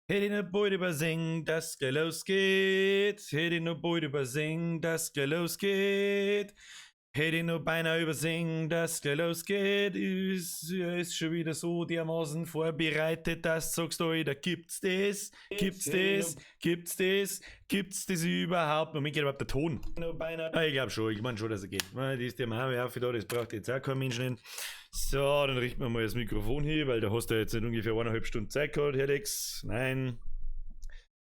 Hätt ich noch bald übersehen, dass gleich losgeht. Hätt ich noch bald übersehen, dass gleich losgeht. Hätte ich noch beinahe übersehen, dass gleich losgeht. Ist schon wieder so dermaßen vorbereitet, dass du sagst, da gibt's das, gibt's das, gibt's das, gibt's das überhaupt? Moment, geht überhaupt der Ton? Ah, ich glaube schon, ich meine schon, dass er geht. Das ist der Mame auf da, das braucht jetzt auch kein Mensch nicht. So, dann richten wir mal das Mikrofon hier, weil da hast du jetzt nicht ungefähr 1,5 Stunden Zeit gehabt, Herr Lex. Nein.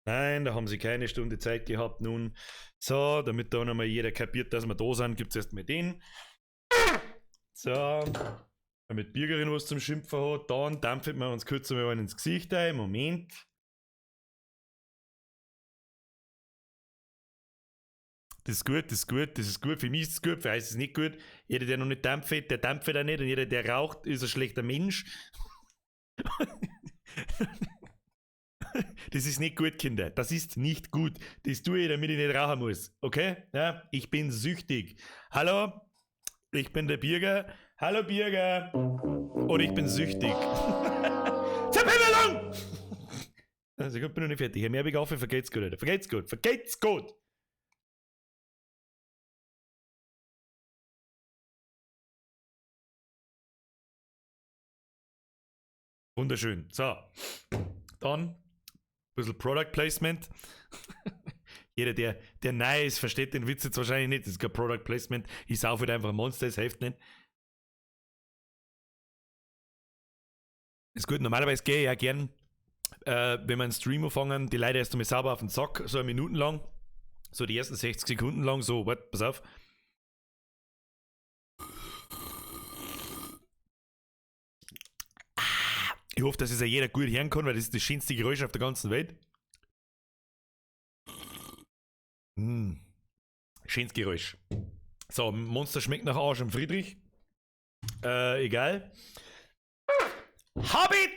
Nein, da haben sie keine Stunde Zeit gehabt nun. So, damit da nochmal jeder kapiert, dass wir da sind, gibt es erstmal den. So, damit Birgerin was zum Schimpfen hat, dann dampfen wir uns kurz einmal einen ins Gesicht ein. Moment. Das ist gut, das ist gut, das ist gut. Für mich ist es gut, für euch ist es nicht gut. Jeder, der noch nicht dampft, der dampft auch nicht. Und jeder, der raucht, ist ein schlechter Mensch. Das ist nicht gut, Kinder. Das ist nicht gut. Das tue ich, damit ich nicht rauchen muss. Okay? Ja, ich bin süchtig. Hallo, ich bin der Birger. Hallo Birger. Und ich bin süchtig. Zerpimmelung! Also ich bin noch nicht fertig. Herr Merbig auf, vergeht's gut, Alter. Vergeht's gut. Vergeht's gut. Wunderschön. So. Dann ein bisschen Product Placement. Jeder, der neu ist, versteht den Witz jetzt wahrscheinlich nicht. Das ist kein Product Placement. Ich saufe halt einfach ein Monster, es hilft nicht. Ist gut, normalerweise gehe ich ja gern, wenn wir einen Stream anfangen, die Leute erst einmal sauber auf den Sack, so eine Minuten lang. So die ersten 60 Sekunden lang, so, warte, pass auf. Ich hoffe, dass es ja jeder gut hören kann, weil das ist das schönste Geräusch auf der ganzen Welt. Mm. Schönes Geräusch. So, Monster schmeckt nach Arsch und Friedrich. Egal. Habit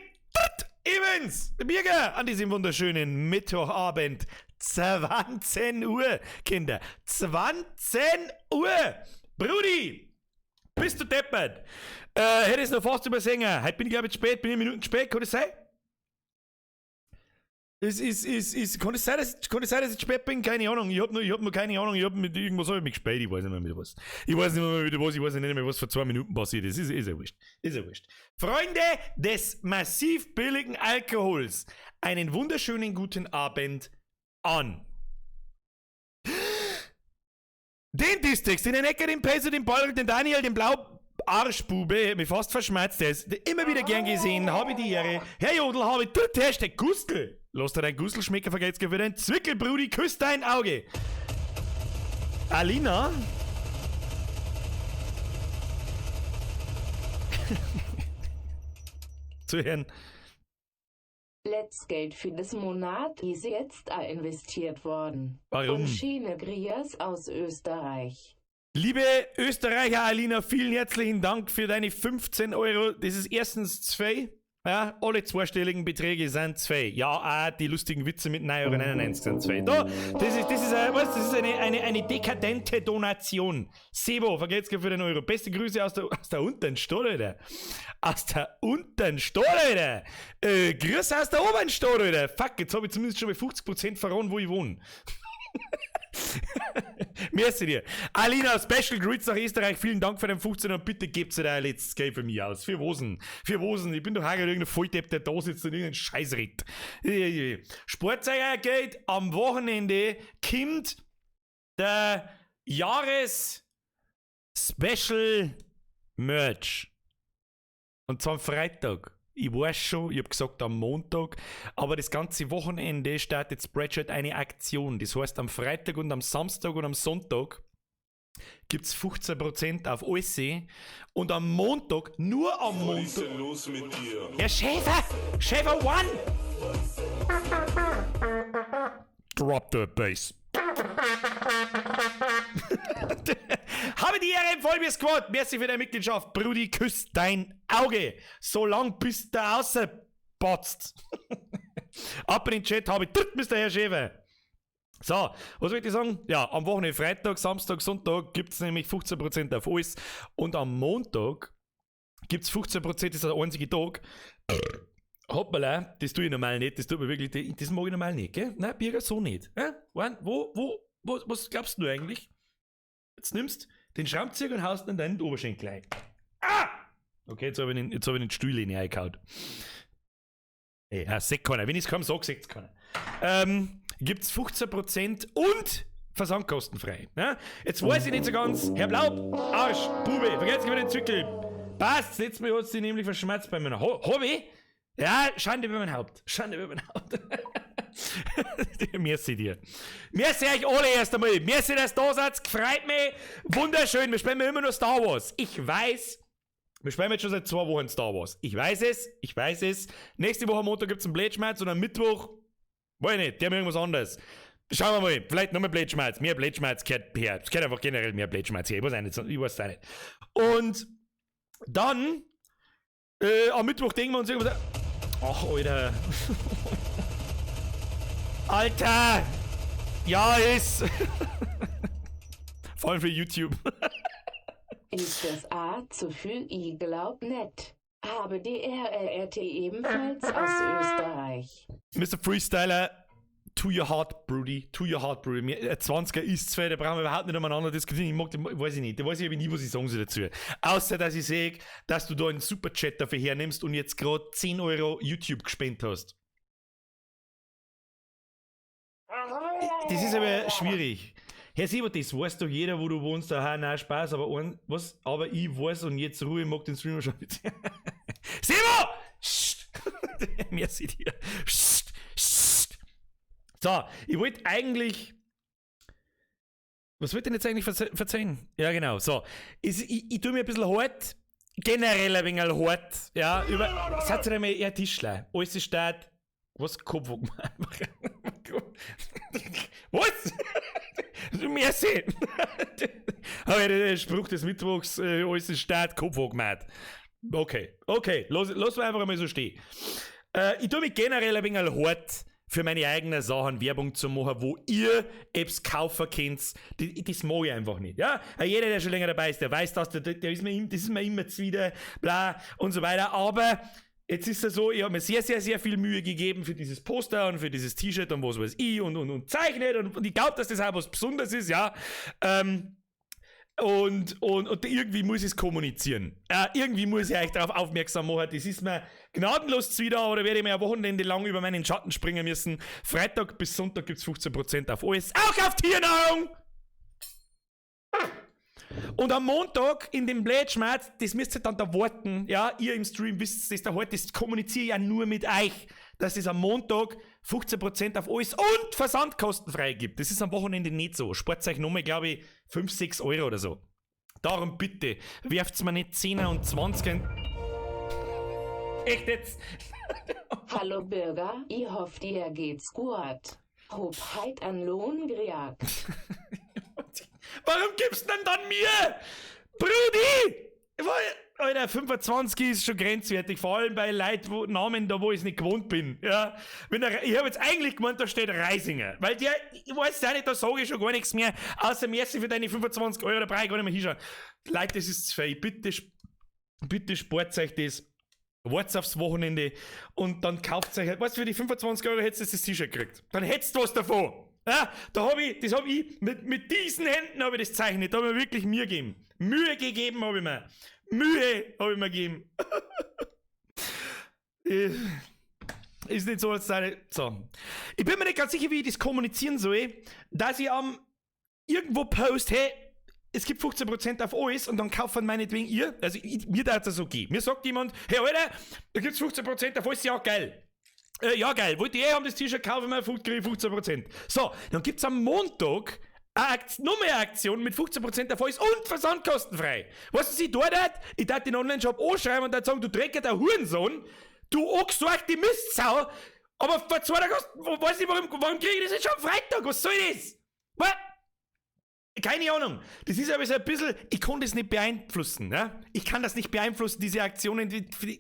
Evans, Birger, an diesem wunderschönen Mittwochabend. 20 Uhr, Kinder. 20 Uhr. Brudi, bist du deppert? Hätte ich es noch fast übersehen. Heute bin ich, glaube ich, spät, bin ich Minuten spät, kann das sein? Kann es sein, dass ich spät bin? Keine Ahnung. Ich hab noch keine Ahnung. Ich hab mit irgendwas hab ich mich gespät. Ich weiß nicht mehr mit was. Ich weiß nicht mehr mit was. Ich weiß nicht mehr, was vor 2 Minuten passiert ist. Ist ja wurscht. Ist ja wurscht. Freunde des massiv billigen Alkohols, einen wunderschönen guten Abend an. Den Distrix, den Ecker, den Peso, den Paul, den Daniel, den Blau-Arschbube, hat mich fast verschmerzt, der ist immer wieder gern gesehen, habe ich die Ehre. Herr Jodl, habe ich dort Hashtag Gustl. Lass dir dein Gustl schmecken, vergeht's für dein Zwickel, Brudi, küss dein Auge. Alina? Zu hören. Letztgeld für das Monat ist jetzt investiert worden. Warum? Und schöne Grias aus Österreich. Liebe Österreicher Alina, vielen herzlichen Dank für deine 15 Euro. Das ist erstens 2. Ja, alle zweistelligen Beträge sind 2. Ja, auch die lustigen Witze mit 9,99 Euro sind 2. Da, das ist, weißt, das ist eine dekadente Donation. Sebo, vergeht's für den Euro. Beste Grüße aus der unteren Stadt, Alter. Aus der unteren Stadt, Alter. Grüße aus der oberen Stadt, Alter. Fuck, jetzt hab ich zumindest schon mal 50% verraten, wo ich wohne. Merci dir. Alina, Special Grüße nach Österreich. Vielen Dank für den 15 und bitte gebt dir dein letztes Geld für mich aus. Für Wosen. Für Wosen. Ich bin doch eigentlich irgendein Volldepp, der da sitzt und irgendeinen Scheiß redet. Sportzeigergeld am Wochenende kommt der Jahres-Special Merch. Und zwar am Freitag. Ich weiß schon, ich hab gesagt am Montag, aber das ganze Wochenende startet Spreadshirt eine Aktion. Das heißt, am Freitag und am Samstag und am Sonntag gibt's 15% auf alles und am Montag, nur am Montag. Was ist denn los mit dir? Herr Schäfer! Schäfer One! Drop the bass. Habe die Ehre im Vollbier Squad. Merci für deine Mitgliedschaft. Brudi, küss dein Auge. So lang bis du rausbatzt. Ab in den Chat habe ich Mr. Herr Schäfer. So, was wollte ich sagen? Ja, am Wochenende Freitag, Samstag, Sonntag gibt's nämlich 15% auf alles. Und am Montag gibt's 15%, das ist der einzige Tag, Hoppala, das tue ich normal nicht, das tut mir wirklich, das mag ich normal nicht, gell? Nein, Birger, so nicht. Ja? Was glaubst du eigentlich? Jetzt nimmst den Schraubenzieher und haust ihn in deinen Oberschenkel ein. Ah! Okay, jetzt habe ich den, jetzt hab ich den Stuhl in reingehauen. Ey, ah, sagt keiner. Wenn ich es kaum sage, sagt es keiner. Gibt es 15% und versandkostenfrei. Ja? Jetzt weiß ich nicht so ganz, Herr Blaub, Arsch, Bube, vergesst nicht den Zwickel. Passt, letztes Mal hat sie nämlich verschmerzt bei meiner Hobby. Ja, Schande über mein Haupt. Schande über mein Haupt. Merci dir. Merci euch alle erst einmal. Merci, dass ihr da seid. Gefreut mich. Wunderschön. Wir spielen immer nur Star Wars. Ich weiß, wir spielen jetzt schon seit 2 Wochen Star Wars. Ich weiß es. Ich weiß es. Nächste Woche am Montag gibt es einen Blödschmerz und am Mittwoch, weiß ich nicht, der haben irgendwas anderes. Schauen wir mal. Vielleicht noch mehr Blödschmerz. Mehr Blödschmerz gehört her. Es gehört einfach generell mehr Blödschmerz her. Ich weiß auch nicht. Ich weiß es auch nicht. Und dann, am Mittwoch denken wir uns irgendwas. Ach, Alter. Alter! Ja, ist! Vor allem für YouTube. Ist das A zu viel? Ich glaub nicht. Habe DRLRT ebenfalls aus Österreich. Mr. Freestyler, to your heart, Brudi. To your heart, Brudi. Ein 20er ist zwei, da brauchen wir überhaupt nicht umeinander diskutieren. Ich mag den, weiß ich nicht. Da weiß ich aber nie, was ich sagen soll dazu. Außer, dass ich sehe, dass du da einen Superchat dafür hernimmst und jetzt gerade 10 Euro YouTube gespendet hast. Das ist aber schwierig. Herr Siebert, das weiß doch jeder, wo du wohnst. Aha, nein, Spaß, aber, ein, was, aber ich weiß und jetzt Ruhe, ich mag den Streamer schon mit. Sebo! Merci dir. Psst, psst. So, ich wollte eigentlich. Was wollte ich denn jetzt eigentlich verzeihen? Ja, genau. So, ich tue mir ein bisschen hart. Generell ein wenig hart. Ja, über. Seid ihr einmal eher Tischler. Alles ist statt. Was? Kopf Was? Merci! Aber der Spruch des Mittwochs, alles ist statt, Kopf gemacht. Okay, okay, lass mal einfach einmal so stehen. Ich tue mich generell ein wenig hart, für meine eigenen Sachen Werbung zu machen, wo ihr Apps kaufen könnt. Das mag ich einfach nicht. Ja? Jeder, der schon länger dabei ist, der weiß das, der ist mir, das ist mir immer zuwider, bla und so weiter. Aber jetzt ist es so, ich habe mir sehr, sehr, sehr viel Mühe gegeben für dieses Poster und für dieses T-Shirt und was weiß ich und zeichnet und ich glaube, dass das auch was Besonderes ist, ja. Und irgendwie muss ich es kommunizieren. Irgendwie muss ich euch darauf aufmerksam machen. Das ist mir gnadenlos zuwider, aber da werde ich mir ein Wochenende lang über meinen Schatten springen müssen. Freitag bis Sonntag gibt es 15% auf alles. Auch auf Tiernahrung! Und am Montag in dem Blödschmerz, das müsst ihr dann da warten. Ja, ihr im Stream wisst das da heute, das kommuniziere ich ja nur mit euch, dass es am Montag 15% auf alles und versandkostenfrei gibt. Das ist am Wochenende nicht so. Spart euch nochmal, glaube ich, 5, 6 Euro oder so. Darum bitte, werft's mir nicht 10er und 20er. Echt jetzt? Hallo Bürger, ich hoffe, dir geht's gut. Hob heit an Lohn gejagt. Warum gibst du denn dann mir? Brudi! Alter, 25 ist schon grenzwertig, vor allem bei Leuten, wo, Namen da, wo ich es nicht gewohnt bin. Ja? Wenn der, ich habe jetzt eigentlich gemeint, da steht Reisinger. Weil der, ich weiß ja nicht, da sage ich schon gar nichts mehr, außer merci für deine 25 Euro, da brauche ich gar nicht mehr hinschauen. Leute, das ist zu viel. Bitte, bitte spart euch das. Wart's aufs Wochenende und dann kauft euch halt, weißt du, für die 25 Euro hättest du das T-Shirt gekriegt. Dann hättest du was davon. Ja, da hab ich, das hab ich, mit diesen Händen habe ich das gezeichnet, da habe ich mir wirklich Mühe gegeben. Mühe gegeben habe ich mir. Mühe habe ich mir gegeben. Ist nicht so, als sei. So. Ich bin mir nicht ganz sicher, wie ich das kommunizieren soll, dass ich am irgendwo post, hey, es gibt 15% auf alles und dann kaufen meinetwegen ihr, also ich, mir darf das so gehen. Mir sagt jemand, hey Alter, da gibt's 15% auf alles, ja geil. Ja geil, wollt ihr eh haben das T-Shirt, kaufen wir, krieg ich 15%. So, dann gibt's am Montag noch mehr Aktion mit 15% auf alles und versandkostenfrei. Weißt du, was ich dort hat? Ich darf den Online-Shop anschreiben und dann sagen, du dreckiger Hurensohn, du angesorgte Mistsau, aber vor 2 Tagen, weiß ich, warum kriege ich das jetzt schon am Freitag? Was soll das? Was? Keine Ahnung. Das ist aber so ein bisschen, ich kann das nicht beeinflussen. Ne? Ich kann das nicht beeinflussen, diese Aktionen,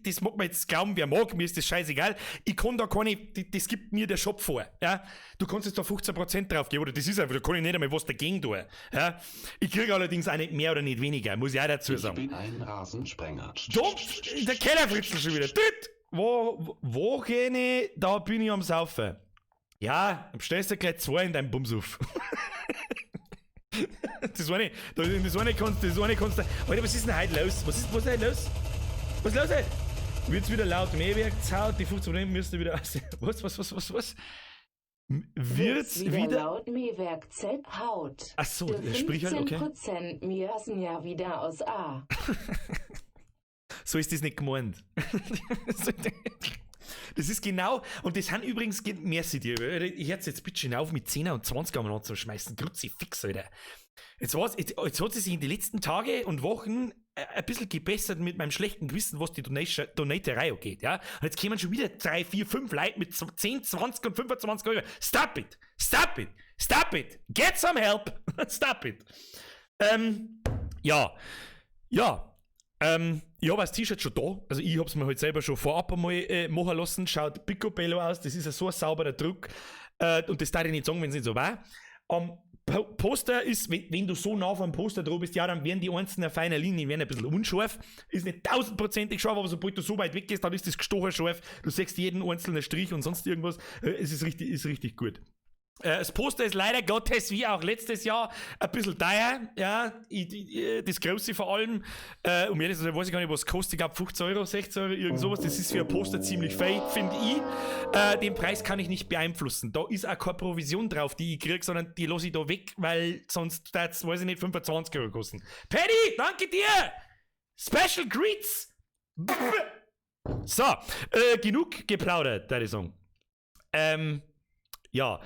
das mag man jetzt glauben, wer mag, mir ist das scheißegal. Ich kann da keine, das gibt mir der Shop vor. Ja? Du kannst jetzt da 15% drauf geben, oder das ist einfach, da kann ich nicht einmal was dagegen tun. Ja? Ich kriege allerdings auch nicht mehr oder nicht weniger, muss ich auch dazu sagen. Ich bin ein Rasensprenger. Dumpf, der Kellerfritzel schon wieder. Tüt! Wo, da bin ich am Saufen. Ja, dann bestellst du gleich zwei in deinem Bumsuff. Das eine kannst du, Alter, was ist denn heute los? Was ist heute los? Was ist los heute? Wird's wieder laut Mähwerk zaut, die 15% müssten wieder aus. Was, was, was, was, was? Wird's wieder, wieder laut Mähwerk Z Haut. Ach so, Die sprich halt, okay. 15% mir ja wieder aus A. So ist das nicht gemeint. Das ist genau, und das sind übrigens, merci dir, ich hör's jetzt bitte schon auf mit 10er und 20er umeinander zu schmeißen, Kruzifix, Alter. Jetzt hat sie sich in den letzten Tagen und Wochen ein bisschen gebessert mit meinem schlechten Gewissen, was die Donaterei angeht, ja. Und jetzt kommen schon wieder 3, 4, 5 Leute mit 10, 20 und 25 Euro. Stop it! Stop it! Stop it! Get some help! Stop it! Ja. Ja. Ich habe das T-Shirt schon da. Also ich habe es mir halt selber schon vorab einmal machen lassen. Schaut picobello aus. Das ist ja so ein sauberer Druck. Und das darf ich nicht sagen, wenn es nicht so war. Am Poster ist, wenn du so nah vom Poster drauf bist, ja, dann werden die einzelnen feinen Linien werden ein bisschen unscharf. Ist nicht tausendprozentig scharf, aber sobald du so weit weg gehst, dann ist das gestochen scharf. Du siehst jeden einzelnen Strich und sonst irgendwas. Es ist richtig gut. Das Poster ist leider Gottes, wie auch letztes Jahr, ein bisschen teuer. Ja, das Große vor allem. Um ehrlich zu sein, weiß ich gar nicht, was es kostet. Ich glaube 15 Euro, 16 Euro, irgend sowas. Das ist für ein Poster ziemlich viel, finde ich. Den Preis kann ich nicht beeinflussen. Da ist auch keine Provision drauf, die ich kriege, sondern die lasse ich da weg, weil sonst das, weiß ich nicht, 25 Euro kosten. Paddy, danke dir! Special Greets! So, genug geplaudert, würde ich sagen. Ja,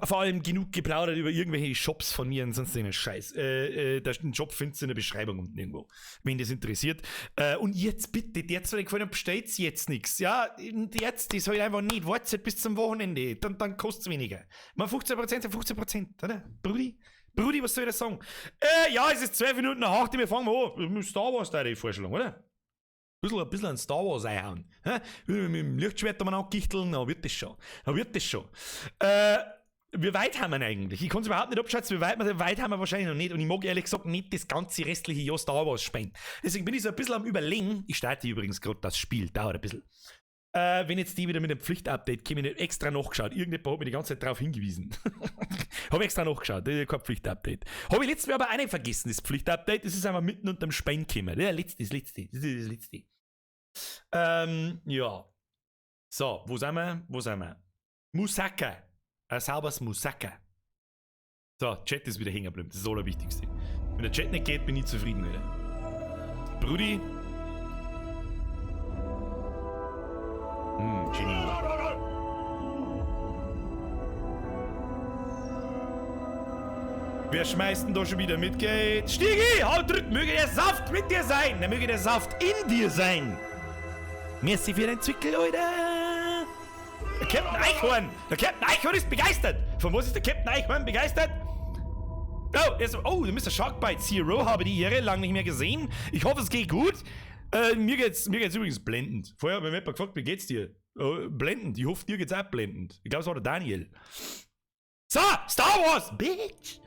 vor allem genug geplaudert über irgendwelche Shops von mir und sonst einen Scheiß. Den Shop findest du in der Beschreibung unten irgendwo, wenn das interessiert. Und jetzt bitte, der zwei gefallen, bestellt jetzt nichts. Ja, und jetzt, das halt einfach nicht. Wartet bis zum Wochenende, dann kostet es weniger. Mal 15% sind 15%, oder? Brudi? Brudi, was soll ich da sagen? Ja, es ist 12 Minuten nach 8, wir fangen mal an. Star Wars da die Vorstellung, oder? Ein bisschen an Star Wars einhauen. Hä? Mit dem Lichtschwert umeinander gichteln, dann wird das schon. Dann wird das schon. Wie weit haben wir denn eigentlich? Ich kann es überhaupt nicht abschätzen, wie weit wir weit haben wir wahrscheinlich noch nicht. Und ich mag ehrlich gesagt nicht das ganze restliche Jahr Star Wars spielen. Deswegen bin ich so ein bisschen am Überlegen. Ich starte übrigens gerade das Spiel, dauert ein bisschen. Wenn jetzt die wieder mit dem Pflichtupdate kommen, ich hab extra nachgeschaut. Irgendjemand hat mich die ganze Zeit darauf hingewiesen. Habe extra nachgeschaut, das ist kein Pflichtupdate. Habe ich letztes Mal aber auch nicht vergessen, das Pflichtupdate. Das ist einfach mitten unterm Spein gekommen. Ja, letzte, das letzte. Das ist das letzte. Ja. So, wo sind wir? Wo sind wir? Moussaka. Ein sauberes Moussaka. So, Chat ist wieder hängen geblieben. Das ist das Allerwichtigste. Wenn der Chat nicht geht, bin ich zufrieden, Alter. Brudi. Genie. Wer schmeißt denn da schon wieder mit Geld? Stigi, haut drück, möge der Saft mit dir sein. Da möge der Saft in dir sein. Merci für den Zwickel, Alter. Der Captain Eichhorn. Der Captain Eichhorn ist begeistert. Von was ist der Captain Eichhorn begeistert? Oh, oh, der Mr. Sharkbite Zero habe die Ehre lang nicht mehr gesehen. Ich hoffe, es geht gut. Mir geht's übrigens blendend. Vorher hat mir jemand gefragt: "Wie geht's dir?" Blendend. Ich hoffe, dir geht's auch blendend. Ich glaube, es war der Daniel. So, Star Wars, Bitch!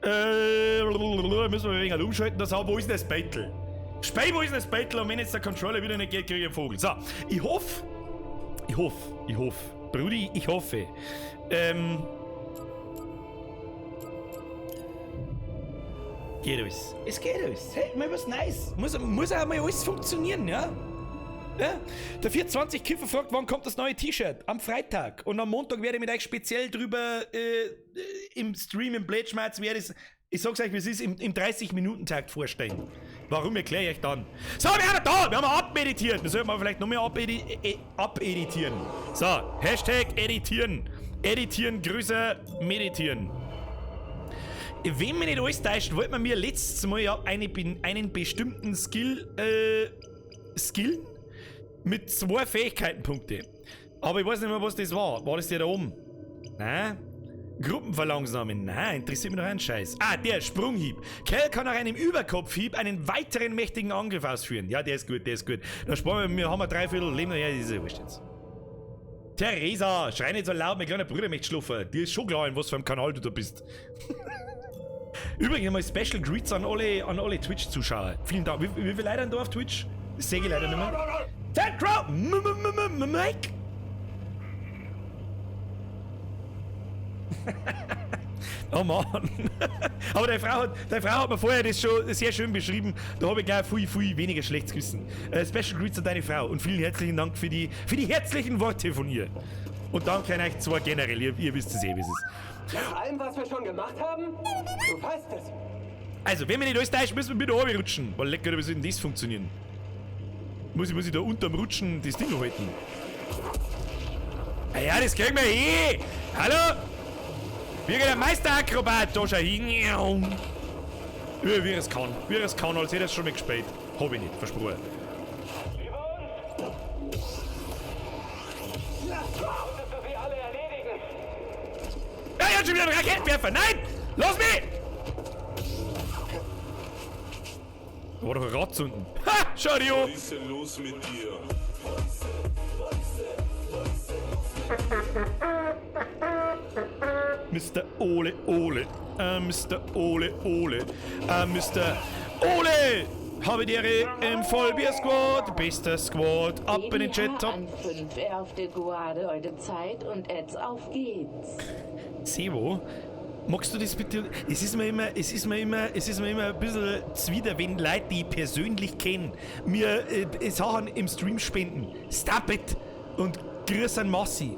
Müssen wir ein wenig umschalten. Das, wo ist denn das Battle? Spey, wo ist denn das Battle? Und wenn jetzt der Controller wieder nicht geht, kriege ich einen Vogel. So, ich hoffe, ich hoffe, ich hoffe, Brudi, ich hoffe, geht alles. Es geht alles. Hey, mal was nice. Muss auch mal alles funktionieren, ja? Ja? Der 420 Kiffer fragt: "Wann kommt das neue T-Shirt?" Am Freitag. Und am Montag werde ich mit euch speziell drüber im Stream, im Blätschmerz, werde ich sag's euch, wie es ist, im 30-Minuten-Takt vorstellen. Warum, erkläre ich euch dann. So, wir haben da, wir haben abmeditiert. Wir sollten mal vielleicht noch mehr abeditieren. So, #editieren. Editieren, größer, meditieren. Wenn mich nicht alles täuscht, wollte man mir letztes Mal ja einen bestimmten Skill skillen mit zwei Fähigkeitenpunkte. Aber ich weiß nicht mehr, was das war. War das der da oben? Nein? Gruppenverlangsamen? Nein, interessiert mich noch ein Scheiß. Ah, der Sprunghieb. Cal kann nach einem Überkopfhieb einen weiteren mächtigen Angriff ausführen. Ja, der ist gut, der ist gut. Da sparen wir, wir haben wir dreiviertel Leben. Ja, das ist ja wurscht jetzt. Theresa, schrei nicht so laut, mein kleiner Bruder möchte schlafen. Dir ist schon klar, in was für einem Kanal du da bist. Übrigens mal Special Greets an alle Twitch-Zuschauer. Vielen Dank. Wie viele Leute sind da auf Twitch? Sehe ich leider nicht mehr. Fat Crow! Mike! Oh Mann. Aber deine Frau hat mir vorher das schon sehr schön beschrieben. Da habe ich gleich viel, viel weniger schlechtes Gewissen. Special Greets an deine Frau und vielen herzlichen Dank für die herzlichen Worte von ihr. Und danke an euch zwei generell. Ihr wisst es eh, wie es ist. Nach allem, was wir schon gemacht haben? Du weißt es. Also, wenn wir nicht alles täuschen, müssen wir wieder runterrutschen. Weil lecker, wie soll denn das funktionieren? Muss ich da unterm Rutschen das Ding halten? Ah ja, das kriegen wir hin! Hallo? Wie der Meisterakrobat da schon hin. Wie er es kann. Wie er es kann, als hätte er es schon mal gespielt. Hab ich nicht, versprochen. Über uns! Konntest du sie alle erledigen? Ja, ich hab schon wieder einen Raketenwerfer! Nein! Lass mich! Da war doch ein Ratz unten. Ha! Schau dir an! Was ist denn los mit dir? Mr. Ole Ole. Mr. Ole Ole. Mr. Ole! Habe die Ehre im Vollbier Squad. Bester Squad. Ab in den Chat. Top. An 5 auf der Guade heute Zeit und jetzt auf geht's. Sebo, magst du das bitte? Es ist mir immer ein bisschen zwider, wenn Leute, die ich persönlich kenne, mir Sachen im Stream spenden. Stop it! Und grüß an Massi.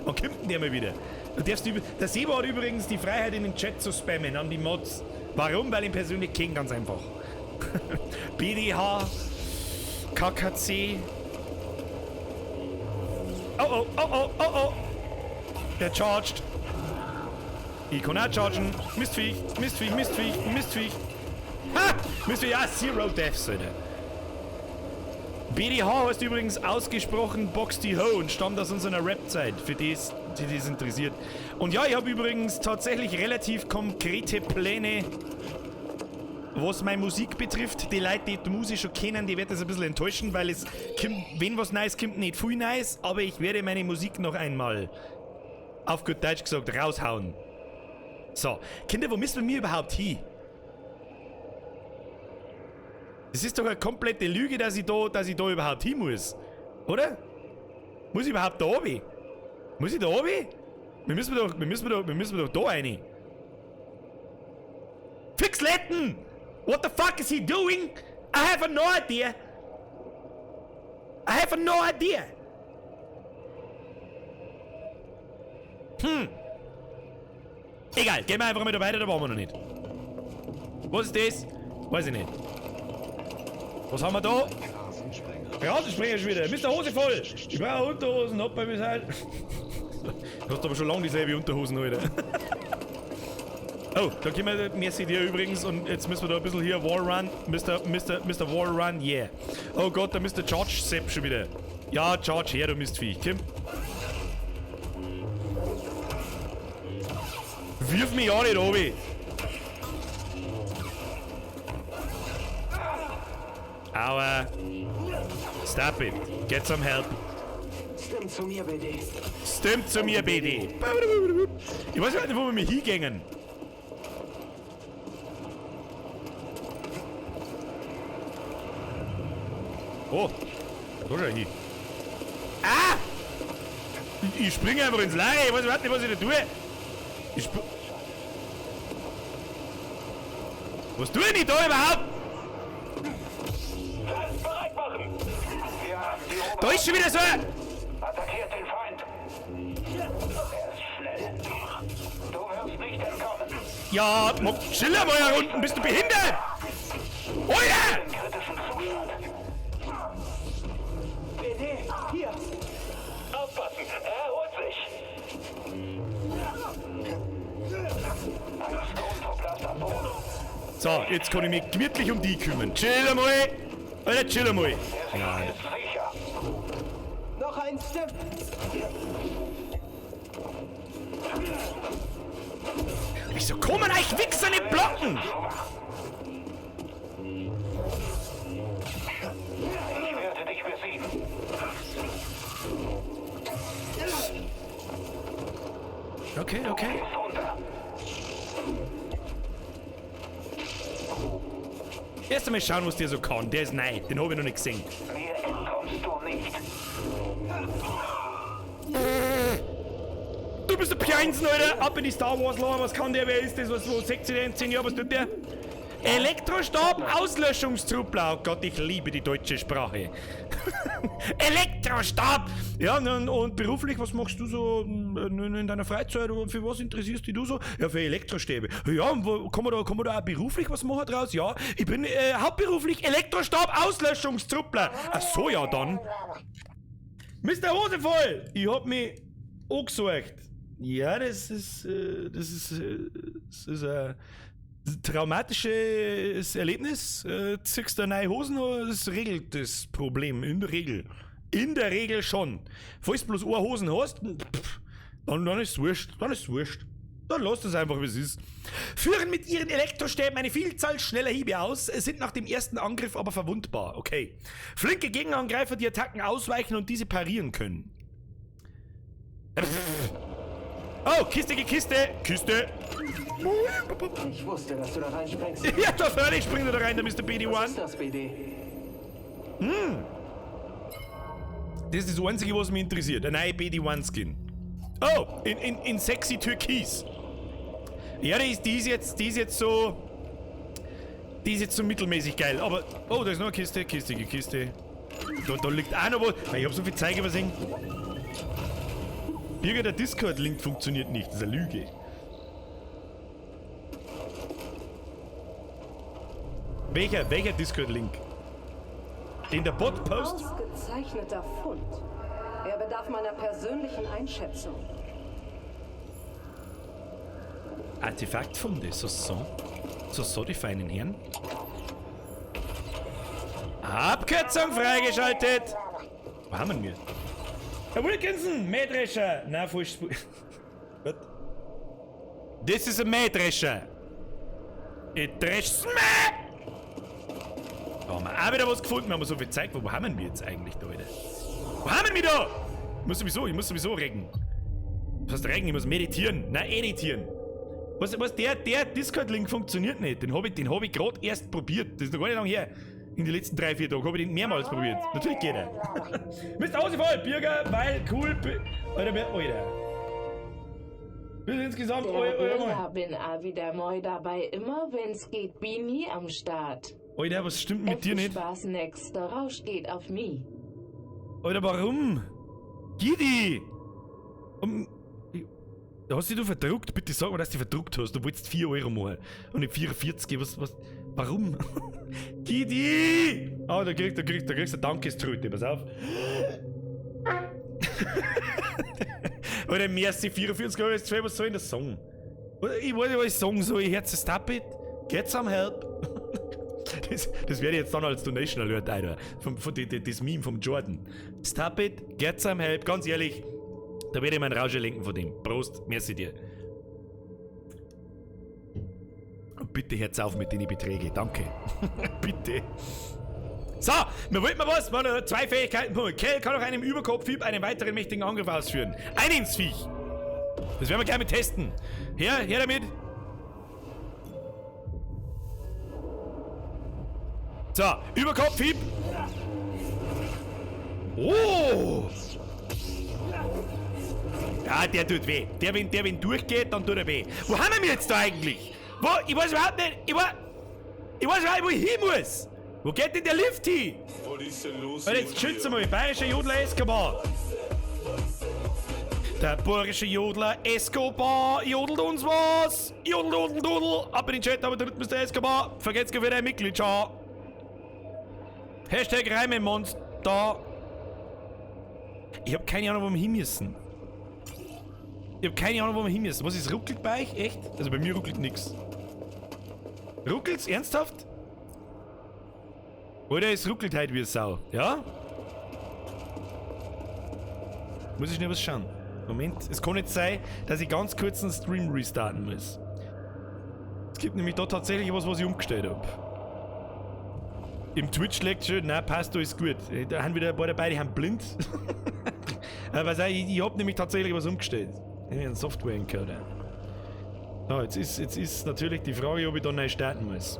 Wann kommt denn der mal wieder? Du darfst der Sebo hat übrigens die Freiheit, in den Chat zu spammen, an die Mods. Warum? Weil ich ihn persönlich kenne, ganz einfach. BDH, KKC. Oh, oh, oh, oh, oh, oh. Der charged. Ich kann auch chargen. Mistviech, Mistviech, Mistviech, Mistviech. Ha! Mistviech, ja, Zero Deaths, Alter. BDH heißt übrigens ausgesprochen Box die Ho und stammt aus unserer Rap-Zeit, für die es interessiert. Und ja, ich habe übrigens tatsächlich relativ konkrete Pläne, was meine Musik betrifft. Die Leute, die die Musik schon kennen, die werden das ein bisschen enttäuschen, weil es kommt, wenn was Neues kommt, nicht viel Neues, aber ich werde meine Musik noch einmal, auf gut Deutsch gesagt, raushauen. So, Kinder, wo müssen wir überhaupt hin? Das ist doch eine komplette Lüge, dass ich da überhaupt hin muss. Oder? Muss ich überhaupt da oben? Muss ich da oben? Wir müssen doch da rein. Fix Letten! What the fuck is he doing? I have no idea. I have no idea. Egal, gehen wir einfach mal da weiter, da waren wir noch nicht. Was ist das? Weiß ich nicht. Was haben wir da? Rasensprenger schon wieder. Mr. Hose voll. Ich brauche Unterhosen. Hopp, bei mir halt. Du hast aber schon lange dieselbe Unterhosen, Alter. Oh, da kommen wir. Merci dir übrigens. Und jetzt müssen wir da ein bisschen hier Wallrun. Mr. Wallrun, yeah. Oh Gott, da Mr. Charge Sepp schon wieder. Ja, Charge her, du Mistviech. Komm. Wirf mich auch nicht runter. Aua. Stop it. Get some help. Stimmt zu mir, BD. Stimmt zu mir, BD. Ich weiß nicht, wo wir mich hingängen. Oh. Da schau ich hin. Ah! Ich springe einfach ins Leere. Ich weiß überhaupt nicht, was ich da tue. Was tue ich da überhaupt? Da ist schon wieder so ein... Attackiert den Feind. Er ist schnell. Du wirst nicht entkommen. Ja, chill mal hier unten, bist du behindert? Alter! BD, hier. Aufpassen, er erholt sich. So, jetzt kann ich mich gemütlich um die kümmern. Chill mal! Alter, chill mal! Ja. Noch ein Step! Wieso kommen euch Wichser nicht blocken? Ich werde dich besiegen. Okay, okay. Erst einmal schauen, was der so kann. Der ist neu, den habe ich noch nicht gesehen. Mir entkommst du nicht. Du bist der Pjeinsen, Alter! Ab in die Star Wars Lore, was kann der, wer ist das, was, wo sagt sie denn in 10 Jahren, was tut der? Elektrostab, Auslöschungstruppler. Oh Gott, ich liebe die deutsche Sprache. Elektrostab! Ja, und beruflich, was machst du so in deiner Freizeit? Für was interessierst dich du so? Ja, für Elektrostäbe. Ja, und wo, kann man da auch beruflich was machen draus? Ja, ich bin hauptberuflich Elektrostab, Auslöschungstruppler. Ach so, ja dann. Mr. Hose voll! Ich hab mich angesucht. Ja, das ist ein traumatisches Erlebnis. Ziehst du neue Hosen an, das regelt das Problem in der Regel. In der Regel schon. Falls du bloß eine Hosen hast, pff, dann ist es wurscht. Dann ist es wurscht. Dann lass es einfach, wie es ist. Führen mit ihren Elektrostäben eine Vielzahl schneller Hiebe aus, sind nach dem ersten Angriff aber verwundbar. Okay. Flinke Gegenangreifer, die Attacken ausweichen und diese parieren können. Oh, Kiste, Kiste, Kiste. Ich wusste, dass du da reinspringst. Ja, da völlig springt er da rein, der Mr. Was BD-1. ist das, BD? Das ist das Einzige, was mich interessiert. Ein neuer BD-1-Skin. Oh, in sexy Türkis. Ja, die ist jetzt so. Die ist jetzt so mittelmäßig geil. Aber. Oh, da ist noch eine Kiste, Kiste, Kiste. Da liegt auch noch was. Ich hab so viel Zeug übersehen. Birger, der Discord-Link funktioniert nicht. Das ist eine Lüge. Welcher Discord-Link? Den der Bot post? Ausgezeichneter Fund. Er bedarf meiner persönlichen Einschätzung. Artefaktfunde, so so. So so, die feinen Herren. Abkürzung freigeschaltet! Wo haben wir? Herr Wilkinson, Mähdrescher! Na, falsch. Was? This is a Mähdrescher. It drescht Mäh! Da haben wir auch wieder was gefunden. Wir haben so viel Zeug. Wo haben wir jetzt eigentlich da, Alter? Wo haben wir da? Ich muss sowieso regen. Was heißt regen? Ich muss meditieren. Nein, editieren. Was, der Discord-Link funktioniert nicht. Den hab ich gerade erst probiert. Das ist noch gar nicht lange her. In den letzten 3, 4 Tagen habe ich den mehrmals probiert. Natürlich geht er. Mr. Hose voll, Bürger, weil cool. Alter, wer, Alter. Bis insgesamt, Der Alter, Bürger bin a wieder moi dabei, immer wenn's geht, bin nie am Start. Alter, was stimmt mit dir nicht? Spaß, nächster Rausch geht auf mich. Alter, warum? Gidi! Hast dich du verdruckt? Bitte sag mir, dass du dich verdruckt hast. Du wolltest 4 Euro machen. Und nicht 44. Was? Warum? Gidi! Ah, da kriegst du eine Dankeströte. Pass auf. Alter, merci, 44 Euro ist 12, was soll ich denn das sagen? Ich weiß nicht, was ich sagen soll. Ich herz stop it. Get some help. Das werde ich jetzt dann als Donation Alert, Alter. Das Meme vom Jordan. Stop it, get some help. Ganz ehrlich, da werde ich meinen Rausch lenken von dem. Prost, merci dir. Und bitte hört's auf mit den Beträgen. Danke. Bitte. So, wir wollten mal was. Man hat 2 Fähigkeiten. Cal kann auch einem Überkopfhieb einen weiteren mächtigen Angriff ausführen. Ein ins Viech. Das werden wir gleich mit testen. Her, her damit. So, Überkopfhieb. Oh! Ja, der tut weh. Der, wenn durchgeht, dann tut er weh. Wo haben wir jetzt da eigentlich? Wo? Ich weiß überhaupt nicht. Ich weiß überhaupt nicht, wo ich hin muss. Wo geht denn der Lift hin? Was ist denn los? Und jetzt schützen wir mal. Bayerischer Jodler Escobar. Der bayerische Jodler Escobar jodelt uns was. Jodel, jodel, jodel. Ab in den Chat, aber der Mr. Escobar. Vergesst wieder ein Mitglied, schau. Hashtag Reimemonster. Ich hab keine Ahnung, wo wir hin müssen. Ich hab keine Ahnung, wo wir hin müssen. Was ist, ruckelt bei euch? Echt? Also bei mir ruckelt nix. Ruckelt's? Ernsthaft? Oder es ruckelt halt wie Sau. Ja? Muss ich schnell was schauen. Moment. Es kann nicht sein, dass ich ganz kurz einen Stream restarten muss. Es gibt nämlich da tatsächlich was, was ich umgestellt hab. Im Twitch laggt schon, nein, passt, alles gut. Da haben wieder ein paar dabei, die haben blind. Aber ich hab nämlich tatsächlich was umgestellt. Ich hab einen Software-Encoder. So, jetzt ist natürlich die Frage, ob ich da neu starten muss.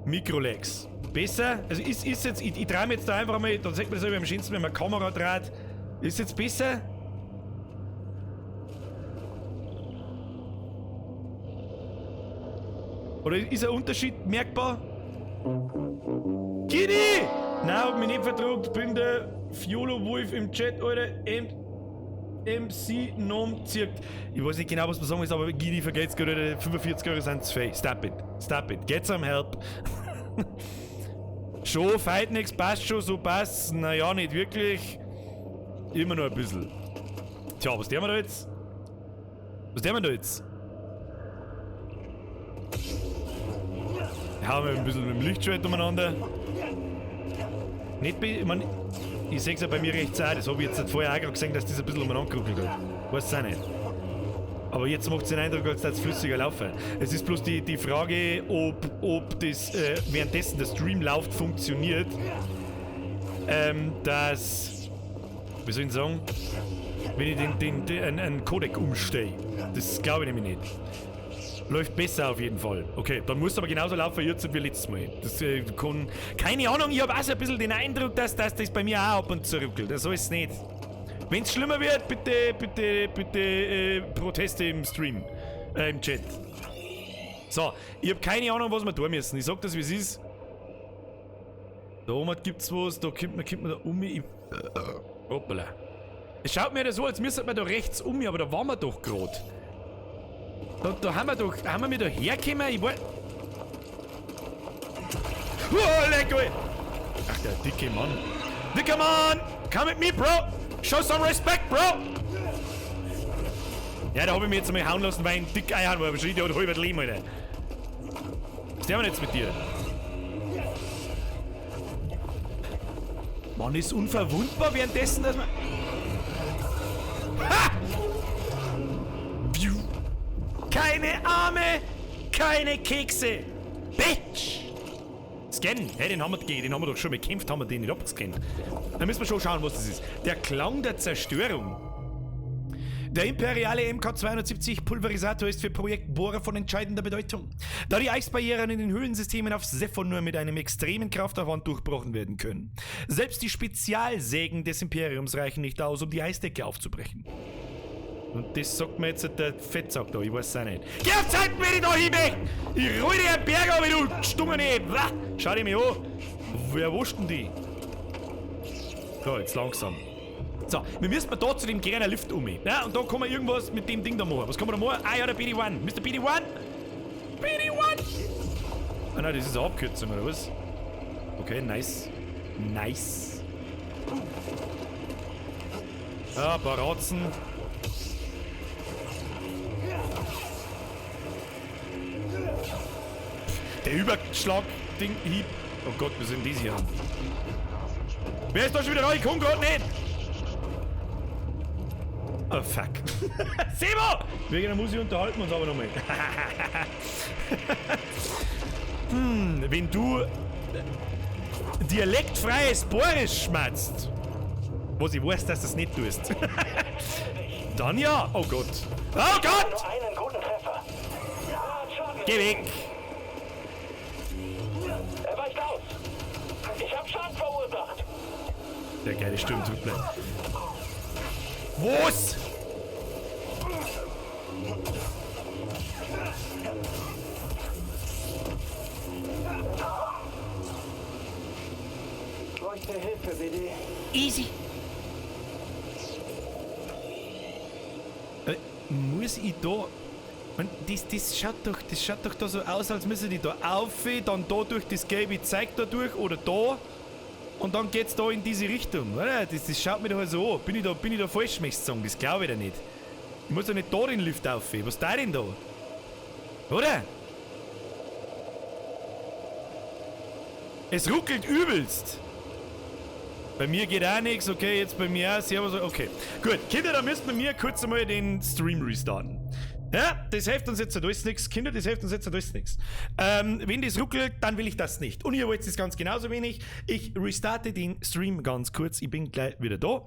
Mikrolags. Besser? Also ist jetzt, ich drehe mich jetzt da einfach mal, dann sieht man das am schönsten, wenn man Kamera dreht. Ist jetzt besser? Oder ist ein Unterschied merkbar? Kitty! Nein, hab mich nicht verdruckt, bin der Fiolo Wolf im Chat, Alter. MC Nom zirkt. Ich weiß nicht genau, was man sagen muss, aber Gidi vergeht's gerade, 45 Euro sind zu viel. Stop it. Stop it. Get some help. Schon, feit nix, passt schon, so passt's. Naja, nicht wirklich. Immer nur ein bisschen. Tja, was tun wir da jetzt? Was tun wir da jetzt? Hauen wir ein bisschen mit dem Lichtschwert umeinander. Nicht ich mein, ich seh's ja bei mir rechts auch, das hab ich jetzt vorher auch gerade gesehen, dass das ein bisschen umeinander geruckelt hat. Weiß auch nicht. Aber jetzt macht's den Eindruck, als würde es flüssiger laufen. Es ist bloß die Frage, ob das währenddessen der Stream läuft, funktioniert. Dass. Wie soll ich sagen? Wenn ich einen Codec umstelle. Das glaube ich nämlich nicht. Läuft besser auf jeden Fall. Okay, dann muss aber genauso laufen jetzt wie letztes Mal. Das kann. Keine Ahnung, ich habe auch so ein bisschen den Eindruck, dass das bei mir auch ab und zu ruckelt. So ist es nicht. Wenn es schlimmer wird, bitte, bitte, bitte Proteste im Stream. Im Chat. So, ich habe keine Ahnung, was wir tun müssen. Ich sag das, wie es ist. Da oben gibt's was, da kommt man da um. Hoppala. Es schaut mir das so, als müsste man da rechts um, aber da waren wir doch gerade. Da haben wir doch. Haben wir mir da hergekommen? Ich wollte. Oh, leck ey. Ach, der dicke Mann. Dicker Mann! Come with me, Bro! Show some respect, Bro! Ja, da hab ich mich jetzt einmal hauen lassen, weil ich einen dick Ei haben, aber schon der hat halb Leben, Alter. Was tun wir jetzt mit dir? Man ist unverwundbar währenddessen, dass man. Ha! Keine Arme, keine Kekse. Bitch! Scannen. Hey, den haben wir doch schon bekämpft, haben wir den nicht abgescannt. Da müssen wir schon schauen, was das ist. Der Klang der Zerstörung. Der imperiale MK270 Pulverisator ist für Projekt Bohrer von entscheidender Bedeutung, da die Eisbarrieren in den Höhlensystemen auf Zephon nur mit einem extremen Kraftaufwand durchbrochen werden können. Selbst die Spezialsägen des Imperiums reichen nicht aus, um die Eisdecke aufzubrechen. Und das sagt mir jetzt der Fettsack da, ich weiß es auch nicht. Geh auf Zeiten, wenn ich da hin möchte! Ich roll dir einen Berg auf, du Stungene! Schau dich mich an! Wer wascht denn die? So, jetzt langsam. So, wir müssen mal da zu dem kleinen Lift um. Ja, und da kann man irgendwas mit dem Ding da machen. Was kann man da machen? Ah ja, der BD-1. Mr. BD-1? BD-1! Ah nein, das ist eine Abkürzung, oder was? Okay, nice. Nice. Ja, ein paar Ratzen. Der Überschlag-Ding-Hieb. Oh Gott, wir sind diese hier an. Wer ist da schon wieder da? Ich komm grad nicht! Oh fuck. Sebo! Wegen der Musik unterhalten wir uns aber nochmal. Wenn du dialektfreies Bohrisch schmatzt, was ich weiß, dass du das nicht tust. Dann ja. Oh Gott. Oh Gott! Einen guten Treffer. Geh weg! Er weicht aus. Ich hab Schaden verursacht. Der geile Sturmtruppler. Was? Ich bräuchte Hilfe, BD. Easy. Muss ich da... Man, das schaut doch da so aus, als müsse die da auf, dann da durch das gelbe Zeug da durch oder da. Und dann geht's da in diese Richtung, oder? Das schaut mir doch so an. Bin ich da falsch, möchtest du sagen? Das glaube ich dir nicht. Ich muss doch nicht da den Lift auf. Was ist da denn da? Oder? Es ruckelt übelst. Bei mir geht auch nichts, okay, jetzt bei mir auch, servus, okay. Gut, Kinder, da müssten wir mir kurz einmal den Stream restarten. Ja, das hilft uns jetzt alles nichts. Kinder, das hilft uns jetzt alles nichts. Wenn das ruckelt, dann will ich das nicht. Und ihr wollt es ganz genauso wenig. Ich restarte den Stream ganz kurz. Ich bin gleich wieder da.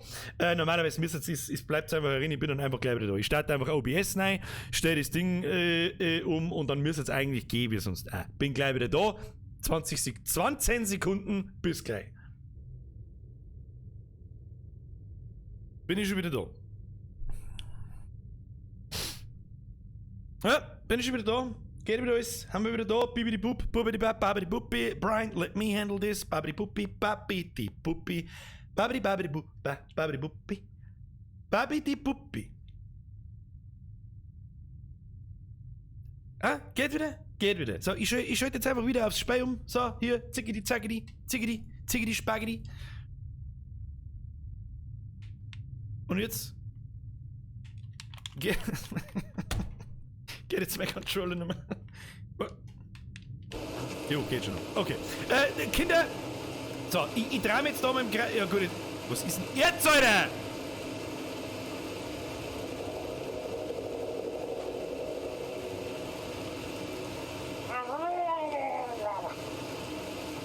Normalerweise müsst ihr es bleibt einfach herin. Ich bin dann einfach gleich wieder da. Ich starte einfach OBS rein, stelle das Ding um und dann müsste es eigentlich gehen, wie sonst auch. Bin gleich wieder da. 20 Sekunden, bis gleich. Bin ich schon wieder da. Ja, bin ich schon wieder da. Geht wieder alles. Haben wir wieder da. Bibidi bub, bubidi bab, babidi buppi. Brian, let me handle this. Babidi buppi, babidi buppi. Babidi babidi bu, ba, babidi buppi. Babidi buppi. Ah, geht wieder? Geht wieder. So, ich schalte jetzt einfach wieder aufs Spei um. So, hier, zickidi, zackidi, zickidi, zickidi, spagidi. Und jetzt? Geht jetzt mein Controller nochmal. Jo, geht schon. Okay. Kinder! So, ich drehe mich jetzt da mal im Kreis. Ja, gut. Was ist denn jetzt, Alter?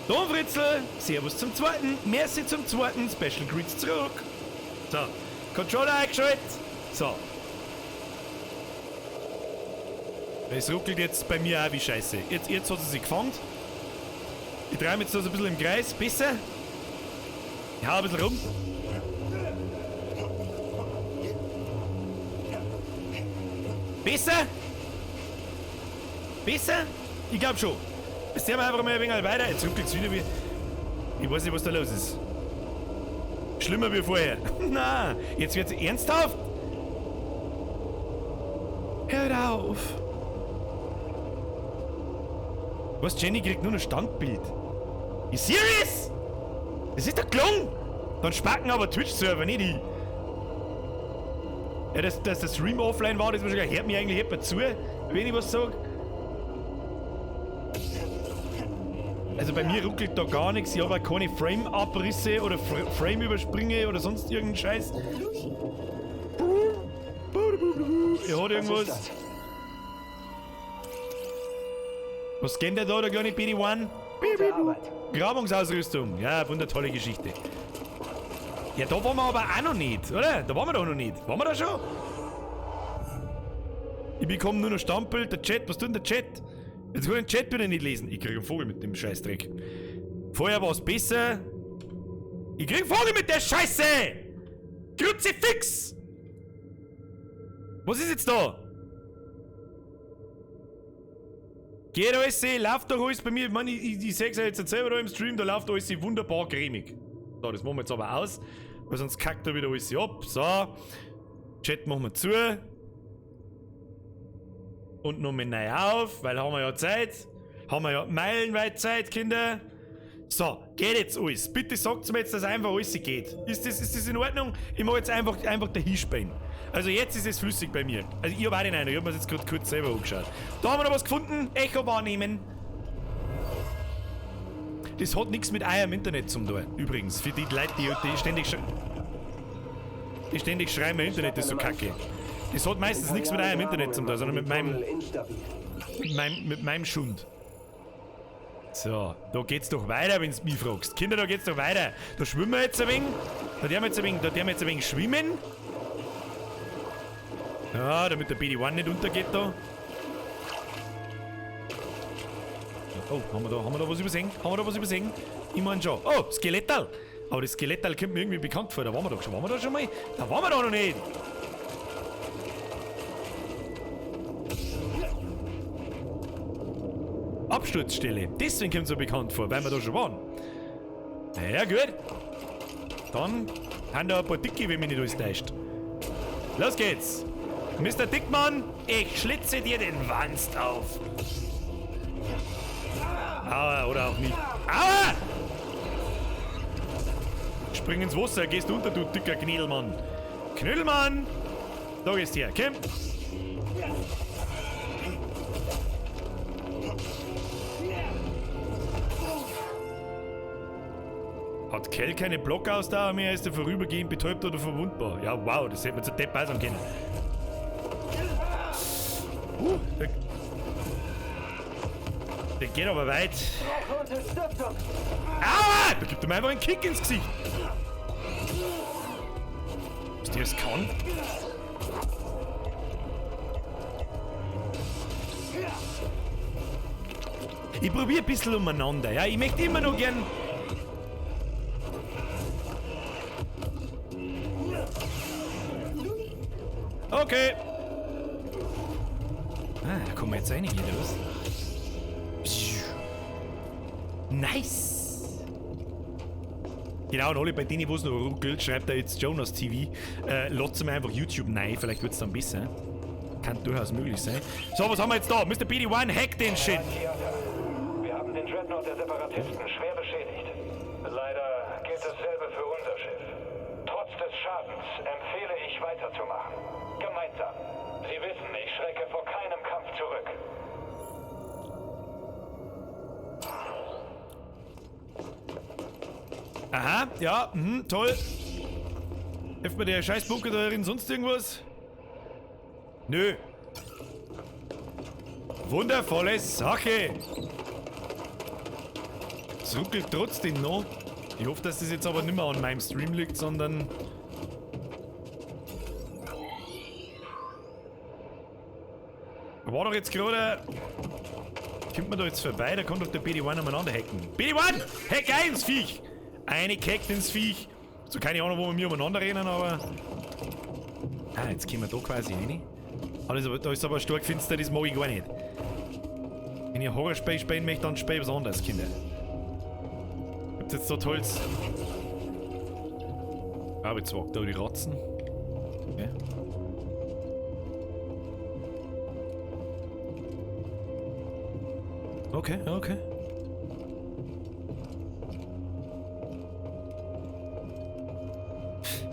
Don Fritzel, Servus zum zweiten, merci zum zweiten, Special Greets zurück. So, Controller eingeschaltet. So. Es ruckelt jetzt bei mir auch wie Scheiße. Jetzt hat sie sich gefangen. Ich drehe mich jetzt so ein bisschen im Kreis. Besser. Ich hau ein bisschen rum. Besser? Besser? Ich glaub schon. Jetzt sehen wir einfach mal ein wenig weiter. Jetzt ruckelt es wieder wie. Ich weiß nicht, was da los ist. Schlimmer wie vorher. Na, jetzt wird's ernsthaft. Hört auf. Was, Jenny kriegt nur ein Standbild. You serious? Das ist doch gelungen. Dann spacken aber Twitch-Server, nicht ich. Ja, dass der Stream offline war, das wahrscheinlich hört mir eigentlich jemand zu, wenn ich was sag. Also bei mir ruckelt da gar nichts, ich habe auch keine Frame-Abrisse oder Frame-Übersprünge oder sonst irgendeinen Scheiß. Er hat irgendwas. Was kennt der da, der kleine BD-1? Grabungsausrüstung. Ja, wundertolle Geschichte. Ja, da waren wir aber auch noch nicht, oder? Da waren wir doch noch nicht. Waren wir da schon? Ich bekomme nur noch Standbild, der Chat. Was tut denn der Chat? Jetzt kann ich den Chat wieder nicht lesen. Ich krieg einen Vogel mit dem Scheißdreck. Vorher war es besser. Ich krieg einen Vogel mit der Scheiße! Kruzifix! Was ist jetzt da? Geht alles, läuft doch alles bei mir. Ich meine, ich seh's ja jetzt selber da im Stream, da läuft alles wunderbar cremig. So, das machen wir jetzt aber aus, weil sonst kackt da wieder alles ab. So, Chat machen wir zu. Und nochmal neu auf, weil haben wir ja Zeit. Haben wir ja meilenweit Zeit, Kinder. So, geht jetzt alles. Bitte sagt's mir jetzt, dass einfach alles geht. Ist das in Ordnung? Ich mach jetzt einfach dahinspielen. Also jetzt ist es flüssig bei mir. Also ich hab auch den einen, ich hab mir das jetzt gerade kurz selber angeschaut. Da haben wir noch was gefunden. Echo wahrnehmen. Das hat nichts mit eurem Internet zum tun. Übrigens, für die Leute, die ständig schreien, mein Internet ist so kacke. Das hat meistens nichts mit eurem Internet zum tun, sondern mit meinem Schund. So, da geht's doch weiter, wenn du mich fragst. Kinder, da geht's doch weiter. Da schwimmen wir jetzt ein wenig. Da dürfen wir jetzt ein wenig schwimmen. Ja, damit der BD-1 nicht untergeht da. Oh, haben wir da was übersehen? Haben wir da was übersehen? Ich mein schon. Oh, Skelettal. Aber das Skelettal kommt mir irgendwie bekannt vor. Da waren wir doch schon. Waren wir da schon mal? Da waren wir doch noch nicht. Absturzstelle. Deswegen kommt es so bekannt vor, weil wir da schon waren. Naja, gut. Dann haben da ein paar Dicke, wenn mich nicht alles täuscht. Los geht's. Mr. Dickmann, ich schlitze dir den Wanst auf. Aua, oder auch nicht. Aua! Spring ins Wasser, gehst unter, du dicker Knödelmann. Knödelmann! Da gehst du her, komm! Hat Kell keine Blockausdauer mehr, ist er vorübergehend betäubt oder verwundbar. Ja, wow, das hätte man zu Depp beisammen können. Der geht aber weit. Aua! Da gibt er mir einfach einen Kick ins Gesicht. Was der das kann? Ich probiere ein bisschen umeinander, ja. Ich möchte immer noch gern. Okay. Ah, da kommen wir jetzt rein hier, oder was? Nice! Genau, und alle bei denen, wo es noch ruckelt, schreibt da jetzt Jonas TV. Lasst mir einfach YouTube rein, vielleicht wird's dann besser. Kann durchaus möglich sein. So, was haben wir jetzt da? Mr. BD-1, hack den Shit! Wir haben den Dreadnought der Separatisten schwer beschädigt. Leider gilt dasselbe für unser Schiff. Trotz des Schadens empfehle ich weiterzumachen. Gemeinsam. Sie wissen, ich schrecke vor keinem Kampf zurück. Aha, ja, toll. Hilft mir der Scheißbunker da drin sonst irgendwas? Nö. Wundervolle Sache. Es ruckelt trotzdem noch. Ich hoffe, dass das jetzt aber nicht mehr an meinem Stream liegt, sondern... War doch jetzt gerade... Kommt man da jetzt vorbei? Da kommt doch der BD-1 umeinander hacken. BD-1! Hack 1, Viech! Eine gehackt ins Viech. So, keine Ahnung, wo wir mir umeinander rennen, aber... Ah, jetzt kommen wir da quasi rein. Alles, da ist aber stark finster, das mag ich gar nicht. Wenn ich ein Horrorspiel spielen möchte, dann spiel ich was anderes, Kinder. Gibt's jetzt da Tolles? Ah, jetzt wagt da die Ratzen. Okay. Okay, okay.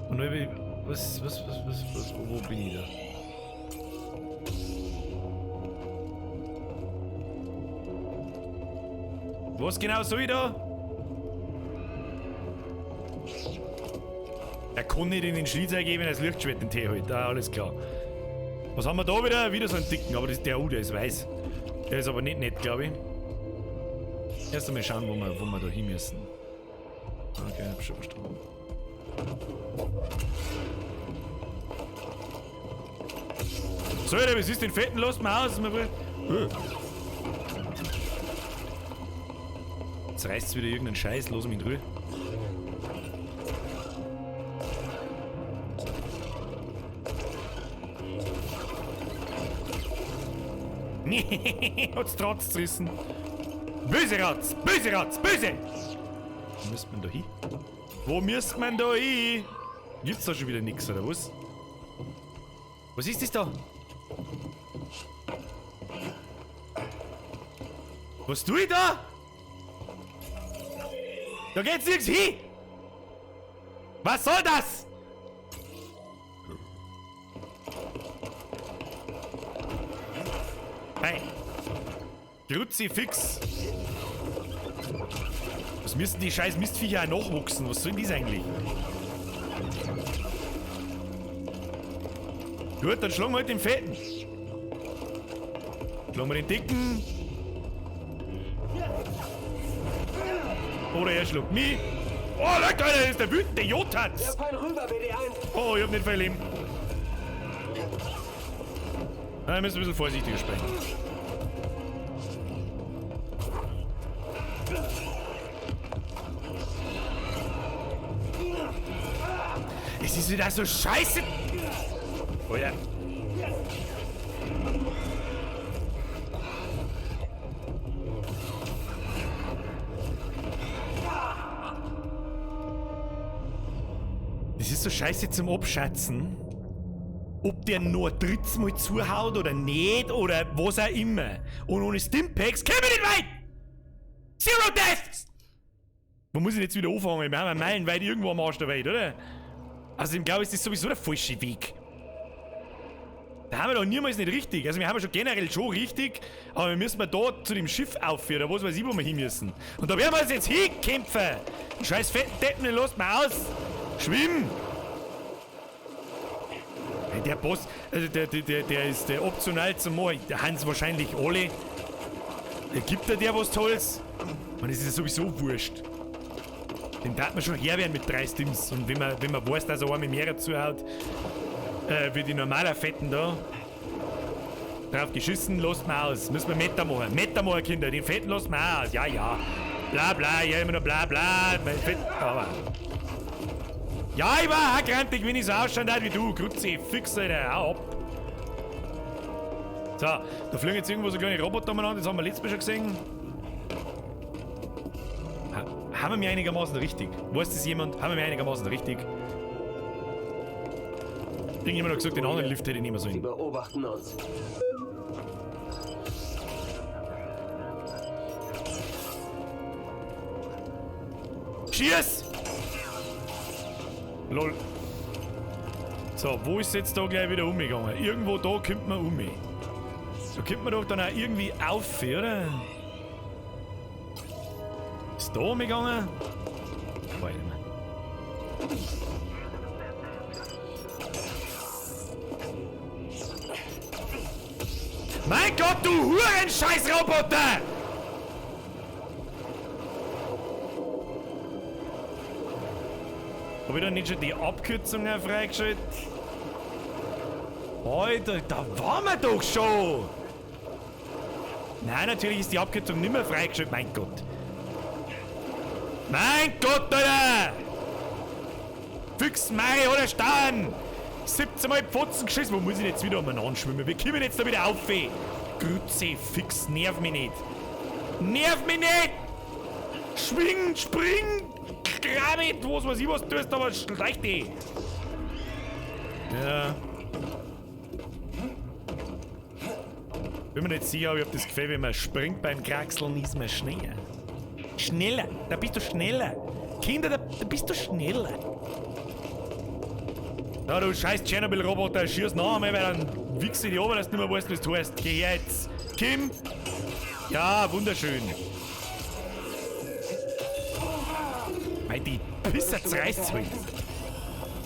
Und was, wo bin ich da? Was genau soll ich da? Er kann nicht in den Schlitz eingeben, das Lichtschwert den Tee halt. Ah, alles klar. Was haben wir da wieder? Wieder so einen dicken, aber das, der, der ist weiß. Der ist aber nicht nett, glaube ich. Erst einmal schauen, wo wir da hin müssen. Okay, hab schon verstanden. So, Alter, was ist den Fetten? Lasst mal aus. Jetzt reißt's wieder irgendeinen Scheiß, lass mich in Ruhe. Nee, hat's Trotz zerrissen. Böse Ratz, böse Ratz, böse! Wo müsste man da hin? Wo müsste man da hin? Gibt's da schon wieder nix, oder was? Was ist das da? Was tue ich da? Da geht's nirgends hin! Was soll das? Hey! Kruzifix! Was müssen die scheiß Mistviecher auch nachwachsen? Was soll denn das eigentlich? Gut, dann schlagen wir halt den Fetten. Schlagen wir den Dicken. Oder er schlägt mich. Oh, Leute, Alter, das ist der wütende Jotatz. Oh, ich hab nicht viel Leben. Na, wir müssen ein bisschen vorsichtiger sprechen. Es ist wieder so scheiße. Oh ja. Das ist so scheiße zum Abschätzen, ob der nur ein drittes Mal zuhaut oder nicht oder was auch immer. Und ohne Stimpacks käme ich nicht weit! Zero Deaths! Wo muss ich jetzt wieder anfangen? Wir haben ja meilenweit irgendwo am Arsch der Welt, oder? Also ich glaube, es ist sowieso der falsche Weg. Da haben wir doch niemals nicht richtig. Also wir haben ja schon generell schon richtig, aber wir müssen mal da zu dem Schiff aufführen, oder was weiß ich, wo wir hin müssen. Und da werden wir uns jetzt hinkämpfen! Den scheiß fetten Deppen, den lasst mal aus! Schwimm! Hey, der Boss, also der ist der optional zum Machen. Der Hans wahrscheinlich alle. Der gibt der was Tolles. Man, das ist ja sowieso wurscht. Den darf man schon her werden mit 3 Stims. Und wenn man weiß, dass er einmal mehr zuhaut, wie die normaler Fetten da. Drauf geschissen, lasst mal aus. Müssen wir Meter machen. Meter machen, Kinder. Den Fetten lassen wir aus. Ja, ja. Bla, bla, ja, immer nur bla, bla. Mein Fett, aber. Ja, ich war auch grantig, wenn ich so ausschauen würde wie du. Grütze, fix, Alter. Hau ab. So, da fliegen jetzt irgendwo so kleine Roboter umeinander. Das haben wir letztes Mal schon gesehen. Haben wir mir einigermaßen richtig? Weiß das jemand? Haben wir mir einigermaßen richtig? Irgendjemand hat gesagt, den anderen Lift hätte ich nicht mehr sollen. Sie beobachten uns. Schieß! Lol. So, wo ist jetzt da gleich wieder umgegangen? Irgendwo da kommt man um. Da kommt man doch dann auch irgendwie auf, oder? Ist da umgegangen? Weiß nicht mehr. Mein Gott, du Huren-Scheiß-Roboter! Hab ich da nicht schon die Abkürzung freigeschaltet? Alter, da waren wir doch schon! Nein, natürlich ist die Abkürzung nicht mehr freigeschaltet, mein Gott. Mein Gott, Alter! Füchs, Mei oder Stern! 17 Mal Pfotzen geschissen. Wo muss ich denn jetzt wieder umeinander schwimmen? Wir kommen jetzt da wieder auf, ey. Grütze, fix, nerv mich nicht. Nerv mich nicht! Schwing, spring, grabe, was weiß ich, was du tust, aber schleich dich. Ja. Bin mir nicht sicher, aber ich hab das Gefühl, wenn man springt beim Kraxeln, ist man schneller. Schneller, da bist du schneller. Kinder, da bist du schneller. Na du scheiß Tschernobyl-Roboter, schieß noch einmal, weil dann wichst du dich runter, dass du nicht mehr weißt, was du heißt. Geh her jetzt. Kim! Ja, wunderschön. Weil die Pisser zerreißt's halt.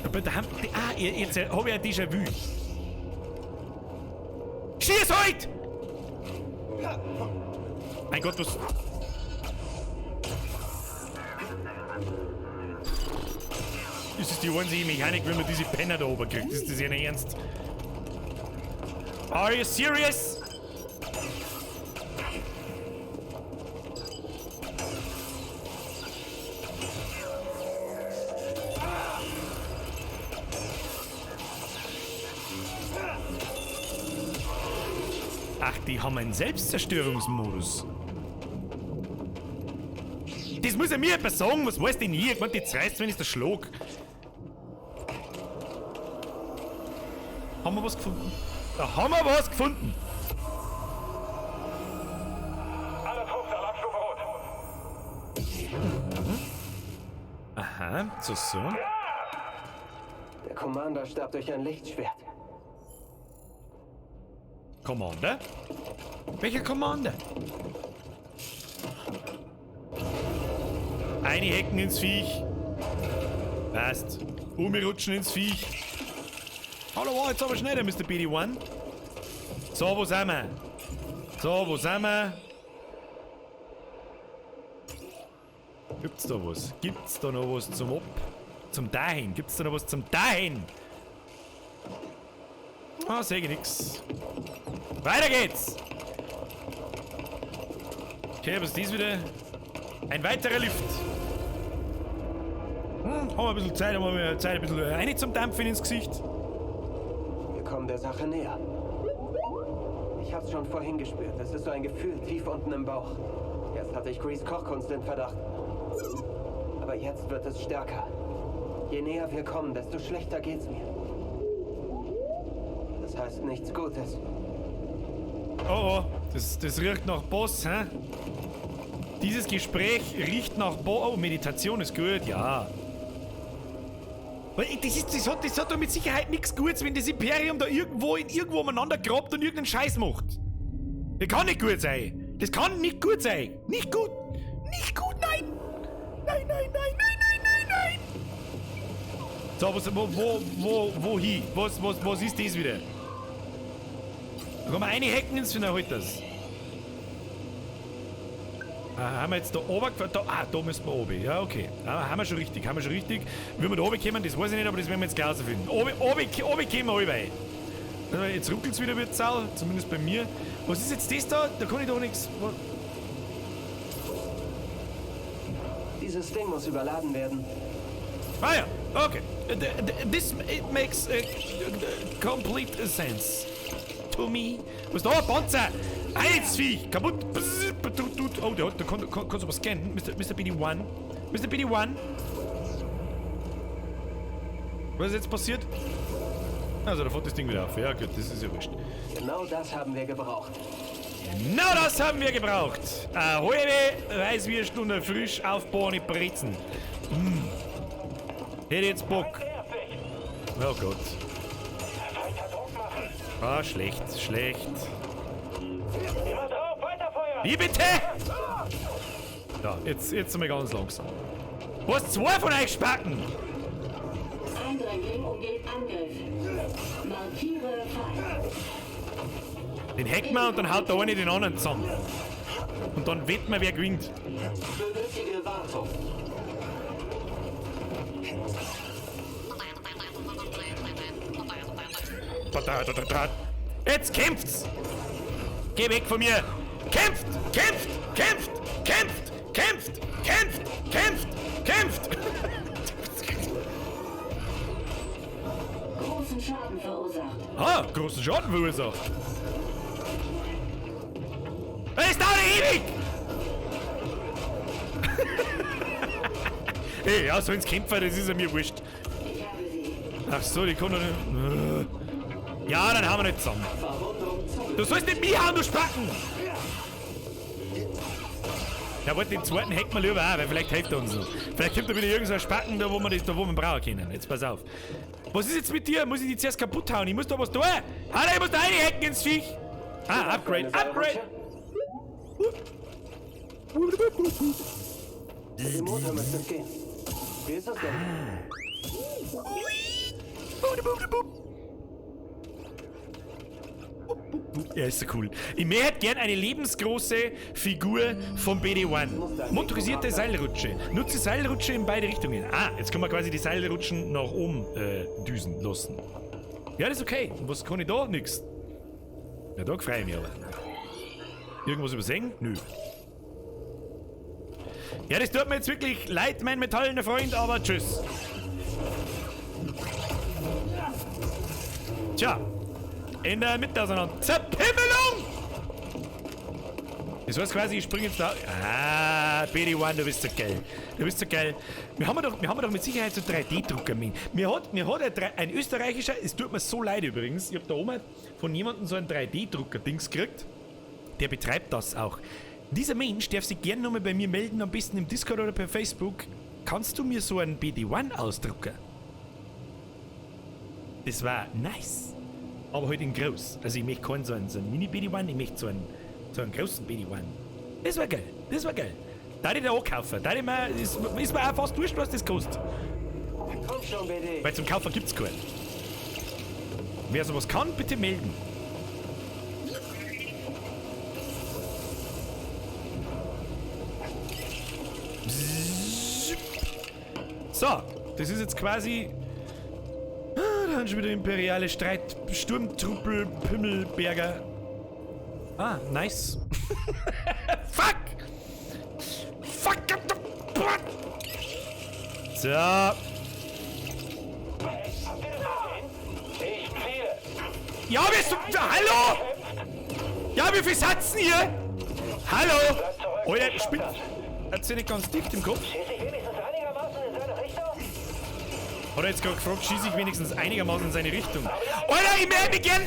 Aber da haben die, ah, jetzt hab ich ein Déjà-vu. Schieß halt! Mein Gott, was... Ist das die einzige Mechanik, wenn man diese Penner da oben kriegt? Ist das ja nicht ernst? Are you serious? Ach, die haben einen Selbstzerstörungsmodus. Das muss ja mir jemand sagen, was weiß denn ich? Ich meine, die zerreißt, wenn ich das schlag. Haben wir was gefunden? Da haben wir was gefunden! Alle Trupps, Alarmstufe Rot. Aha, so, so. Der Commander starb durch ein Lichtschwert. Commander? Welcher Commander? Eine Hecken ins Viech. Passt. Umrutschen ins Viech. Hallo, war jetzt aber schneller, Mr. BD-1. So, wo sind wir? So, wo sind wir? Gibt's da was? Gibt's da noch was zum Ab? Zum Dahin? Gibt's da noch was zum Dahin? Ah, seh ich nix. Weiter geht's! Okay, was ist dies wieder? Ein weiterer Lift. Haben wir ein bisschen Zeit, haben wir Zeit, ein bisschen rein zum Dampfen ins Gesicht. Wir kommen der Sache näher. Ich hab's schon vorhin gespürt. Es ist so ein Gefühl tief unten im Bauch. Erst hatte ich Greez Kochkunst in Verdacht. Aber jetzt wird es stärker. Je näher wir kommen, desto schlechter geht's mir. Das heißt nichts Gutes. Oh, oh, das riecht nach Boss, hä? Dieses Gespräch riecht nach Boss. Oh, Meditation ist gut, ja. Das hat doch mit Sicherheit nichts Gutes, wenn das Imperium da irgendwo in irgendwo umeinander grabt und irgendeinen Scheiß macht. Das kann nicht gut sein. Das kann nicht gut sein. Nicht gut. Nicht gut, nein. Nein, nein, nein, nein, nein, nein, nein. So, was, wohin? Was ist das wieder? Da kann man eine Hecken ins Finale, halt das. Ah, haben wir jetzt da oben gefahren? Da, da müssen wir oben. Ja, okay. Ah, haben wir schon richtig, haben wir schon richtig. Wie wir da oben kommen, das weiß ich nicht, aber das werden wir jetzt gleich rausfinden. Oben kommen wir alle. Jetzt ruckelt's wieder wie Sau, zumindest bei mir. Was ist jetzt das da? Da kann ich doch nichts. Dieses Ding muss überladen werden. Ah ja, okay. This it makes complete sense to me. Was ist da? Panzer! Eins, Viech! Kaputt! Oh, der hat, da kannst du was scannen. Mr. BD-1. Mr. BD-1. Was ist jetzt passiert? Also, da fährt das Ding wieder auf. Ja, gut, das ist ja wurscht. Genau das haben wir gebraucht. Genau das haben wir gebraucht. Eine halbe Weißwürst und eine frisch aufbauende Brezen. Mm. Hätte jetzt Bock. Oh Gott. Ah, schlecht, schlecht. Wie bitte? Ja, jetzt sind wir ganz langsam. Was? Zwei von euch Spacken? Eindringling umgeht Angriff. Markiere Feind. Den hacken wir und dann haut der eine den anderen zusammen. Und dann wetten wir, wer gewinnt. Benötige Wartung. Jetzt kämpft's! Geh weg von mir! Kämpft! Kämpft! Kämpft! Kämpft! Kämpft! Kämpft! Kämpft! Kämpft! Großen Schaden verursacht. Ah, großen Schaden verursacht. Es dauert ewig! Ey, ja, sollen's kämpfen, das ist ja mir wurscht. Ich habe sie. Ach so, die kommen doch nicht. Ja, dann hauen wir nicht zusammen. Du sollst nicht mich hauen, du Spacken! Ja, warte, den zweiten hacken wir lieber auch, weil vielleicht hilft er uns noch. Vielleicht kommt da wieder irgend so ein Spacken, da wo wir, das, da wo wir brauchen können. Jetzt pass auf. Was ist jetzt mit dir? Muss ich die zuerst kaputt hauen? Ich muss da was tun. Hallo, ich muss da reinhacken ins Viech. Ah, Upgrade, Upgrade! Mit dem Motor müsste es gehen. Wie ist das denn? Ja, ist so cool. Ich möchte gern eine lebensgroße Figur vom BD-1. Motorisierte Seilrutsche. Nutze Seilrutsche in beide Richtungen. Ah, jetzt kann man quasi die Seilrutschen nach oben düsen lassen. Ja, das ist okay. Und was kann ich da? Nix. Ja, da freue ich mich aber. Irgendwas übersehen? Nö. Ja, das tut mir jetzt wirklich leid, mein metallener Freund, aber tschüss. Tja. In der Mitte auseinander. Zerpimmelung! Das heißt quasi, ich springe jetzt da. Ah, BD-1, du bist so geil. Du bist so geil. Wir haben doch mit Sicherheit so 3D-Drucker. Mir hat ein österreichischer, es tut mir so leid übrigens, ich hab da oben von jemandem so einen 3D-Drucker-Dings gekriegt. Der betreibt das auch. Dieser Mensch darf sich gerne nochmal bei mir melden, am besten im Discord oder per Facebook. Kannst du mir so einen BD-1 ausdrucken? Das war nice. Aber halt in groß. Also ich möchte keinen so einen Mini-BD-1, ich möchte so einen großen BD-1. Das war geil, das war geil. Da ich da auch kaufen. Da ich mir, ist mir auch fast wurscht, was das kostet. Komm schon, BD. Weil zum Kaufen gibt's keinen. Wer sowas kann, bitte melden. So, das ist jetzt quasi... Ah, da haben schon wieder imperiale Streit... Sturmtruppel, Pümmelberger. Ah, nice. Fuck! Fuck! So. Ja, bist du... Hallo! Ja, wie viel Satzen hier? Hallo! Alter, spinnt... Hat sie nicht ganz dicht im Kopf? Hat er jetzt gerade gefragt, schieße ich wenigstens einigermaßen in seine Richtung? Alter, ich melde mich gern!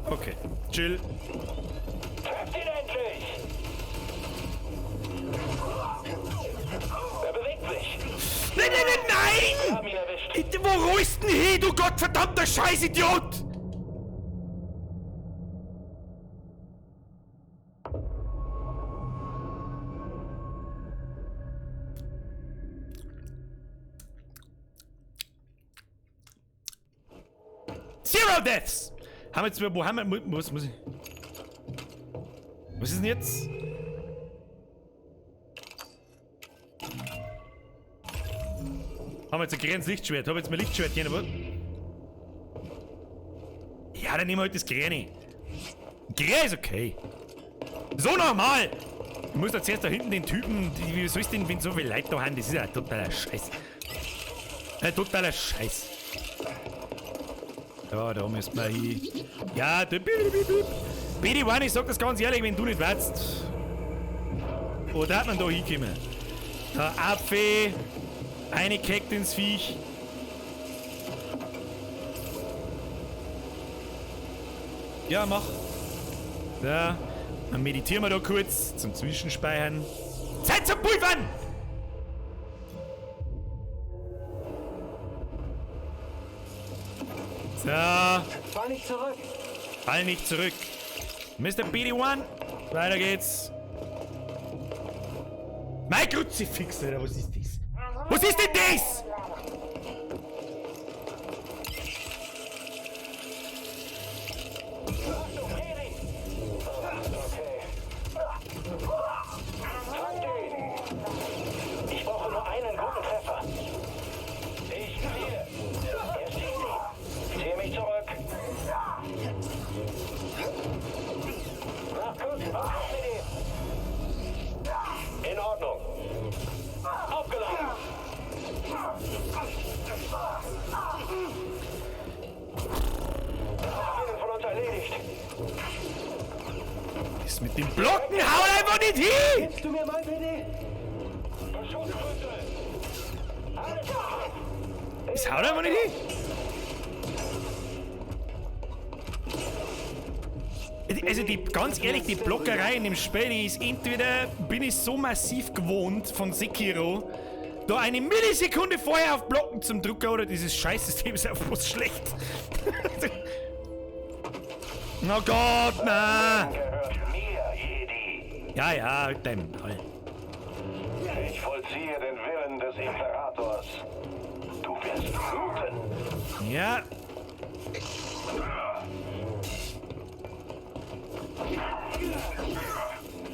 Okay, chill. Trefft ihn endlich! Er bewegt sich. Nein, nein, nein, nein! Wo rollst denn hin, du gottverdammter Scheißidiot? Zero Deaths! Haben wir jetzt, wo haben wir, was muss ich? Was ist denn jetzt? wir jetzt ein grünes Lichtschwert. Hab jetzt mein Lichtschwert hier, aber. Ja, dann nehmen wir halt das Grüne. Grün ist okay. So nochmal! Ich muss da zuerst da hinten den Typen, wie soll ich denn, wenn so viele Leute da haben? Das ist ja totaler Scheiß. Ein totaler Scheiß. Ja, da müssen wir hin. Ja, da. BD1, ich sag das ganz ehrlich, wenn du nicht weißt. Wo darf man da hinkommen? Da, Apfel. Eine keckt ins Viech. Ja, mach. Da. Dann meditieren wir da kurz zum Zwischenspeichern. Zeit zum Pulvern! So. Fall nicht zurück. Fall nicht zurück. Mr. BD1, weiter geht's. Mein Kruzifix, Alter, was ist das? Was ist denn das? Ich brauche nur einen guten Treffer. Ich ziele. Er sieht sie. Ziehe mich zurück. Mach gut. In Ordnung. Aufgeladen. Einen von uns erledigt. Das mit dem Blocken haut einfach nicht hin! Gibst du mir mal, BD? Das haut einfach nicht hin! Also die, ganz ehrlich, die Blockerei in dem Spiel, die ist entweder bin ich so massiv gewohnt von Sekiro, da eine Millisekunde vorher auf Blocken zum Drucker oder dieses Scheißsystem ist einfach bloß schlecht. Oh Gott, na! Ja, ja, halt dein Maul. Ich vollziehe den Willen des Imperators. Du wirst bluten. Ja.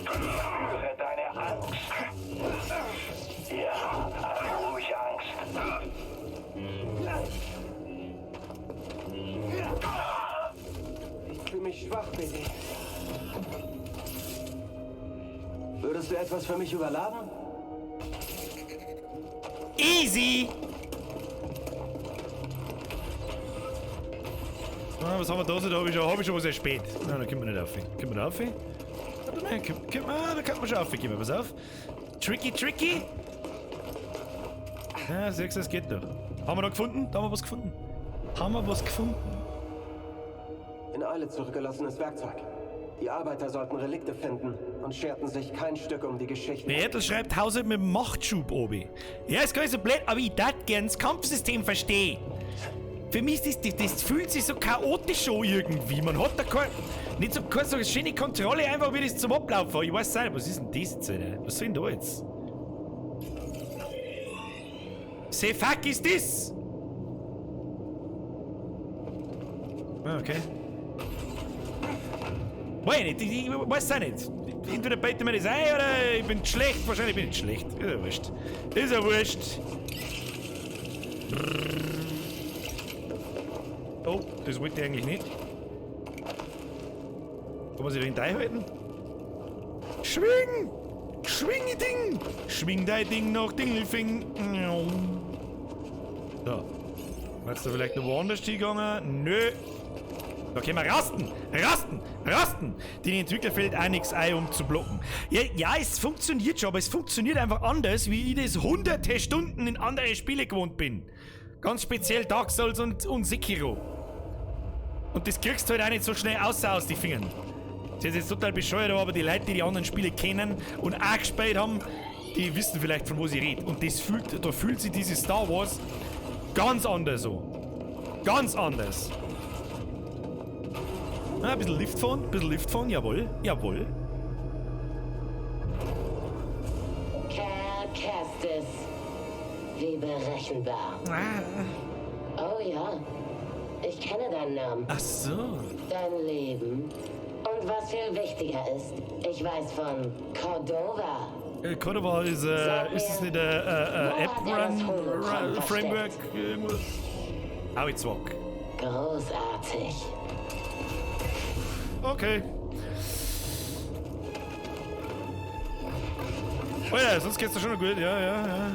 Spüre deine Angst. Ja, hab ruhig Angst. Ich fühle mich schwach, BD. Würdest du etwas für mich überladen? Easy! Ah, was haben wir da so? Da habe ich schon, was erspäht. Nein, da können wir nicht rauf. Können wir da rauf? Warte mal, da kann man schon raufgehen. Pass auf. Tricky, tricky. Ja, siehst du, das geht doch. Haben wir da gefunden? Da haben wir was gefunden. Haben wir was gefunden? In Eile zurückgelassenes Werkzeug. Die Arbeiter sollten Relikte finden und scherten sich kein Stück um die Geschichte. Bertel schreibt Hause mit dem Machtschub, Obi. Ja, ist gar nicht so blöd, aber ich darf gern das Kampfsystem verstehen. Für mich ist das fühlt sich so chaotisch an irgendwie. Man hat da kein, nicht so, keine so schöne Kontrolle, einfach wie das zum Ablaufen. Ich weiß nicht, was ist denn das jetzt, Alter? Was soll denn da jetzt? The fuck is this? Ah, okay. Weiß nicht, ich weiß auch nicht. Entweder beite mir das ein oder ich bin schlecht. Wahrscheinlich bin ich schlecht. Ist ja wurscht. Ist ja wurscht. Oh, das wollte ich eigentlich nicht. Kann man sich da hinten einhalten? Schwing! Schwing Ding! Schwing dein Ding nach Dingelfing! So. Jetzt da vielleicht noch woanders hingegangen? Nö. Da können wir rasten! Rasten! Rasten! Den Entwickler fällt auch nichts ein, um zu blocken. Ja, ja, es funktioniert schon, aber es funktioniert einfach anders, wie ich das hunderte Stunden in andere Spiele gewohnt bin. Ganz speziell Dark Souls und Sekiro. Und das kriegst du halt auch nicht so schnell außer aus die Fingern. Das ist jetzt total bescheuert, aber die Leute, die die anderen Spiele kennen und auch gespielt haben, die wissen vielleicht, von wo sie reden. Und da fühlt sich dieses Star Wars ganz anders so. Ganz anders. Ah, ein bisschen Lift fahren, ein bisschen Lift fahren, jawohl, jawohl. Cal Kestis. Wie berechenbar. Oh ja, ich kenne deinen Namen. Ach so. Dein Leben. Und was viel wichtiger ist, ich weiß von Cordova. Cordova ist, Sag ist das mir, nicht ein wo App hat er das Run, Holocron Run Framework? versteckt? Irgendwas? Auch Großartig. Okay. Oh ja, sonst geht's doch schon noch gut. Ja, ja, ja.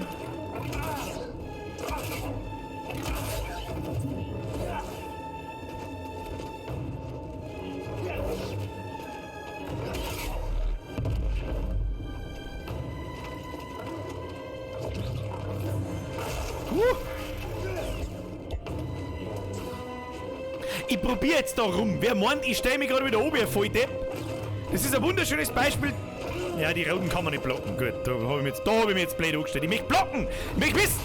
Ich probier jetzt da rum. Wer meint, ich stell mich gerade wieder oben, ihr Volldepp? Das ist ein wunderschönes Beispiel. Ja, die Roten kann man nicht blocken. Gut, da hab ich mich jetzt, da hab ich mich jetzt blöd angestellt. Ich möchte blocken! Ich möchte wissen,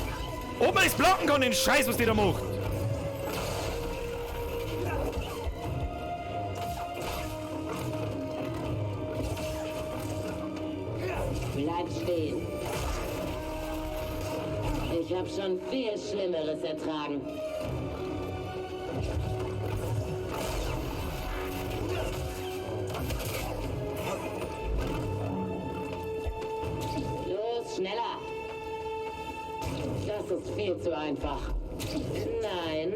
ob man das blocken kann, den Scheiß, was die da macht. Bleib stehen. Ich habe schon viel Schlimmeres ertragen. Los, schneller! Das ist viel zu einfach. Nein.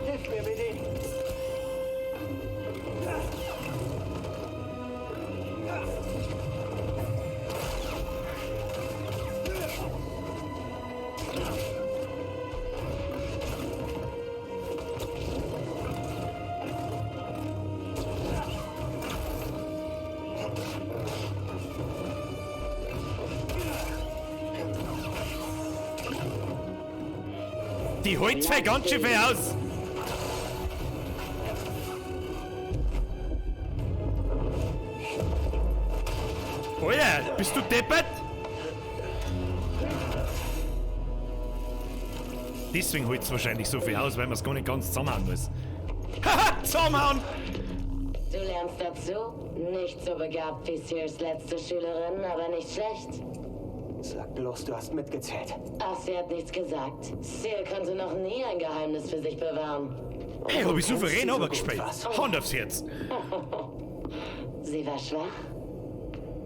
Hilf mir, BD. Die holt zwar ganz schön viel aus. Alter, bist du deppert? Deswegen holt's wahrscheinlich so viel aus, weil man's gar nicht ganz zusammenhauen muss. Haha, zusammenhauen! Du lernst dazu. Nicht so begabt wie Sears letzte Schülerin, aber nicht schlecht. Sag bloß, du hast mitgezählt. Ach, sie hat nichts gesagt. Sear konnte noch nie ein Geheimnis für sich bewahren. Hey, hab ich souverän Kennst sie so runtergespielt. gut, was? Hand aufs Herz. Sie war schwach.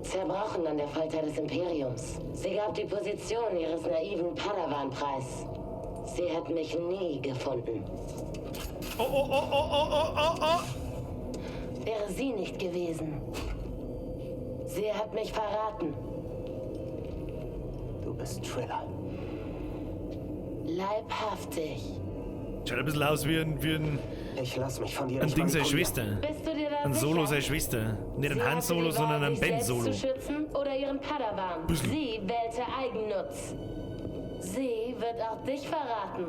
Zerbrochen an der Folter des Imperiums. Sie gab die Position ihres naiven Padawan preis. Sie hat mich nie gefunden. Oh, oh, oh, oh, oh, oh, oh, oh. Wäre sie nicht gewesen. Sie hat mich verraten. Du bist Triller. Leibhaftig. Schaut ein bisschen aus wie ein Ich lass mich von dir ein nicht Ding seine manipulieren. Schwester. Bist du dir da Ein sicher? Solo seine Schwester. Nicht ein Sie Han hatte Solo, die Wahl, sondern ein sich Ben selbst Solo. zu schützen oder ihren Padawan. Bisschen. Sie wählte Eigennutz. Sie wird auch dich verraten.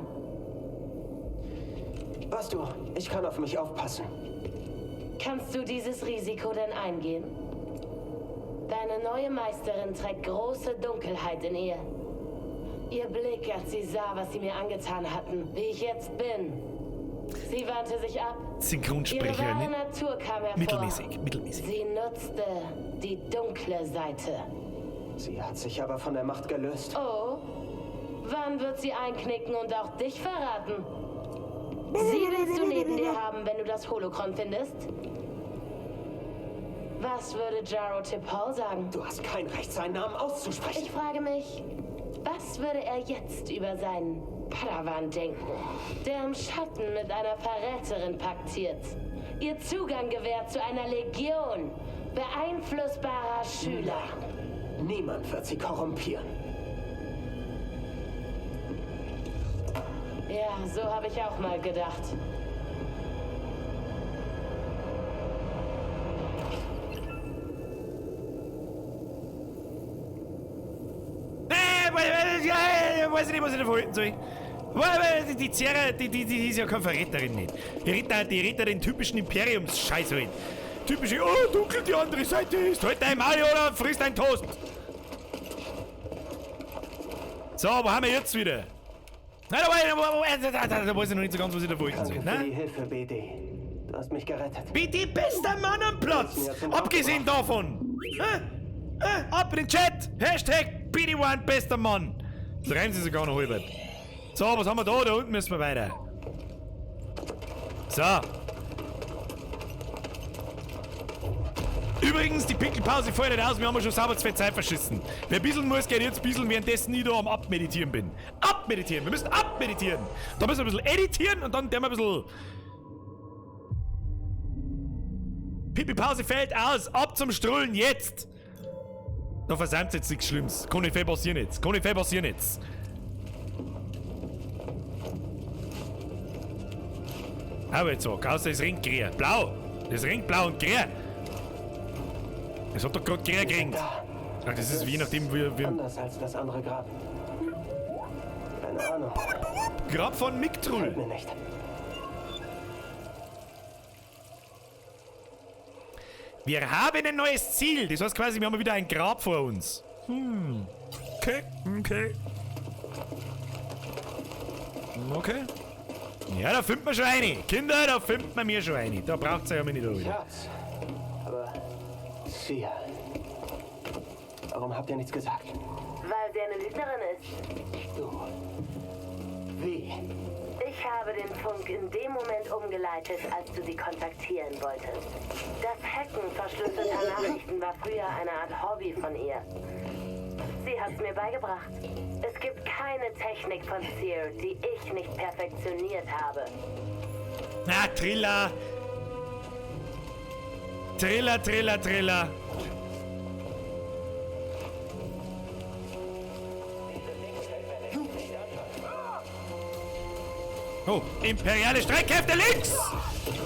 Weißt du, ich kann auf mich aufpassen. Kannst du dieses Risiko denn eingehen? Deine neue Meisterin trägt große Dunkelheit in ihr. Ihr Blick, als sie sah, was sie mir angetan hatten, wie ich jetzt bin. Sie wandte sich ab. Ihre Synchronsprecher, wahre ne? Natur kam hervor. Mittelmäßig, mittelmäßig. Sie nutzte die dunkle Seite. Sie hat sich aber von der Macht gelöst. Oh, wann wird sie einknicken und auch dich verraten? Sie willst du neben dir haben, wenn du das Holocron findest? Was würde Jaro Tipol sagen? Du hast kein Recht, seinen Namen auszusprechen. Ich frage mich, was würde er jetzt über seinen Padawan denken, der im Schatten mit einer Verräterin paktiert, ihr Zugang gewährt zu einer Legion beeinflussbarer Schüler? Niemand wird sie korrumpieren. Ja, so habe ich auch mal gedacht. Weiß ich nicht, was ich davon halten soll. Weil Die Zera, die ist ja keine Verräterin nicht. Die redet den typischen Imperiumsscheiß halt. Typische, oh, dunkel die andere Seite ist. Halt dein Maul oder frisst ein Toast. So, wo haben wir jetzt wieder? Nein, da weiß ich noch nicht so ganz, was ich da wollten soll. Danke für die Ne? Hilfe, BD. Du hast mich gerettet. BD, bester Mann am Platz! Abgesehen davon! Ab in den Chat! Hashtag BD1, bester Mann! Das reimt sich sogar noch halb. So, was haben wir da? Da unten müssen wir weiter. So. Übrigens, die Pinkelpause fällt nicht aus, wir haben ja schon sauber zu viel Zeit verschissen. Wer bisseln muss, geht jetzt bisseln, währenddessen ich da am Abmeditieren bin. Abmeditieren, wir müssen abmeditieren. Da müssen wir ein bisschen editieren und dann wir ein bisschen... Pipi-Pause fällt aus, ab zum Strullen, jetzt! Da versäumt jetzt nichts Schlimmes. Kann nicht viel passieren jetzt. Kann nicht viel passieren jetzt. Aber jetzt sag, außer es ringt grün. Blau! Es ringt blau und grün! Es hat doch gerade grün geringt. Ach, das ist je nachdem, wie... Anders als das andere Grab. Keine Ahnung. Grab von Miktrull. Mir nicht. Wir haben ein neues Ziel. Das heißt quasi, wir haben wieder ein Grab vor uns. Hm. Okay, okay. Okay. Ja, da findet man schon eine. Kinder, da findet man mir schon eine. Da braucht's ja nicht Ich wieder. hab's. Aber... Sia. Warum habt ihr nichts gesagt? Weil sie eine Lügnerin ist. Du. Wie? Ich habe den Funk in dem Moment umgeleitet, als du sie kontaktieren wolltest. Das Hacken verschlüsselter Nachrichten war früher eine Art Hobby von ihr. Sie hat's mir beigebracht. Es gibt keine Technik von Seer, die ich nicht perfektioniert habe. Na, Triller. Triller, Triller, Triller. Oh, imperiale Streitkräfte links!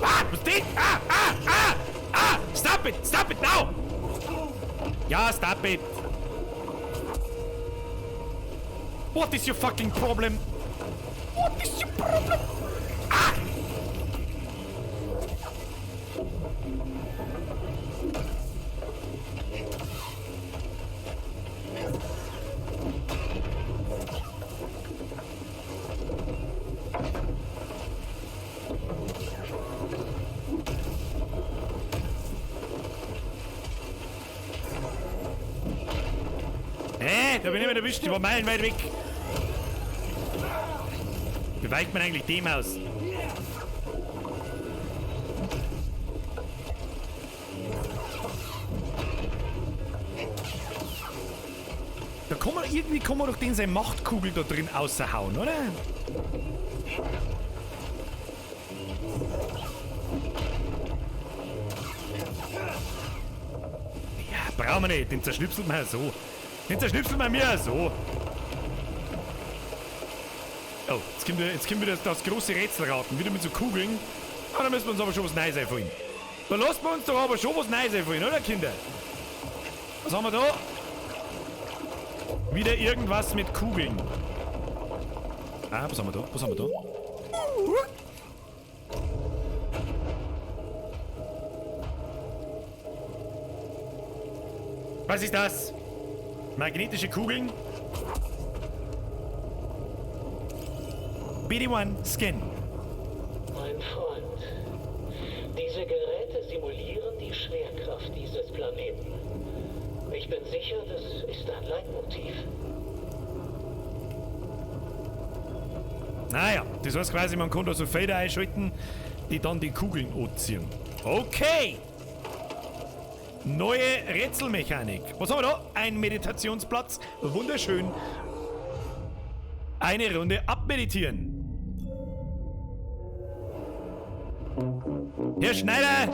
Ah, was denn? Ah, ah, ah, ah! Stop it! Stop it now! Ja, stop it! What is your fucking problem? What is your problem? Ah! Da bin ich nicht mehr erwischt, ich war meilenweit weg. Wie weicht man eigentlich dem aus? Da kann man irgendwie kann man doch den seine Machtkugel da drin außerhauen, oder? Ja, brauchen wir nicht, den zerschnipselt man ja so. Den zerschnipselt man mir ja so. Oh, jetzt kommt wieder das große Rätselraten. Wieder mit so Kugeln. Ah, da müssen wir uns aber schon was Neues einfallen. Da lassen wir uns doch aber schon was Neues einfallen, oder Kinder? Was haben wir da? Wieder irgendwas mit Kugeln. Ah, was haben wir da? Was haben wir da? Was ist das? Magnetische Kugeln? BD-1 Scan. Mein Freund, diese Geräte simulieren die Schwerkraft dieses Planeten. Ich bin sicher, das ist ein Leitmotiv. Naja, das heißt quasi, man kann da so Felder einschalten, die dann die Kugeln anziehen. Okay! Neue Rätselmechanik. Was haben wir da? Ein Meditationsplatz. Wunderschön. Eine Runde abmeditieren. Herr Schneider,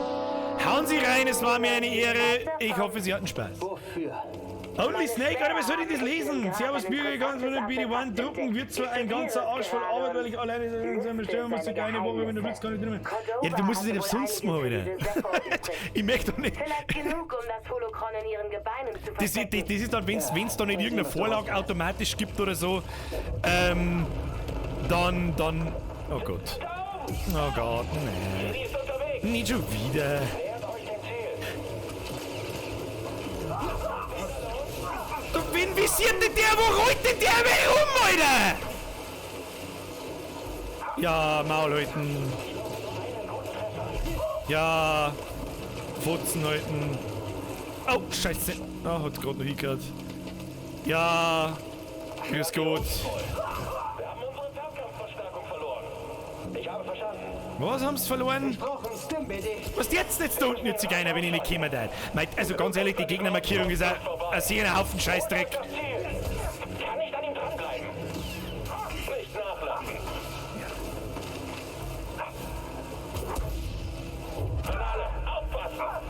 hauen Sie rein, es war mir eine Ehre. Ich hoffe, Sie hatten Spaß. Wofür? Holy Snake, Alter, was soll ich das lesen? Servus, Bürger, ganz von den BD-1 drucken wird zwar ein ganzer Arsch voll Arbeit, weil ich alleine so bestellen muss, sogar eine Woche, wenn du willst, kann ich nicht mehr. Ja, du musst es nicht umsonst machen, Alter. Ich möchte doch nicht. Vielleicht genug, um das Holocron in ihren Gebeinen zu Das, verstecken. das ist dann, wenn's da nicht irgendeine Vorlage automatisch gibt oder so, dann, oh Gott. Oh Gott, nee. Nicht schon wieder. Du, wen visiert denn der? Wo rollt denn der mich um, Alter? Ja, Maul halten. Ja, Fotzen halten. Oh, scheiße. Ah, hat gerade noch hingehört. Ja, grüß Gott. Wir haben unsere Fernkampfverstärkung verloren. Ich habe verstanden. Was haben sie verloren? Was jetzt nicht da unten jetzt Zigeuner, wenn ich nicht kommen darf? Also ganz ehrlich, die Gegnermarkierung ist ein sehr Haufen Scheißdreck. Das Ziel. Kann nicht an ihm dranbleiben. Nicht nachlassen. Finale, aufpassen!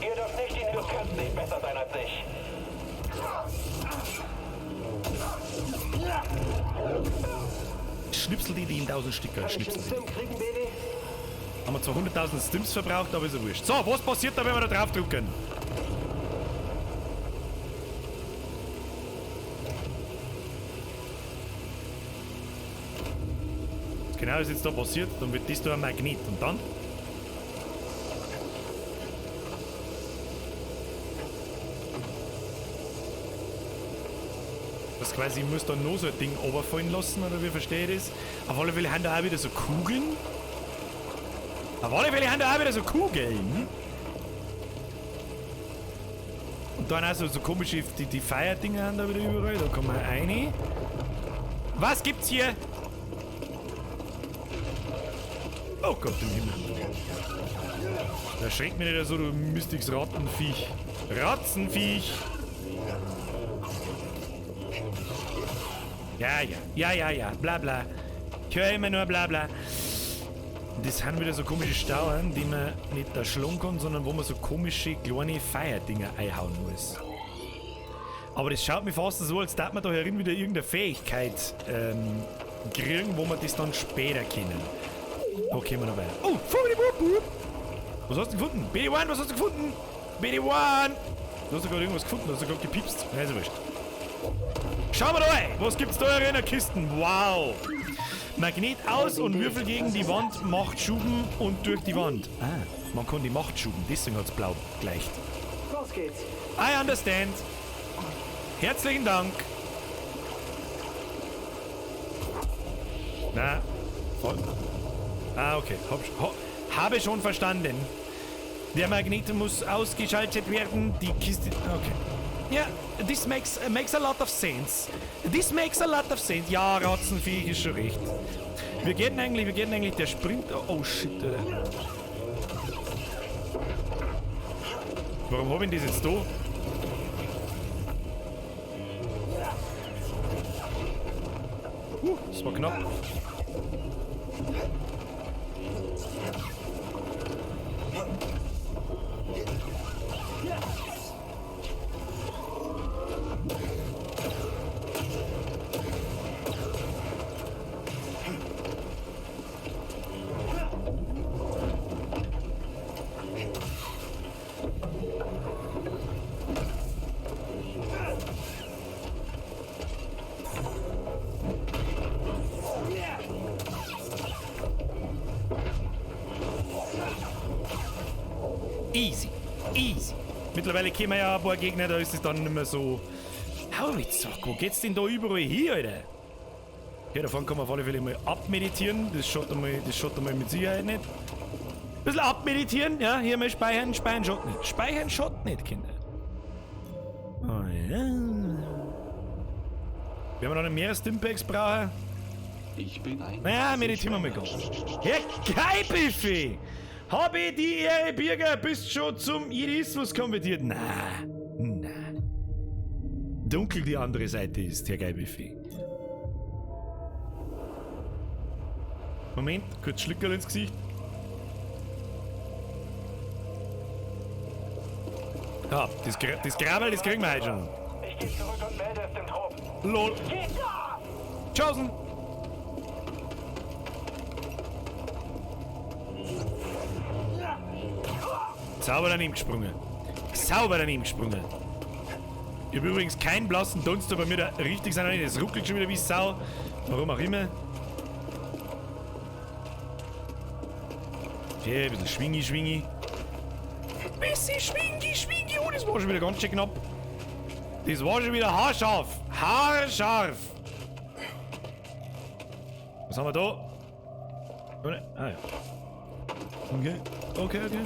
Ihr dürft nicht ihn, du kannst nicht besser sein als ich. Schnipsel die in 1000 Stücke. Schnipsel die. BD? Haben wir zwar 100.000 Stims verbraucht, aber ist ja wurscht. So, was passiert da, wenn wir da drauf drücken? Genau ist jetzt da passiert, dann wird das da ein Magnet. Und dann? Das quasi, ich muss da noch so ein Ding runterfallen lassen, oder wie verstehe ich das? Auf alle Fälle haben da auch wieder so Kugeln. Auf alle Fälle haben da auch wieder so Kugeln. Und dann auch so komische, die Feierdinger haben da wieder überall. Da kommen wir rein. Was gibt's hier? Oh Gott im Himmel. Da schreckt mich nicht so, du mistiges Rattenviech. Ratzenviech! Ja, ja, ja, ja, ja, bla bla. Ich höre immer nur bla bla. Das sind wieder so komische Stauern, die man nicht da schlagen kann, sondern wo man so komische kleine Feierdinger einhauen muss. Aber das schaut mir fast so, als darf man da herin wieder irgendeine Fähigkeit kriegen, wo wir das dann später kennen. Okay, wir noch weiter. Oh, Fubbidi-Bub-Bub. Was hast du gefunden? BD-1, was hast du gefunden? BD-1! Du hast doch gerade irgendwas gefunden, du hast doch gerade gepiepst. Na, ist ja wurscht. Schauen wir da rein! Was gibt's da in der Kisten? Wow! Magnet aus und Würfel gegen die Wand, Macht schuben und durch die Wand. Ah, man kann die Macht schuben, deswegen hat's blau gleicht. Los geht's. I understand. Herzlichen Dank. Na, voll. Ah, okay. Habe schon verstanden. Der Magnet muss ausgeschaltet werden. Die Kiste. Okay. Ja, this makes a lot of sense. This makes a lot of sense. Ja, Ratzenviech ist schon recht. Wir gehen eigentlich, der Sprint. Oh shit, Alter. Warum hab ich denn das jetzt da? Das war knapp. Easy, easy. Mittlerweile kommen ja ein paar Gegner, da ist es dann nicht mehr so. Hau mit Sack, wo geht's denn da überall hin, Alter? Ja, davon kann man auf alle Fälle mal abmeditieren. Das schaut einmal mit Sicherheit nicht. Ein bisschen abmeditieren, ja, hier mal speichern, speichern schaut nicht. Speichern schaut nicht, Kinder. Oh ja. Werden wir noch mehr Stimpaks brauchen? Ich bin ein. Naja, meditieren wir mal ganz. Herr Geibiffi! Hab ich die Ehre, Birger, bist schon zum Jediismus konvertiert? Na, na. Dunkel die andere Seite ist, Herr Geibiffi. Moment, kurz Schlickerl ins Gesicht. Ah, das Grabbel, das kriegen wir heute schon. Ich geh zurück und melde es dem Trupp. Lol. Tschaußen. Sauber daneben gesprungen. Sauber daneben gesprungen. Ich hab übrigens keinen blassen Dunst, aber mir da richtig sein. Das ruckelt schon wieder wie Sau. Warum auch immer. Okay, ein bisschen schwingi, schwingi. bisschen schwingi, schwingi. Oh, das war schon wieder ganz schön knapp. Das war schon wieder haarscharf. Haarscharf. Was haben wir da? Oh, ne. Ah ja. Okay, okay, okay.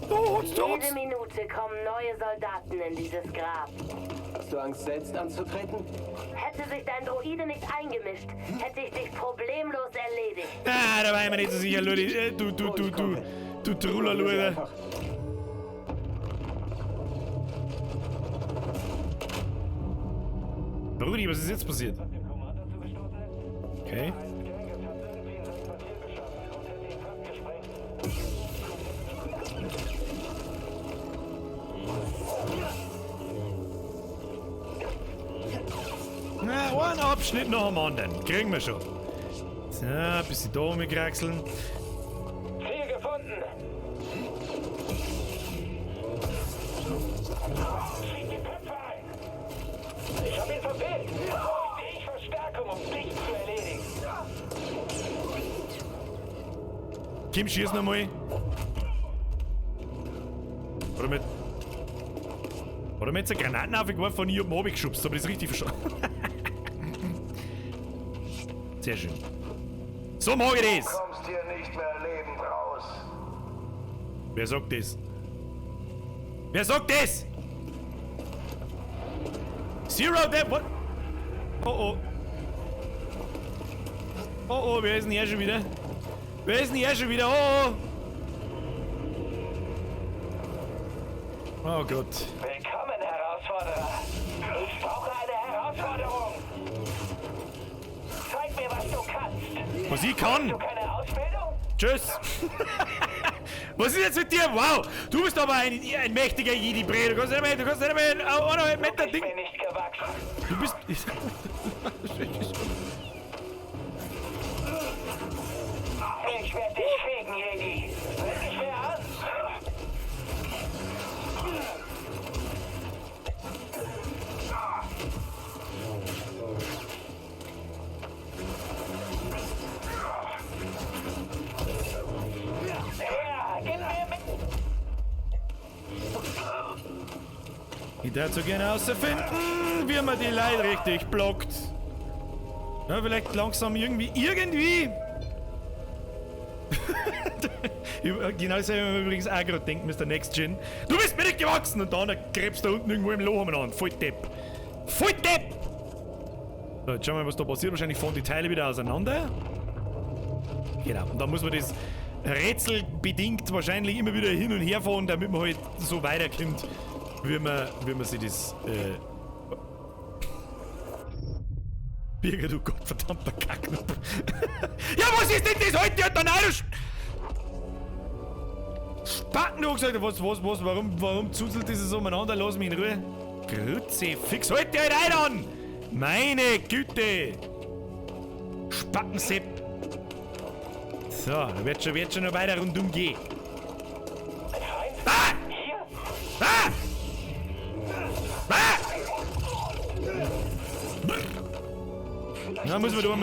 Oh, Jede Minute kommen neue Soldaten in dieses Grab. Hast du Angst, selbst anzutreten? Hätte sich dein Droide nicht eingemischt, hätte ich dich problemlos erledigt. Ah, da war ich mir nicht so sicher, Leute. Du, du, du, du, du Truller-Luder. Brudi, was ist jetzt passiert? Okay. Na, einen Abschnitt noch am anderen. Kriegen wir schon. So, ein bisschen da rumgekraxeln. Ziel gefunden. Schieb die Köpfe ein. Ich hab ihn verfehlt. Bräuchte ich Verstärkung, um dich zu erledigen. Kim, schieß noch mal. Oder mit. Oder mit so Granaten aufgeworfen und ich hab ihn runtergeschubst. Hab ich das richtig verstanden? Sehr schön. So mag ich das. Du kommst hier nicht mehr lebend raus. Wer sagt das? Wer sagt das? Zero Death, what? Oh oh. Oh oh, wer ist denn hier schon wieder? Wer ist denn hier schon wieder? Oh oh. Oh Gott. Willkommen, Herausforderer. Ich brauche eine Herausforderung. Zeig mir, was du kannst. Was ich kann? Hast du keine Ausbildung? Tschüss. Was ist jetzt mit dir? Wow, du bist aber ein mächtiger Jedi-Bre. Du kannst nicht mehr, du kannst nicht mehr 1,5 Meter Ding. Ich bin nicht gewachsen. Du bist. Ich werde dich fegen, Jedi. Tritt dich mehr an. Ich darf so gerne herausfinden, wie man die Leute richtig blockt. Ja, vielleicht langsam irgendwie. Irgendwie! Genau das habe ich mir übrigens auch gerade gedacht, Mr. Next Gen. Du bist mir nicht gewachsen! Und dann krebst du da unten irgendwo im Loch umeinander. Voll Depp! Voll Depp! So, jetzt schauen wir mal, was da passiert. Wahrscheinlich fahren die Teile wieder auseinander. Genau, und dann muss man das rätselbedingt wahrscheinlich immer wieder hin und her fahren, damit man halt so weiterkommt, wie man sich das. Birger, du gottverdammter Kacknupf. Ja, was ist denn das heute? Der Tornado. Spacken, du gesagt, was, warum zuzelt das so umeinander? Lass mich in Ruhe. Grütze, fix, halt dich halt ein an! Meine Güte! Spackensepp! So, da wird schon noch weiter rundum gehen. Ah! Ah! Ah! Na, muss man da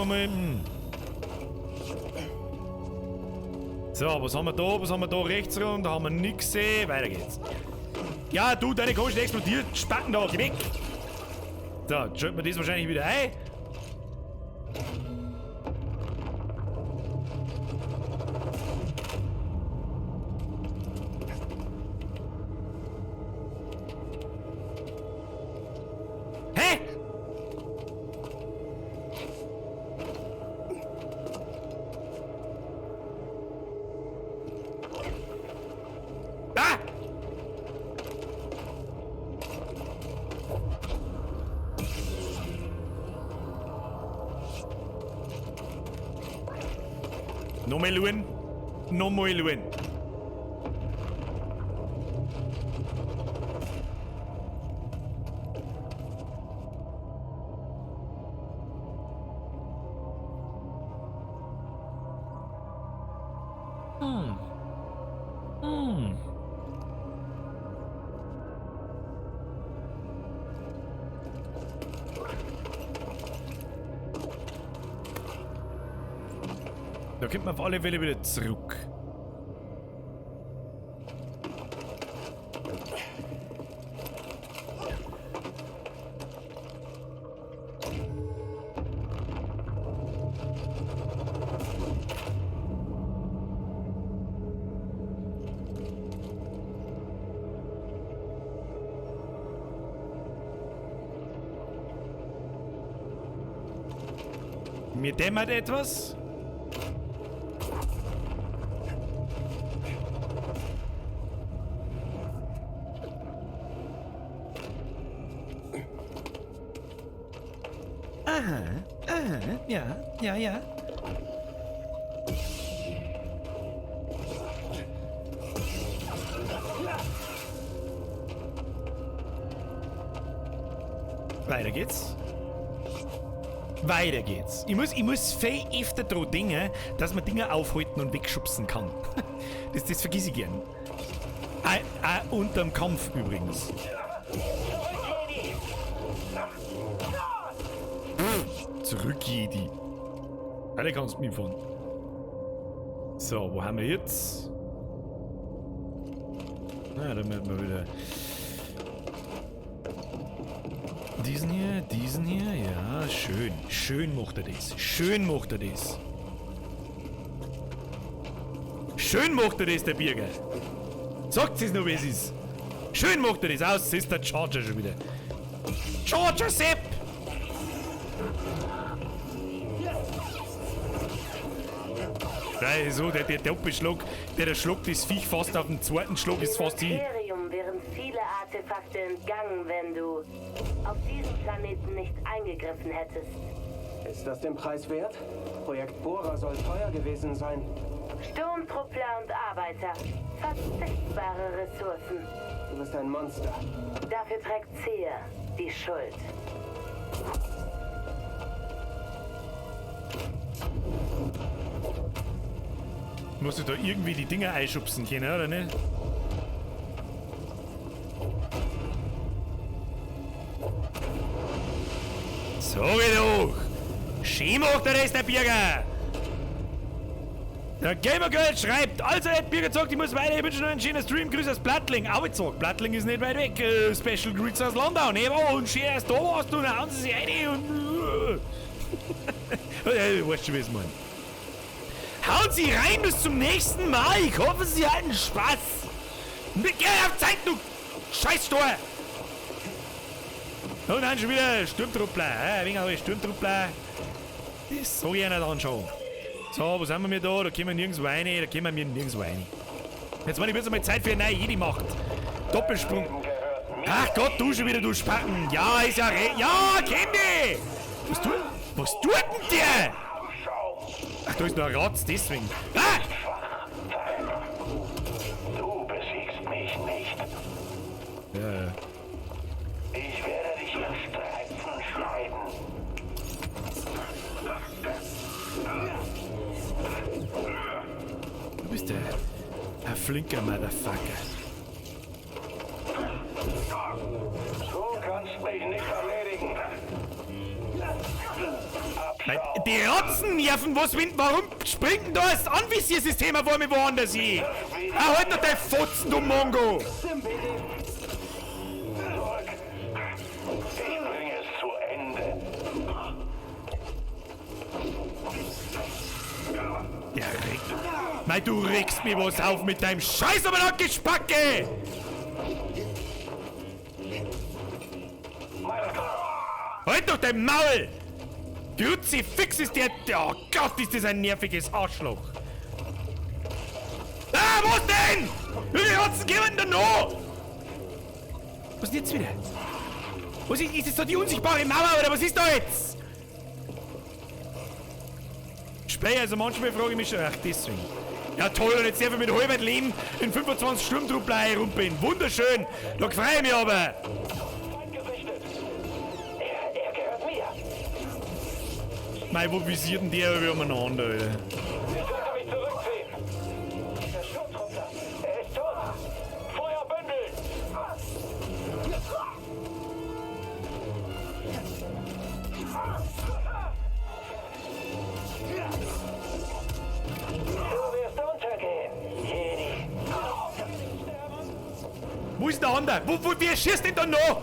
mal. So, was haben wir da? Was haben wir da rechts rum? Da haben wir nichts gesehen. Weiter geht's. Ja, du, deine Kosten explodiert. Spacken da, geh weg! So, jetzt schalten wir das wahrscheinlich wieder ein. Hä? Ah! Nochmal schauen. Nochmal schauen. Da kommt man auf alle Fälle wieder zurück. Mir dämmert etwas. Aha, aha, ja, ja, ja. Weiter geht's. Weiter geht's. Ich muss viel öfter dran denken, dass man Dinge aufhalten und wegschubsen kann. Das vergiss ich gern. Auch unterm Kampf übrigens. Pff, zurück, Jedi. Alle kannst du mich fahren. So, wo haben wir jetzt? Na, da müssen wir wieder. Diesen hier, ja, schön. Schön macht er das. Schön macht er das. Schön macht er das, der Birger. Sagt es noch, wie es ist. Schön macht er das. Aus ist der Charger schon wieder. Charger Sepp! Ja, so, der Doppelschlag, der schlagt das Viech fast auf den zweiten Schlag, ist fast hin. Dem Imperium wären viele Artefakte entgangen, wenn du auf diesem Planeten nicht eingegriffen hättest. Ist das den Preis wert? Projekt Bohrer soll teuer gewesen sein. Sturmtruppler und Arbeiter. Verzichtbare Ressourcen. Du bist ein Monster. Dafür trägt Cere die Schuld. Musst du da irgendwie die Dinger einschubsen können, oder nicht? So geht doch! Schön macht der Rest, der Birger! Der Gamer Girl schreibt, also der Birger sagt, ich muss weiter, ich wünsche noch einen schönen Stream, Grüße aus Plattling. Auch Plattling ist nicht weit weg, Special Grüße aus Landau, ne? Oh, und schön, dass du da warst, und hauen sie sich rein und... Weißt schon, wie es meint. Hauen Sie rein, bis zum nächsten Mal. Ich hoffe, Sie hatten Spaß. Geh auf Zeit, du Scheißstor! Und dann schon wieder Sturmtruppler. Ein wenig habe ich Sturmtruppler. Das sag ich einer dann schon. So, was haben wir da? Da kommen wir nirgendwo rein. Da kommen wir nirgendwo rein. Jetzt war ich bloß einmal Zeit für eine neue Jedi-Macht. Doppelsprung. Ach Gott, du schon wieder, du Spacken. Ja, ist ja re-, ja, kenn dich! Was tut denn der? Ach, da ist noch ein Ratz, deswegen. Ah! Du besiegst mich nicht. Ja. Ich werde dich in Streifen schneiden. Du bist der ein flinker Motherfucker. Du kannst mich nicht erledigen. Die Ratzennerven, was wind, warum springt denn da das Anvisiersystem auf einmal woanders hin? Ah, halt doch dein Fotzen, du Mongo! Ich bringe es zu Ende. Der regt. Mei, du regst mir was auf mit deinem Scheiß Gespacke! Halt doch dein Maul! Kruzifix ist der... Oh Gott, ist das ein nerviges Arschloch! Ah, was denn? Wie viele Rotzen gehen denn da noch? Was ist denn jetzt wieder? Was ist, ist das da die unsichtbare Mauer oder was ist da jetzt? Spray, also manchmal frage ich mich schon... Ach, deswegen. Ja toll, und jetzt darf ich mit halbem Leben in 25 Sturmtruppler rumpeln. Wunderschön! Da freue ich mich aber! Mei, wo visiert denn der über umeinander, Alter? Ich sollte mich zurückziehen. Der Sturmtruppler, er ist tot. Feuer bündeln! Wo ist der andere? Wer schießt denn da noch?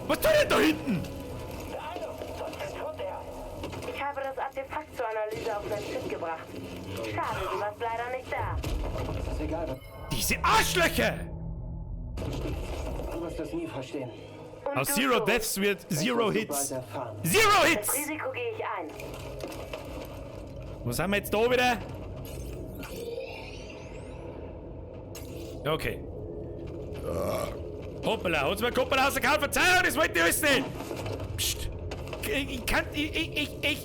Was tut denn da hinten? Ich habe das Artefakt zur Analyse auf dein Schiff gebracht. Schade, du warst leider nicht da. Es ist egal, was Diese Arschlöcher! du wirst es nie verstehen. Und Aus du Zero schon. Deaths wird Zero Das wirst du Hits. bald erfahren. Zero Das Hits! Risiko gehe ich ein. Was haben wir jetzt da wieder? Okay. Hoppala, hat's mir Kuppel aus der Karte? Verzeihung, das wollte ich alles nicht! Psst!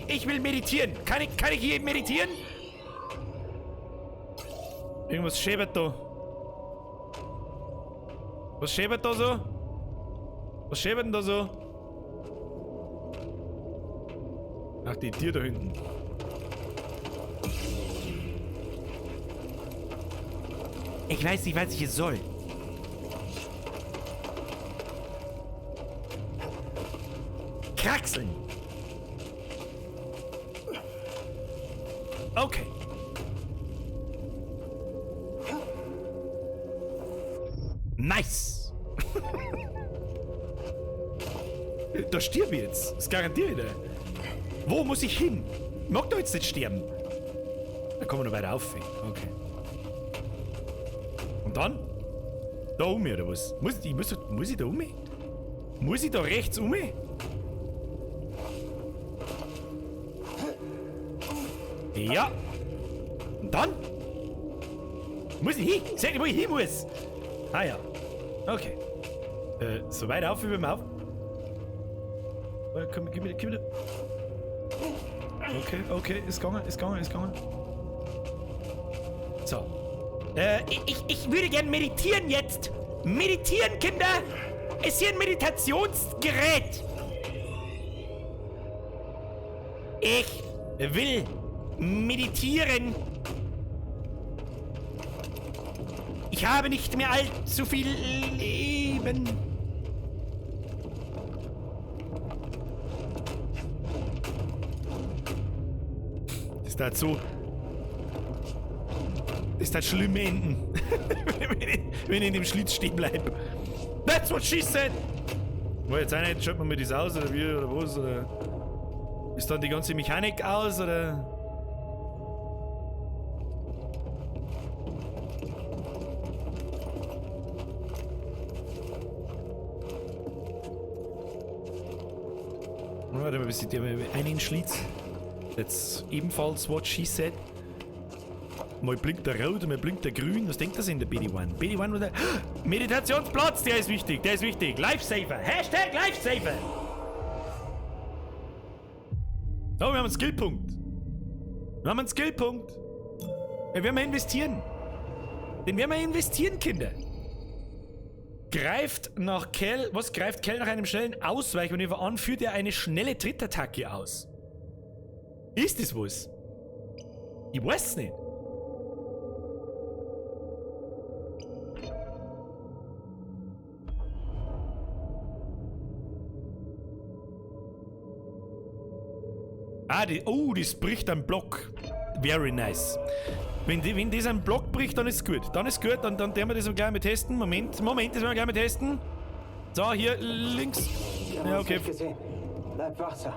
Ich will meditieren. Kann ich hier meditieren? Irgendwas schäbert da. Was schäbert da so? Was schäbert denn da so? Ach, die Tür da hinten. Ich weiß nicht, was ich hier soll. Kraxeln. Okay. Nice. Da stirb ich jetzt. Das garantiere ich dir. Wo muss ich hin? Ich mag da jetzt nicht sterben. Da kommen wir noch weiter auf. Okay. Und dann? Da um oder was? Muss ich da um? Muss ich da rechts um? Ja. Und dann? Muss ich hin? Sag mir, wo ich hin muss. Ah ja. Okay. So weit auf wie beim Auf. Komm, gib mir, gib mir. Okay, okay, ist gegangen, ist gegangen, ist gegangen. So. Ich würde gern meditieren jetzt. Meditieren, Kinder! Ist hier ein Meditationsgerät. Ich will meditieren. Ich habe nicht mehr allzu viel Leben. Das ist halt so. Das ist halt schlimm enden. wenn ich in dem Schlitz stehen bleib. That's what she said! War jetzt auch nicht, schaut man mir das aus oder wie oder was? Oder ist dann die ganze Mechanik aus oder? Warte mal, bis ich dir einen Schlitz. Jetzt ebenfalls what she said. Mal blinkt der rot, mal blinkt der grün. Was denkt das in der BD-1? BD-1 oder. Meditationsplatz, der ist wichtig, der ist wichtig. Lifesaver. Hashtag Lifesaver. Oh, wir haben einen Skillpunkt. Wir haben einen Skillpunkt. Den werden wir investieren. Den werden wir investieren, Kinder. Greift nach Cal. Was greift Cal nach einem schnellen Ausweichmanöver an, führt er eine schnelle Trittattacke aus. Ist das was? Ich weiß es nicht. Ah, oh, das bricht einen Block. Very nice. Wenn das einen Block bricht, dann ist gut. Dann ist gut, dann werden wir das gleich mal testen. Moment, Moment, das werden wir gleich mal testen. So, hier links. Ja, okay. Bleib wachsam.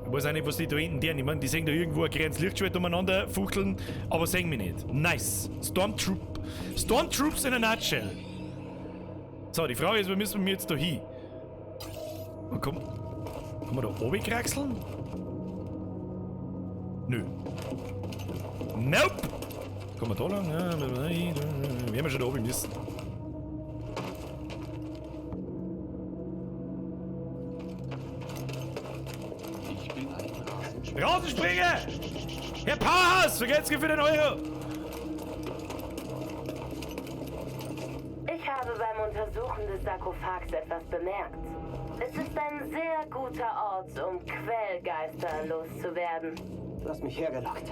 Ich weiß auch nicht, was die da hinten tun. Ich meine, die sehen da irgendwo ein kleines Lichtschwert umeinander fuchteln, aber sehen mich nicht. Nice. Stormtroop. Stormtroops in a nutshell. So, die Frage ist, wo müssen wir jetzt da hin? Und komm. Kann man da oben kraxeln? Nö. Nope! Kommen wir da lang? Ja, wir haben ja schon da oben müssen. Ich bin ein Rasensprenger. Rasensprenger! Herr Powerhouse, vergelt's für den Euro! Ich habe beim Untersuchen des Sarkophags etwas bemerkt. Es ist ein sehr guter Ort, um Quellgeister loszuwerden. Du hast mich hergelockt.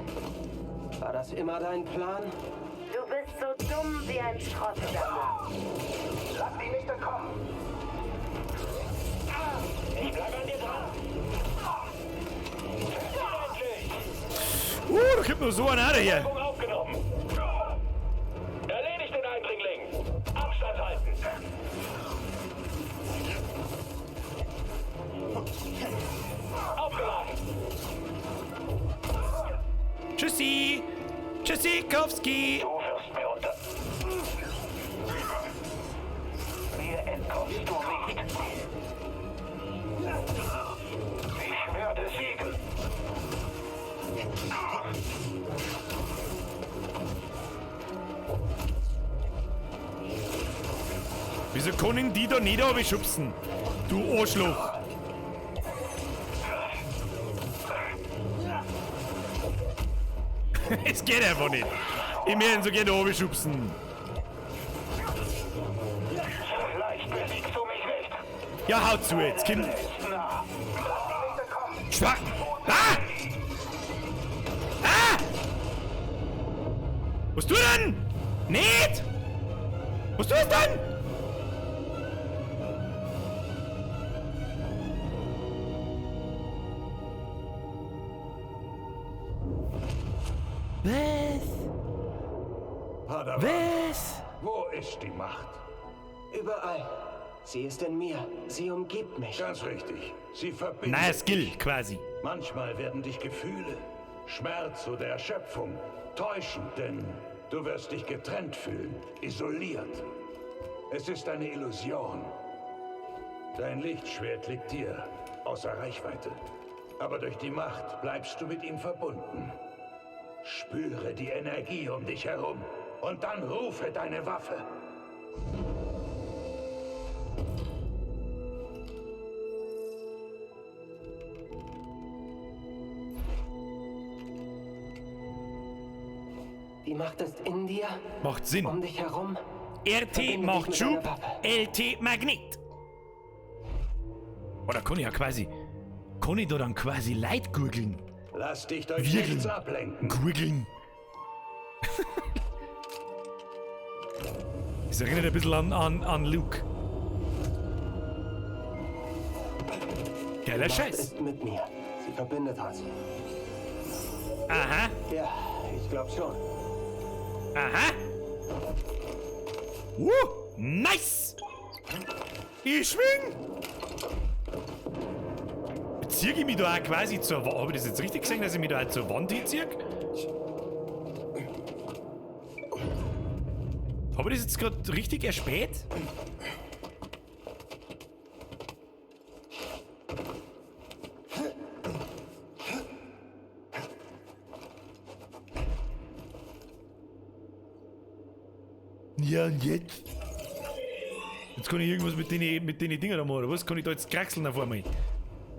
War das immer dein Plan? Du bist so dumm wie ein Schrottsammler. Lass ihn nicht entkommen! Ich bleibe an dir dran! Da kommt nur so ein Ader hier. Aufgenommen! Tschüssi! Tschüssikowski! Du wirst mir unter... Mir entkommst du nicht. Ich werde siegen. Wieso können die da nicht schubsen? Du Arschloch! Es geht einfach nicht. Ich möchte ihn so gerne schubsen. Leicht besiegst du mich nicht. Ja, hau zu jetzt, Kind. Schwach. Ah! Ah! Was du denn? Nicht! Was tust du denn? Was? Padawan, Was? wo ist die Macht? Überall. Sie ist in mir. Sie umgibt mich. Ganz richtig. Sie verbindet Neuer Skill, dich. quasi. Manchmal werden dich Gefühle, Schmerz oder Erschöpfung täuschen, denn du wirst dich getrennt fühlen, isoliert. Es ist eine Illusion. Dein Lichtschwert liegt dir, außer Reichweite. Aber durch die Macht bleibst du mit ihm verbunden. Spüre die Energie um dich herum und dann rufe deine Waffe. Die Macht ist in dir, Macht Sinn. um dich herum. RT Verbinde macht dich mit Schub, deiner Waffe. LT Magnet. Oder kann ich ja quasi. Kann ich da dann quasi Leid gurgeln? Lass dich durch Wirgeln. nichts ablenken. Gurgeln. Das erinnert ein bisschen an Luke. Geiler Die Macht Scheiß. ist mit mir. Sie verbindet uns. Aha, Ja, ich glaube schon. aha. Nice! Ich schwing! Ziehe ich mich da auch quasi zur Wand? Habe ich das jetzt richtig gesehen, dass ich mich da auch zur Wand hinziehe? Habe ich das jetzt gerade richtig erspäht? Ja, und jetzt? Jetzt kann ich irgendwas mit den Dingern da machen, oder was? Kann ich da jetzt kraxeln auf einmal?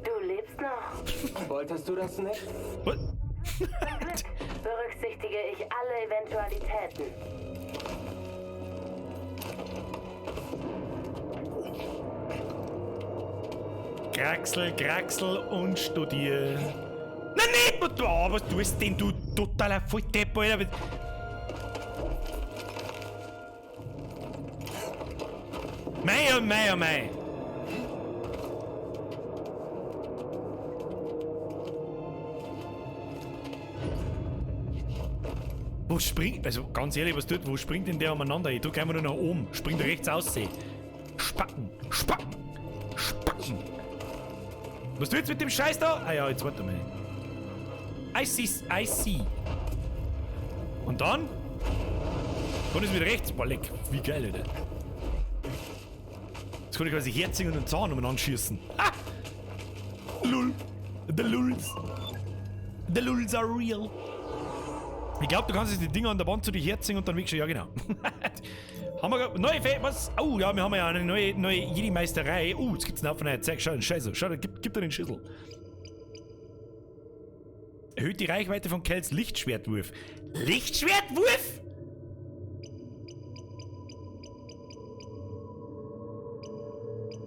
Du lebst noch. Wolltest du das nicht? Was? Berücksichtige ich alle Eventualitäten. Kraxel, Kraxel und studier. Na nicht, was du, oh, was tust denn, du totaler Volldepp, Alter. Mei, oh mei, oh mei. Wo springt, also ganz ehrlich, was tut, wo springt denn der umeinander? Ich drück einfach nur nach oben, springt rechts aussehen. Spacken, Spacken, Spacken. Was tut jetzt mit dem Scheiß da? Ah ja, jetzt warte mal. I see, I see. Und dann? Kann ich mit rechts? Boah, leck, wie geil, Alter. Jetzt kann ich quasi herziehen und einen Zahn umeinander schießen. Ha! Lul. The Lulz. The Lulz are real. Ich glaube, du kannst jetzt die Dinger an der Wand zu dir herziehen und dann weg schon. Ja, genau. Haben wir neue Fähigkeit? Was? Oh, ja, wir haben ja eine neue Jedi-Meisterei. Oh, jetzt gibt's einen Haufen neue Zeug. Schau, Scheiße. Schau, gib dir den Schüssel. Erhöht die Reichweite von Cals Lichtschwertwurf. Lichtschwertwurf?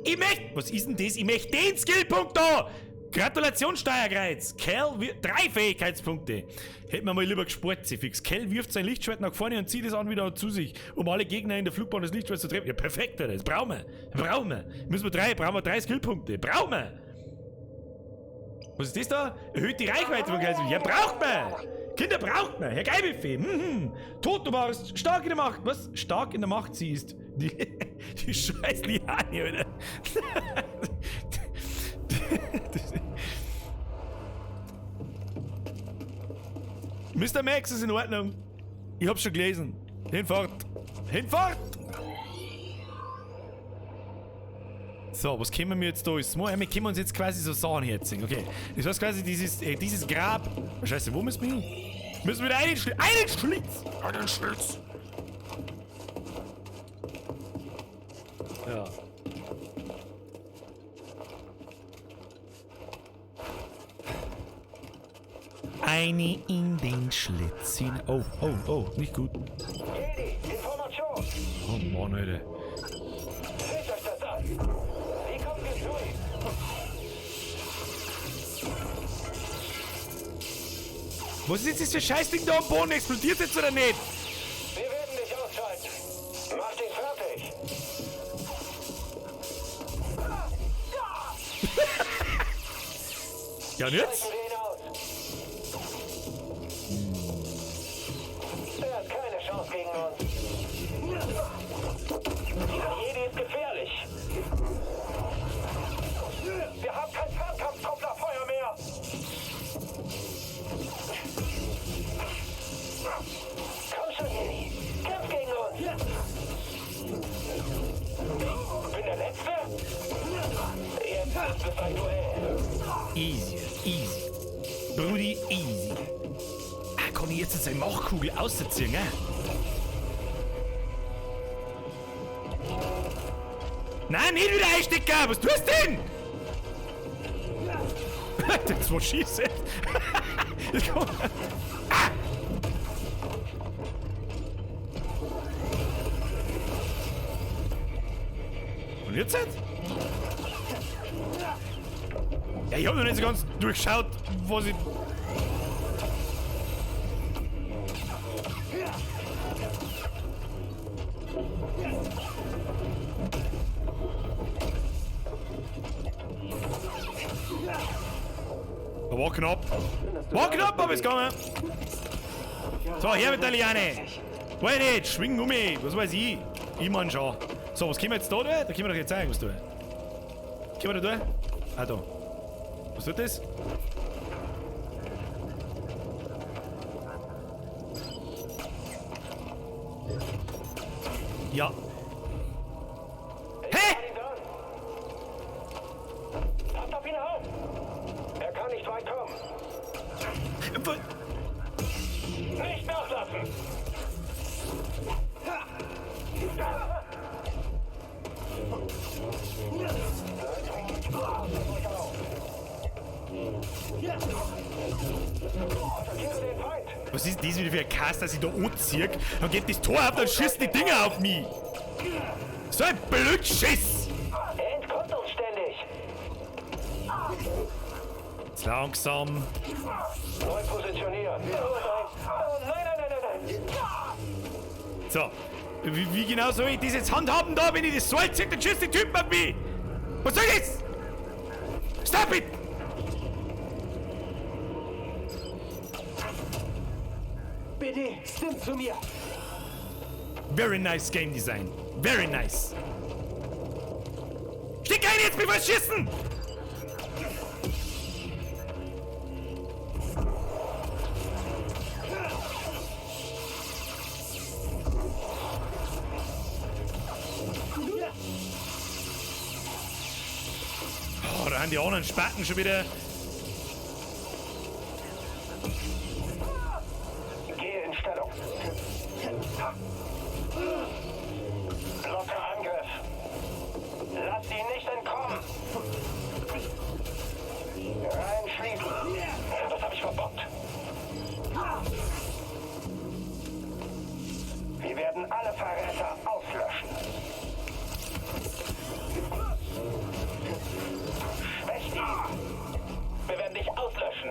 Ich möchte... Was ist denn das? Ich möchte den Skillpunkt da! Gratulation, Steuerkreuz! Cal wirft 3 Fähigkeitspunkte. Hätten wir mal lieber gespart, sie fix. Cal wirft sein Lichtschwert nach vorne und zieht es an wieder zu sich, um alle Gegner in der Flugbahn des Lichtschwerts zu treffen. Ja, perfekt, Alter. Das brauchen wir. Brauchen wir. Müssen wir brauchen wir 3 Skillpunkte. Brauchen wir! Was ist das da? Erhöht die Reichweite von Cal. Ja, braucht man! Kinder braucht man! Herr Geilbuffet! Mhm. Tot, du warst stark in der Macht. Was? Stark in der Macht, sie ist. Die scheiß Liane, oder? Mr. Max ist in Ordnung. Ich hab's schon gelesen. Hinfort. Hinfort! So, was können wir jetzt da alles machen? Wir können uns jetzt quasi so Sachen herziehen. Okay. Das heißt quasi dieses Grab. Oh, Scheiße, wo müssen wir hin? Müssen wir da einen Schlitz? Einen Schlitz! Einen Schlitz! Ja. Eine in den Schlitz hinein. Oh, oh, oh, nicht gut. Jedi, Information! Oh Mann, Alter. Seht euch das an! Wie kommen wir zu ihm? Was ist jetzt das für Scheißding da am Boden? Explodiert jetzt oder nicht? Wir werden dich ausschalten. Mach dich fertig. Ja, und jetzt? Schalten wir ihn aus. Er hat keine Chance gegen uns. Dieser Jedi ist gefährlich. Wir haben kein Fernkampfkopplerfeuer mehr. Komm schon, Jedi. Kämpf gegen uns. Bin der Letzte? Jetzt ist es ein Duell. Easy, easy. Brudi, easy. Ah, kann ich jetzt seine Machtkugel ausziehen, ne? Nein, nicht wieder einstecken! Was tust du denn? Das war schießen. Ah! Und jetzt? Ja, ich hab noch nicht so ganz durchschaut, was ich. War knapp. War knapp, aber ist gegangen. So, her mit der Liane. Wollt nicht, schwing um mich. Was weiß ich. Ich mein schon. So, was können wir jetzt da tun? Da können wir doch jetzt zeigen, was tun. Können wir da tun? Ah, da. Was tut das? Ja. Hä? Passt auf ihn auf! Er kann nicht weit kommen. Nicht nachlassen! Was ist das wieder für ein Cast, dass ich da anziehe? Dann geht das Tor auf, dann schießen die Dinger auf mich. So ein Blödschiss! Er entkommt uns ständig. Jetzt langsam. Neu positionieren. Oh nein. Oh nein, nein, nein, nein, nein. So. Wie genau soll ich das jetzt handhaben da, wenn ich das so ziehe, dann schießt die Typen auf mich! Was soll das? Stop it! BD, stimm zu mir! Very nice Game Design. Very nice. Steck ein jetzt, bevor wir schießen! Oh, da haben die anderen Spacken schon wieder. Gehe in Stellung. Blocke Angriff. Lass ihn nicht entkommen. Reihen schließen. Das habe ich verbockt. Wir werden alle Verräter auslöschen. Schwächt ihn. Wir werden dich auslöschen.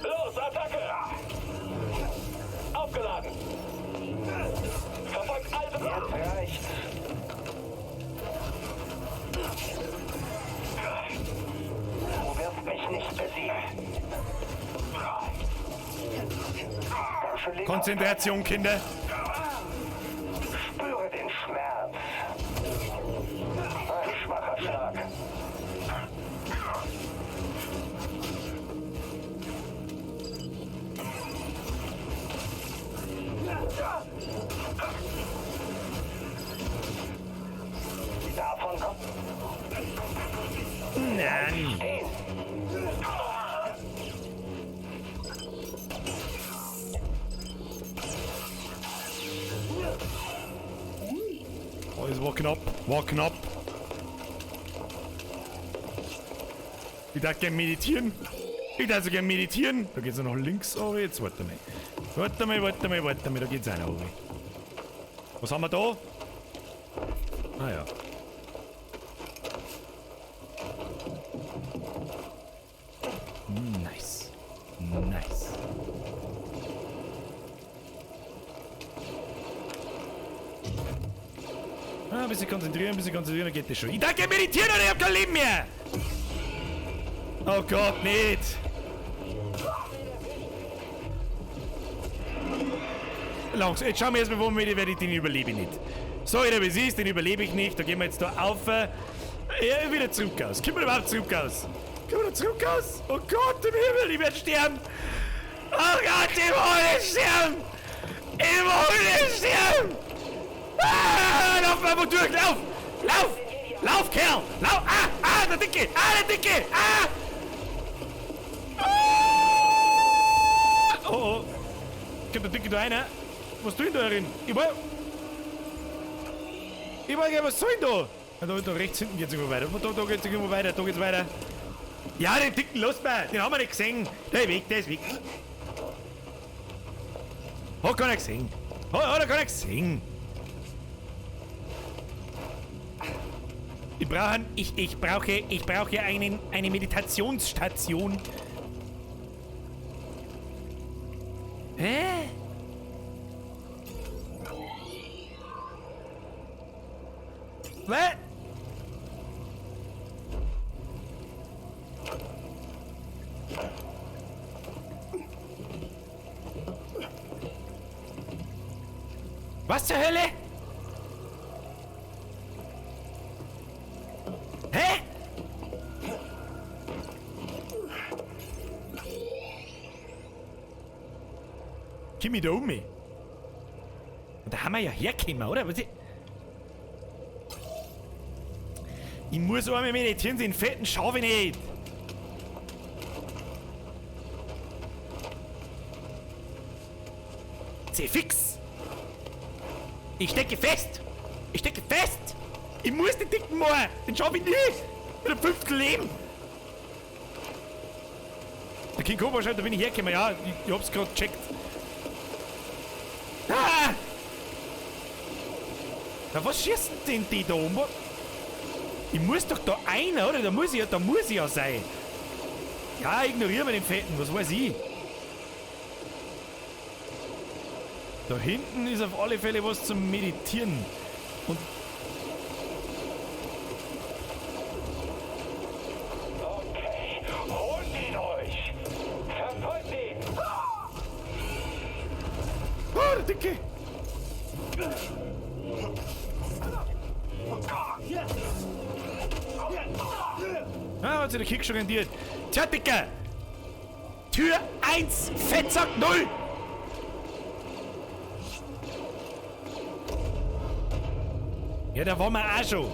Los, Attacke! Aufgeladen! Verfolgt alle... Jetzt reicht's. Du wirst mich nicht besiegen. Konzentration, Kinder. Spüre den Schmerz. Ein schwacher Schlag. Oh, es war knapp. War knapp. Ich darf gerne meditieren. Ich darf so gerne meditieren. Da geht's noch links. Oh, jetzt warte mal. Warte mal, warte mal, warte mal. Da geht's auch noch runter. Was haben wir da? Ah ja. Nice. Nice. Ah, ein bisschen konzentrieren, ein bisschen konzentrieren, dann geht das schon. Ich darf gerne meditieren, oder ich hab kein Leben mehr! Oh Gott, nicht! Langsam, jetzt schauen wir erstmal, wo wir werde ich den überlebe ich nicht. So, wie es ist, den überlebe ich nicht. Da gehen wir jetzt da auf. Ja, wieder zurück aus. Können wir überhaupt zurück aus? Können wir da zurück aus? Oh Gott, im Himmel, ich werde sterben! Oh Gott, ich will nicht sterben! Ich will nicht sterben! Ah, lauf mal einfach durch, lauf! Lauf! Lauf, Kerl! Lauf! Ah! Ah, der Dicke! Ah, der Dicke! Ah! Ah! Oh, oh. Kommt der Dicke da rein? Was tut denn da drin? Ich war, was soll denn da? Da, da rechts hinten geht's irgendwo weiter. Da, da geht's irgendwo weiter, da geht's weiter. Ja, den Dicken, lass mal! Den haben wir nicht gesehen! Der ist weg, der ist weg. Hat keiner gesehen. Hat er keiner gesehen. Ich brauche eine Meditationsstation. Hä? Was? Was zur Hölle? Hä? Komm ich da um mich? Und da haben wir ja hergekommen, oder? Was ich muss einmal meditieren, den fetten schaffe ich nicht. Fix! Ich stecke fest! Ich stecke fest! Ich muss den dicken machen! Den schaffe ich nicht! Mit einem fünften Leben! Der King Cobra schreibt, da bin ich hergekommen. Ja, ich hab's gerade gecheckt. Ah! Na, was schießen denn die da oben? Ich muss doch da einer, oder? Da muss ich ja sein. Ja, ignorieren wir den Fetten, was weiß ich. Da hinten ist auf alle Fälle was zum Meditieren. Und okay, holt ihn euch! Verfolgt ihn! Oh, der Dicke! Ah, hat sich der Kick schon rendiert. Tja, Dicker! Tür 1, Fettsack 0! Ja, da waren wir auch schon.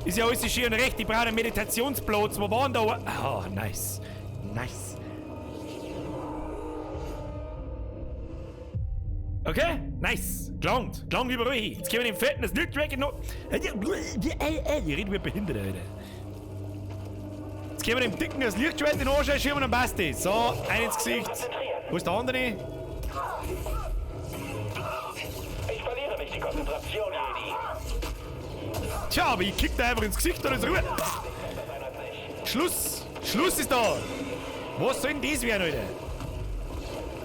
Ist ja alles schön und recht. Ich brauche einen Meditationsplatz. Wo waren da? Oh, nice. Nice. Okay, nice. Gelangt. Gelangt überall hin. Jetzt gehen wir den Fetten das Lichttrack noch. Ich rede wie ein Behinderter, Alter. Jetzt gehen wir dem Dicken das Lichtschwert in den Arsch einschieben und dann passt das. So, ein ins Gesicht. Wo ist der andere? Ich verliere nicht die Konzentration, Jedi. Tja, aber ich kick da einfach ins Gesicht und ist Ruhe. Schluss! Schluss ist da! Was soll denn das werden, Alter?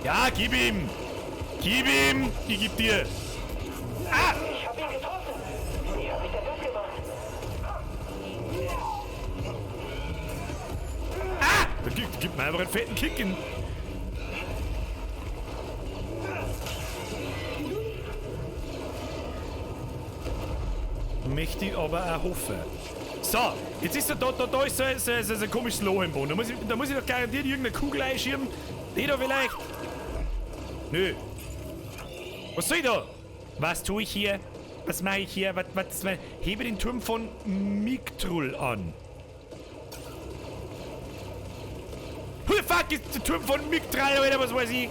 Ja, gib ihm! Gib ihm! Ich geb dir! Ah! Ich hab ihn getroffen! Wie hab ich denn das gemacht? Ah! Da gib mir einfach einen fetten Kick in. Möchte ich aber auch hoffen. So, jetzt ist da ist so ein komisches Loch im Boden. Da muss ich doch garantiert irgendeine Kugel einschieben. Die da vielleicht. Nö. Was soll ich da? Was tue ich hier? Was mache ich hier? Was, hebe den Turm von Miktrull an. Who the fuck ist der Turm von Miktrull, oder was weiß ich?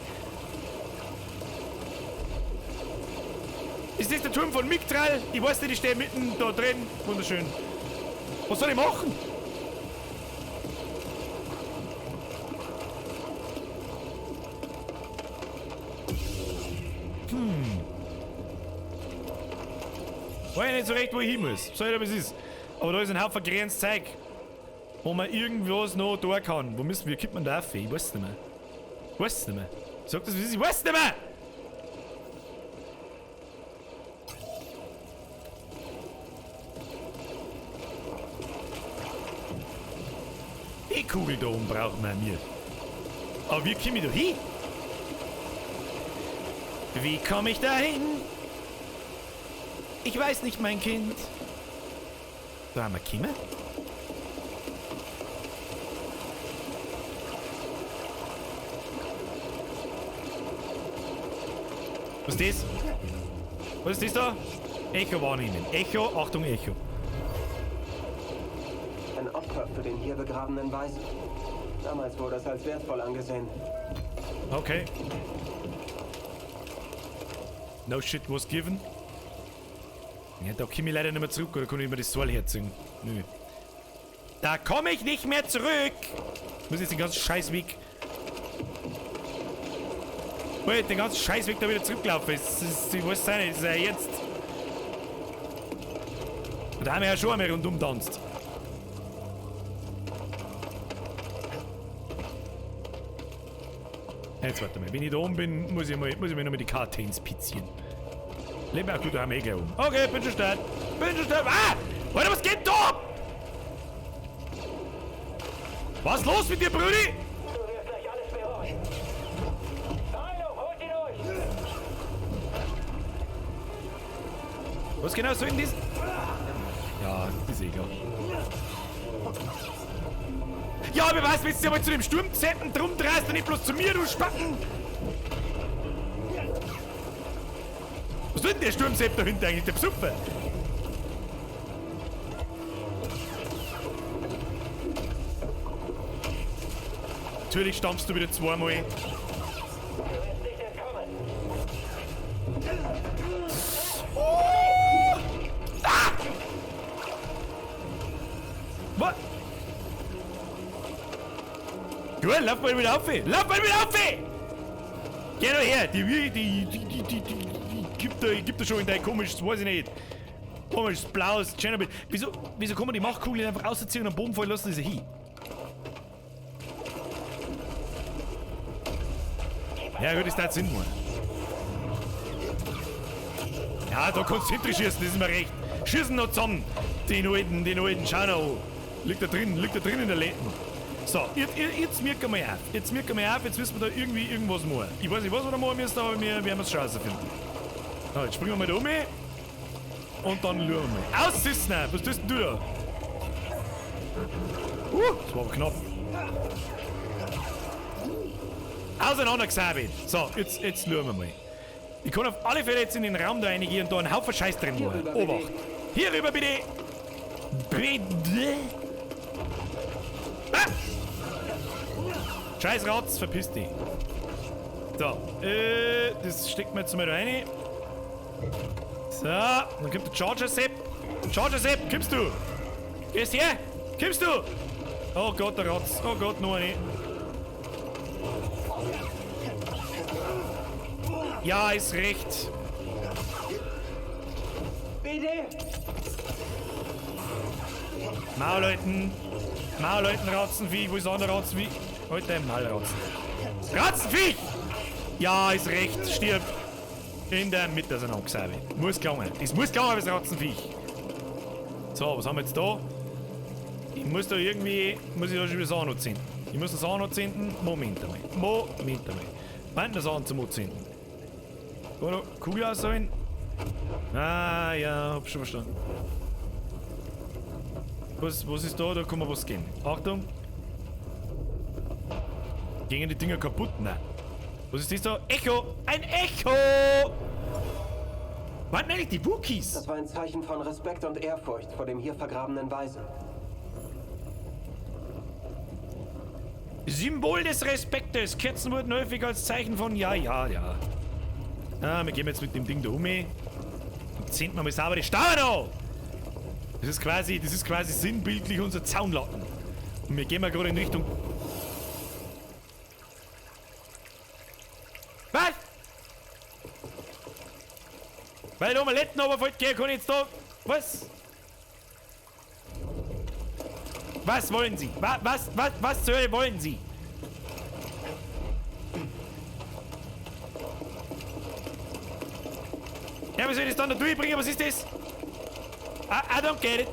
Ist ist der Turm von Miktral. Ich weiß nicht, ich stehe mitten da drin. Wunderschön. Was soll ich machen? Weiß ich nicht so recht, wo ich hin muss. Soll ich da, was ist. Aber da ist ein Haufen grünes Zeug, wo man irgendwas noch da kann. Wo müssen wir? Kommt man da auf? Ich weiß es nicht mehr. Ich weiß es nicht mehr. Sag das, wie es ist. Ich weiß es nicht mehr! Die Kugel da oben brauchen wir mir. Aber wie komme ich da hin? Wie komme ich da hin? Ich weiß nicht, mein Kind. Da haben wir gekommen. Was ist das? Was ist das da? Echo wahrnehmen. Echo, Achtung, Echo. Ein Opfer für den hier begrabenen Weisen. Damals wurde es als wertvoll angesehen. Okay. No shit was given. Ja, da komme ich leider nicht mehr zurück, oder kann ich mir das Seil herziehen? Nö. Da komme ich nicht mehr zurück! Ich muss jetzt den ganzen Scheißweg. Wait, den ganzen Scheißweg da wieder zurücklaufen. Ich weiß es nicht, das ist ja jetzt. Und da haben wir ja schon einmal rundum tanzt. Jetzt warte mal, wenn ich da oben bin, muss ich mir nochmal die Karte inspizieren. Leben auch gut, da haben wir eh gleich oben. Okay, bin schon start. Bin schon start. Ah! Alter, was geht da ab? Was ist los mit dir, Brudi? Du wirst gleich alles bereuen. Heilung, holt ihn euch! Was genau soll denn das? Ja, das ist eh klar. Ja, aber was, wenn du mal zu dem Sturmzeppen drum drehst und nicht bloß zu mir, du Spacken! Was tut denn der Sturmsepp da hinten eigentlich, der Besucher? Natürlich stampfst du wieder zweimal. Du wirst nicht entkommen. Oh! Ah! Was? Gut, lauf mal wieder auf! Lauf mal wieder auf! Geh doch her! Die gibt da schon in dein komisches, weiß ich nicht, komisches blaues Tschernobyl. Wieso kann man die Machtkugel einfach rausziehen und am Boden fallen lassen, ist sie hin? Ja gut, das tat Sinn machen. Ja, da kannst du hinten schießen, das ist mir recht. Schießen noch zusammen. Den alten, schau noch an. Liegt da drin in der Läden. So, jetzt merken wir auf. Jetzt merken wir auf, jetzt müssen wir da irgendwie irgendwas machen. Ich weiß nicht, was wir da machen müssen, aber wir werden es schon rausfinden. So, jetzt springen wir mal da um. Und dann schauen wir mal. Aussitzen! Was tust denn du da? Das war aber knapp. Auseinandergesabelt. So, jetzt schauen wir mal. Ich kann auf alle Fälle jetzt in den Raum da reingehen und da einen Haufen Scheiß drin machen. Obacht. Hier rüber bitte! Bitte! Ah! Scheiß Ratz, verpiss dich. So, das steckt mir jetzt mal da rein. So, dann kommt der Charger Sepp. Charger Sepp, kommst du? Gehst her? Kommst du? Oh Gott, der Ratz. Oh Gott, noch eine. Ja, ist recht. Bitte! Maulleuten. Maulleuten, Ratzenviech. Wo ist der andere Ratzenviech? Heute Maulratzen. Ratzenviech! Ja, ist recht. Stirb. In der Mitte ist ein Angesabe. Muss gelangen. Das muss gelangen, das Ratzenviech. So, was haben wir jetzt da? Ich muss da irgendwie. Muss ich da schon wieder das anzünden. Ich muss das anzünden. Moment einmal. Moment einmal. Wann das an zum Anzünden? Oder Kugel ausholen? Ah, ja, hab schon verstanden. Was ist da? Da kann man was gehen. Achtung! Gingen die Dinger kaputt? Nein. Was ist das da? Echo! Ein Echo! Waren eigentlich die Wookiees? Das war ein Zeichen von Respekt und Ehrfurcht vor dem hier vergrabenen Weisen. Symbol des Respektes. Kerzen wurden häufig als Zeichen von ja, ja, ja. Ah, wir gehen jetzt mit dem Ding da um. Zünden wir mal sauber die Stangen an! Das ist quasi sinnbildlich unser Zaunlatten. Und wir gehen mal gerade in Richtung... Was? Weil da Omeletten runterfällt, geh, kann ich jetzt da... Was? Was wollen Sie? Was zur Hölle wollen Sie? Ja, wie soll ich das dann da durchbringen? Was ist das? I don't get it.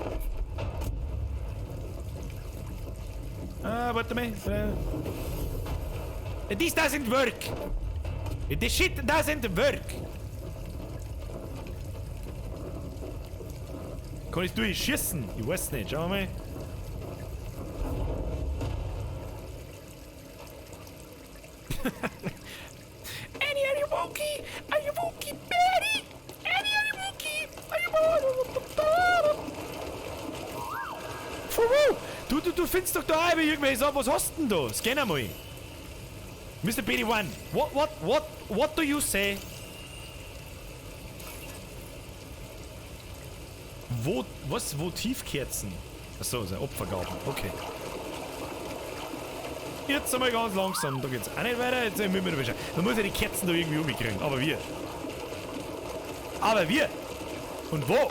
Ah, warte mal. This doesn't work. The shit doesn't work. Kann ich durchschießen? Ich weiß nicht. Schauen wir mal. Annie, are you Wookie? Are you Wookie, Betty? Annie, are you Wookie? Are you Wookie? Du findest doch da auch irgendwelche Sachen. Was hast du denn da? Scan einmal. Mr. BD-1, what do you say? Wo, was? Votivkerzen? Achso, das sind Opfergaben. Okay. Jetzt einmal ganz langsam. Da geht's auch nicht weiter. Jetzt müssen wir da schauen. Man muss ja die Kerzen da irgendwie umkriegen. Aber wir. Aber wir. Und wo?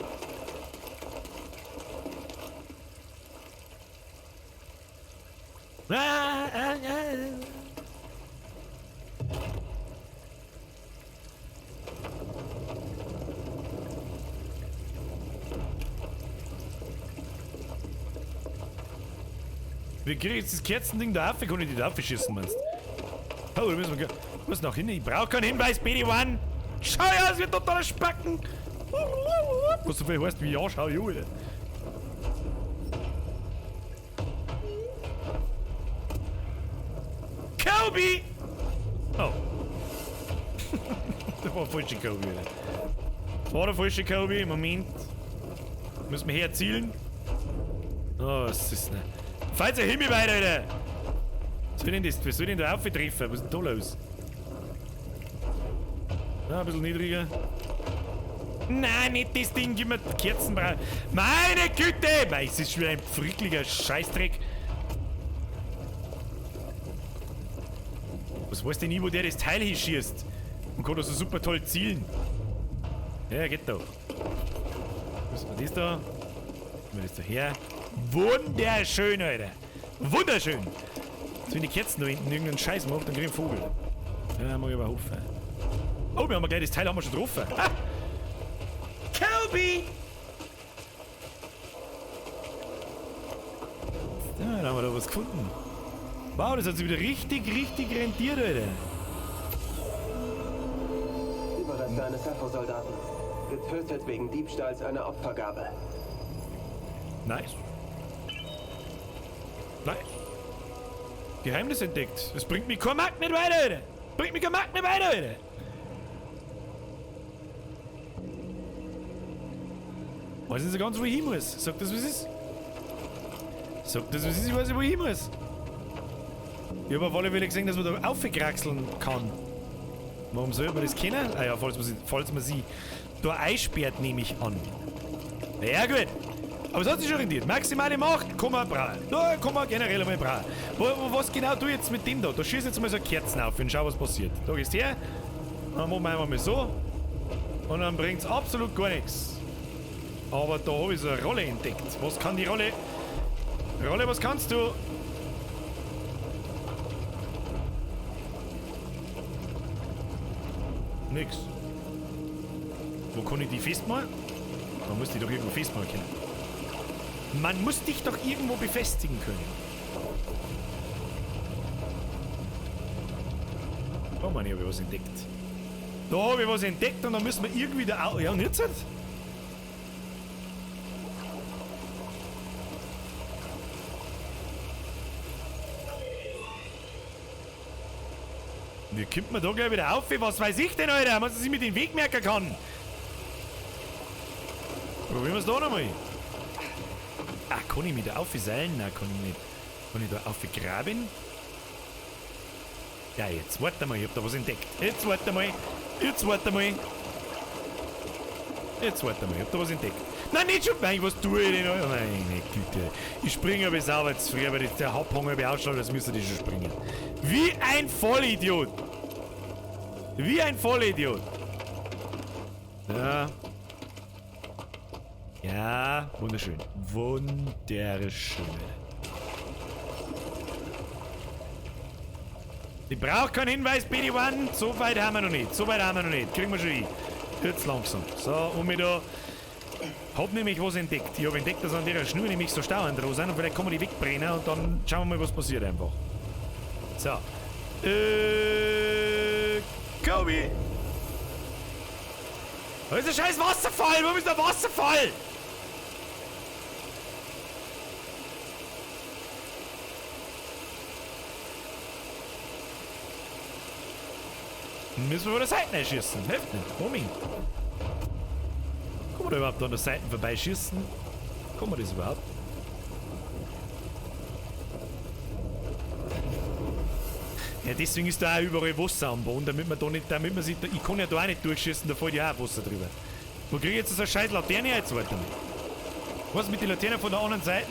Wir kriegen jetzt das Kerzending da auf, kann ich die da aufschießen, meinst du? Oh, da müssen wir muss noch hin. Ich brauche keinen Hinweis, BD-1. Schau ja, es wird totaler Spacken. Was so viel heißt wie ja, schau, Junge. Kobe! Oh. Das war der falsche Kobe, Alter. Das war der falsche Kobe. Moment. Müssen wir herzielen? Oh, was ist denn? Falls der Himmel weiter, Alter! Was soll denn das? Was soll denn da auftreffen? Was ist denn da los? Ah, ein bisschen niedriger. Nein, nicht das Ding, gib mir die Kerzenbrau. Meine Güte! Mei, es ist schon wieder ein frickliger Scheißdreck. Was weiß denn ich, wo der das Teil hinschießt? Und kann da so super toll zielen. Ja, geht doch. Was ist das da? Was ist das da her? Wunderschön, Alter. Wunderschön. Jetzt, wenn die Kerzen da hinten irgendeinen Scheiß macht, dann krieg ich einen Vogel. Ja, mach ich aber Hoffen. Oh, wir haben gleich das Teil haben wir schon getroffen. Ha! Kobe! Ja, da haben wir da was gefunden. Wow, das hat sich wieder richtig, richtig rentiert, Alter. Überreste eines Zeffo-Soldaten. Getötet wegen Diebstahls einer Opfergabe. Nice. Nice. Geheimnis entdeckt. Das bringt mich kein Markt nicht weiter, Alter. Bringt mich kein Markt nicht weiter, Alter. Weiß nicht so ganz, wo ich hin muss. Sag das, was ist. Sag das, was ist. Ich weiß nicht, wo ich hin muss. Ich habe auf alle Fälle gesehen, dass man da aufkraxeln kann. Warum soll man das kennen? Ah ja, falls man sie da einsperrt, nehme ich an. Ja, gut. Aber es hat sich schon rentiert. Maximale Macht, kann man brauchen. Da kann man generell einmal brauchen. Was genau tu ich jetzt mit dem da? Da schieß jetzt mal so Kerzen auf und schau, was passiert. Da gehst du her. Dann machen wir einfach mal so. Und dann bringt's absolut gar nichts. Aber da habe ich so eine Rolle entdeckt. Was kann die Rolle? Rolle, was kannst du? Nix. Wo kann ich die festmachen? Man muss die doch irgendwo festmachen können. Man muss dich doch irgendwo befestigen können. Oh Mann, ich habe was entdeckt. Da habe ich was entdeckt und dann müssen wir irgendwie da... Ja, und jetzt? Wie kommt man da gleich wieder auf? Was weiß ich denn, Alter? Was ich mit dem Weg merken kann? Probieren wir es da nochmal. Ah, kann ich mich da aufseilen? Nein, kann ich nicht. Kann ich da aufgraben? Ja, jetzt warte mal, ich hab da was entdeckt. Jetzt warte mal. Jetzt warte mal. Jetzt warte mal, ich hab da was entdeckt. Nein, nicht schon. Nein, was tue ich denn? Oh, meine Güte. Ich springe aber sauber zu früh, aber der Haupthunger habe ich auch schon, das müsste ich schon springen. Wie ein Vollidiot! Wie ein Vollidiot! Ja. Ja, wunderschön. Wunderschön. Ich brauche keinen Hinweis, BD-1. So weit haben wir noch nicht. So weit haben wir noch nicht. Kriegen wir schon hin. Jetzt langsam. So, und mir da. Hab nämlich was entdeckt. Ich hab entdeckt, dass an der Schnur nämlich so Stauern dran sind und vielleicht kann man die wegbrennen und dann schauen wir mal, was passiert einfach. So. Kobi! Da ist ein scheiß Wasserfall! Wo ist der Wasserfall? Müssen wir von der Seite einschießen. Hilft nicht. Moment. Kann man da überhaupt an der Seite vorbeischießen? Kann man das überhaupt? Ja, deswegen ist da auch überall Wasser am Boden, damit man da nicht, damit man sich da, ich kann ja da auch nicht durchschießen, da fällt ja auch Wasser drüber. Wo krieg ich jetzt so eine scheiß Laterne jetzt weiter? Was mit der Laterne von der anderen Seite?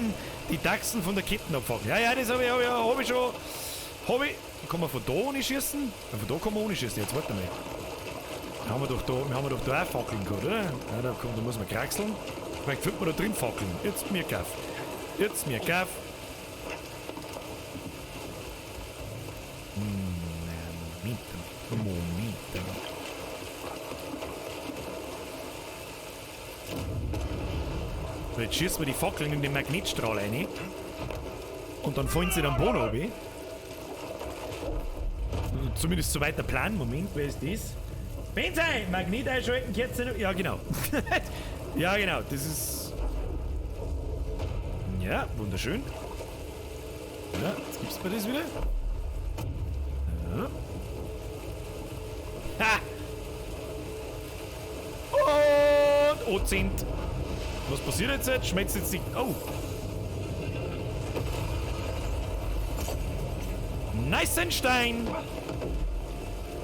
Die Dachsen von der Ketten abfangen. Ja, ja, das hab ich, hab ich, hab ich schon. Hab ich. Kann man von da ohne schießen? Ja, von da kann man ohne schießen. Jetzt warte mal. Da haben wir doch da, wir haben doch da auch Fackeln gehabt, oder? Ja, da, kommt, da muss man kraxeln. Vielleicht findet man da drin Fackeln. Jetzt mir Kaff. Jetzt mir Kaff. Moment, Moment. So, jetzt schießen wir die Fackeln in den Magnetstrahl rein. Und dann fallen sie dann Boden runter. Zumindest soweit der Plan. Moment, wer ist das? Bensai! Magnet einschalten, Kerze. Ja, genau. Ja, genau. Das ist. Ja, wunderschön. Ja, jetzt gibt's mir das wieder. Ja. Ha! Und Ozint. Was passiert jetzt? Schmeckt jetzt nicht. Oh! Nice Stein!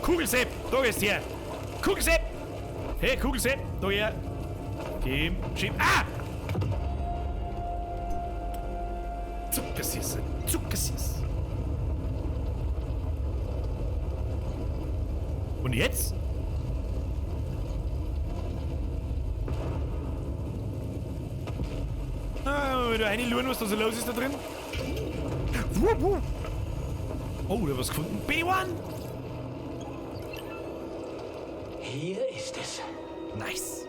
Kugelsepp, da ist her! Kugelsepp! Hey, Kugelsepp, da her! Gib, schieb. Ah! Zuckersüße, Zuckersüß. Und jetzt? Ah, wenn du reinluren, was da so los ist da drin. Wupp, wupp. Oh, da hab was gefunden. B1! Hier ist es. Nice.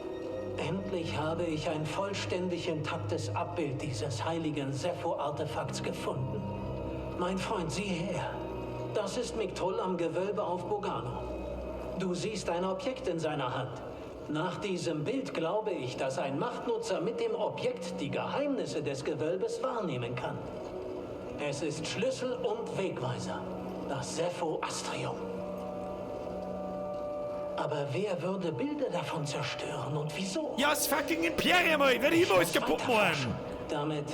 Endlich habe ich ein vollständig intaktes Abbild dieses heiligen Zeffo-Artefakts gefunden. Mein Freund, sieh her. Das ist Mictul am Gewölbe auf Bogano. Du siehst ein Objekt in seiner Hand. Nach diesem Bild glaube ich, dass ein Machtnutzer mit dem Objekt die Geheimnisse des Gewölbes wahrnehmen kann. Es ist Schlüssel und Wegweiser. Das Zeffo Astrium. Aber wer würde Bilder davon zerstören und wieso? Ja, das fucking Imperium, ey! Werde ich immer alles kaputt machen! Damit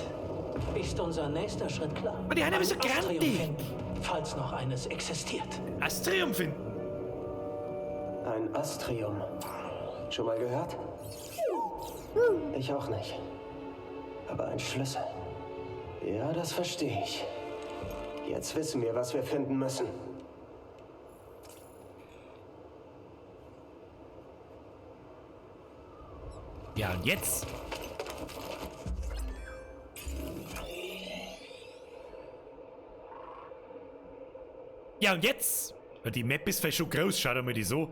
ist unser nächster Schritt klar. Aber die einen ist so Astrium grantig. finden, falls noch eines existiert. Astrium finden? Ein Astrium. Schon mal gehört? Ich auch nicht. Aber ein Schlüssel. Ja, das verstehe ich. Jetzt wissen wir, was wir finden müssen. Ja, und jetzt? Ja, und jetzt? Ja, die Map ist vielleicht schon groß, schau dir mal die so.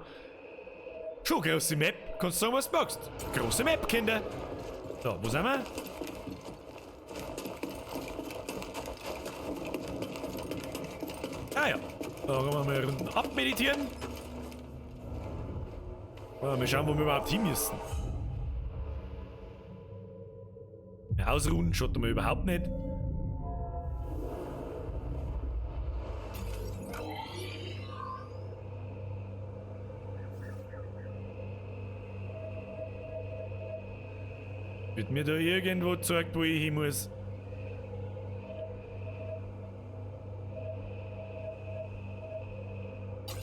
Schon große Map. Kannst du sagen, was du magst. Große Map, Kinder. So, wo sind wir? Ah ja. Da können wir mal Runden abmeditieren. Mal schauen, wo wir überhaupt hin müssen. Ausruhen schaut mal überhaupt nicht. Wird mir da irgendwo gezeigt, wo ich hin muss?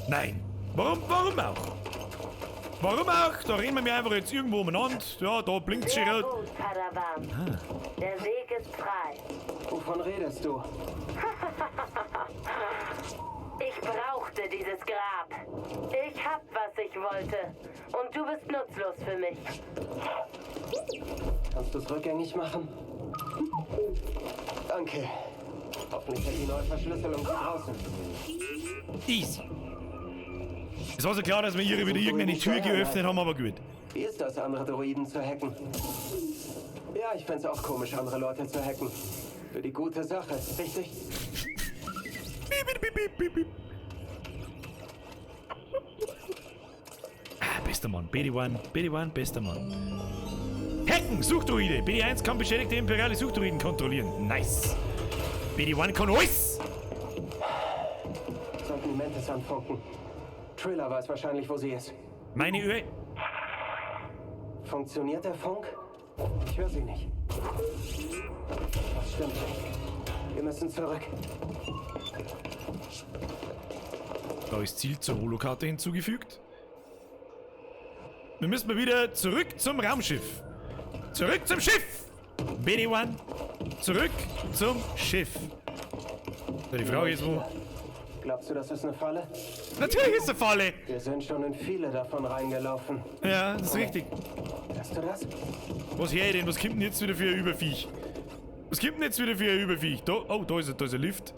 Nein. Warum, warum auch? Warum auch? Da rennen wir einfach jetzt irgendwo umeinander. Ja, da blinkt schon Sehr rot. gut, Padawan. Der Weg ist frei. Wovon redest du? Ich brauchte dieses Grab. Ich hab, was ich wollte. Und du bist nutzlos für mich. Kannst du es rückgängig machen? Danke. Hoffentlich hat die neue Verschlüsselung sie draußen. Easy. Es war so klar, dass wir hier wieder irgendeine Tür geöffnet haben, aber gut. Wie ist das, andere Droiden zu hacken? Ja, ich fänd's auch komisch, andere Leute zu hacken. Für die gute Sache, richtig? Piep, piep, piep, piep, piep. Ah, bester Mann. BD-1, BD-1, bester Mann. Hacken! Suchdruide! BD-1 kann beschädigte imperiale Suchdruiden kontrollieren. Nice. BD-1 kann alles! Sollten die Mantis anfunken. Triller weiß wahrscheinlich, wo sie ist. Meine Öhr. Funktioniert der Funk? Ich höre sie nicht. Das stimmt nicht. Wir müssen zurück. Neues Ziel zur Holokarte hinzugefügt. Wir müssen mal wieder zurück zum Raumschiff. Zurück zum Schiff! BD-1. Zurück zum Schiff. So, die Frage ist, wo... Glaubst du, das ist eine Falle? Natürlich ist eine Falle! Wir sind schon in viele davon reingelaufen. Ja, das ist richtig. Hörst du das? Was her denn? Was kommt denn jetzt wieder für ein Überviech? Was kommt denn jetzt wieder für ein Überviech? Da, oh, da ist ein Lift.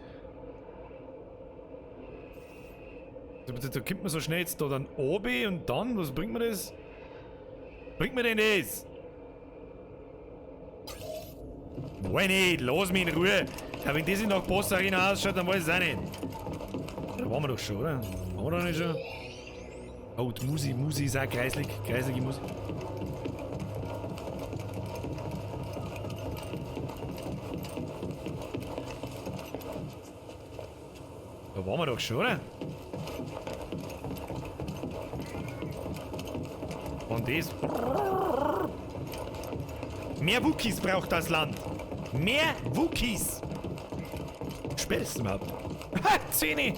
Da kommt man so schnell jetzt da dann oben und dann, was bringt mir das? Bringt mir denn das? Wohl nicht, lass mich in Ruhe. Ja, wenn das nicht nach Boss Arena ausschaut, dann weiß ich es auch nicht. Da waren wir doch schon, oder? Waren wir doch nicht schon? Oh, die Musi ist auch kreislig. Kreislige Musi. Da waren wir doch schon, oder? Und das. Mehr Wookies braucht das Land. Mehr Wookies. Spätestens überhaupt. Ha, 10.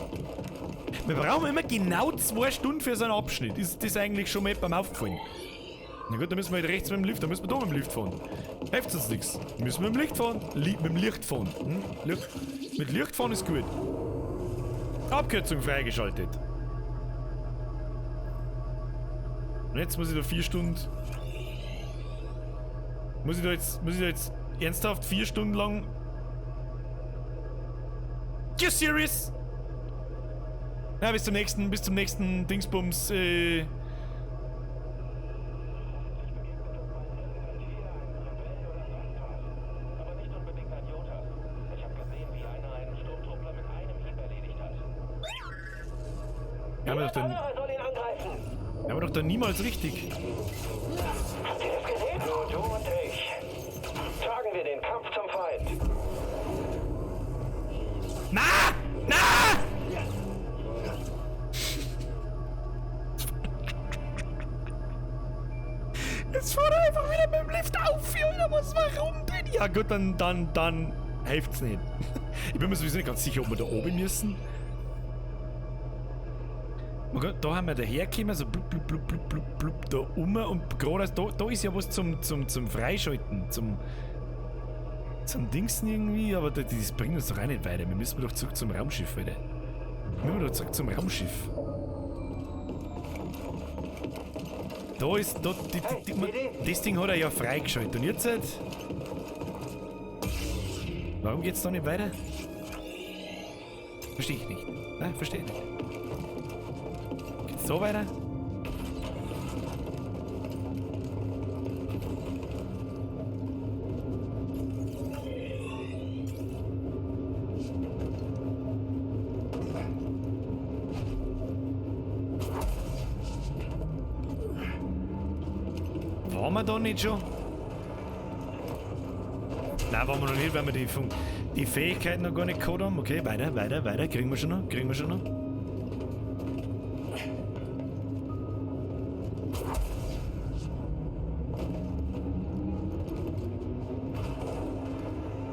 Wir brauchen immer genau 2 Stunden für so einen Abschnitt. Ist das eigentlich schon mal beim aufgefallen? Na gut, dann müssen wir halt rechts mit dem Lift, dann müssen wir da mit dem Lift fahren. Hilft uns nichts. Müssen wir mit dem Licht fahren? Mit dem Licht fahren. Hm? Licht. Mit Licht fahren ist gut. Abkürzung freigeschaltet. Und jetzt muss ich da 4 Stunden... Muss ich da jetzt ernsthaft 4 Stunden lang... You serious? Ja, bis zum nächsten Dingsbums, Ja, aber doch dann niemals richtig. Habt ihr das gesehen? Nur du und ich. Tragen wir den Kampf zum Feind. Na! Na! Jetzt fahr er einfach wieder mit dem Lift auf, Alter. Was, warum denn? Ja gut, dann hilft's nicht. Ich bin mir sowieso nicht ganz sicher, ob wir da oben müssen. Da haben wir dahergekommen, so blub, blub, blub, blub, blub, blub, da um und gerade da ist ja was zum Freischalten, zum Dingsen irgendwie, aber das bringt uns doch auch nicht weiter. Wir müssen doch zurück zum Raumschiff, Alter. Wir müssen doch zurück zum Raumschiff. Da ist, da, das Ding hat er ja freigeschaltet. Und jetzt halt? Warum geht's da nicht weiter? Verstehe ich nicht. Nein, verstehe ich nicht. Geht's so weiter? Waren wir da nicht schon? Nein, waren wir noch nicht, weil wir die Fähigkeiten noch gar nicht gehabt haben. Okay, weiter, weiter, weiter. Kriegen wir schon noch, kriegen wir schon noch.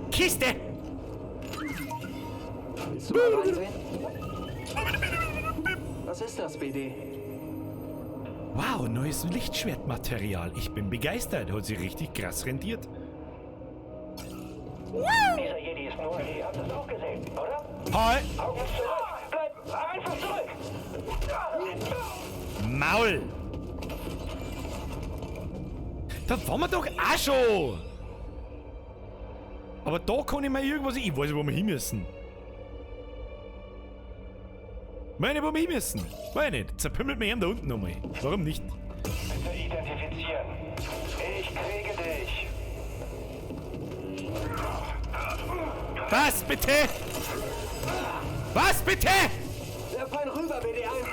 Kiste! Willst du mal reinsehen? Was ist das, BD? Wow, neues Lichtschwertmaterial. Ich bin begeistert. Hat sich richtig krass rentiert. Dieser Jedi ist nur, ihr habt es auch gesehen, oder? Hi! Augen zurück! Bleib einfach zurück! Maul! Da waren wir doch auch schon! Aber da kann ich mir irgendwas... Ich weiß nicht, wo wir hin müssen. Meine, wo wir hin müssen. Weiß nicht. Zerpümmelt mir da unten nochmal. Warum nicht? Bitte identifizieren. Ich kriege dich. Was bitte? Was bitte? Werf einen rüber, BD1.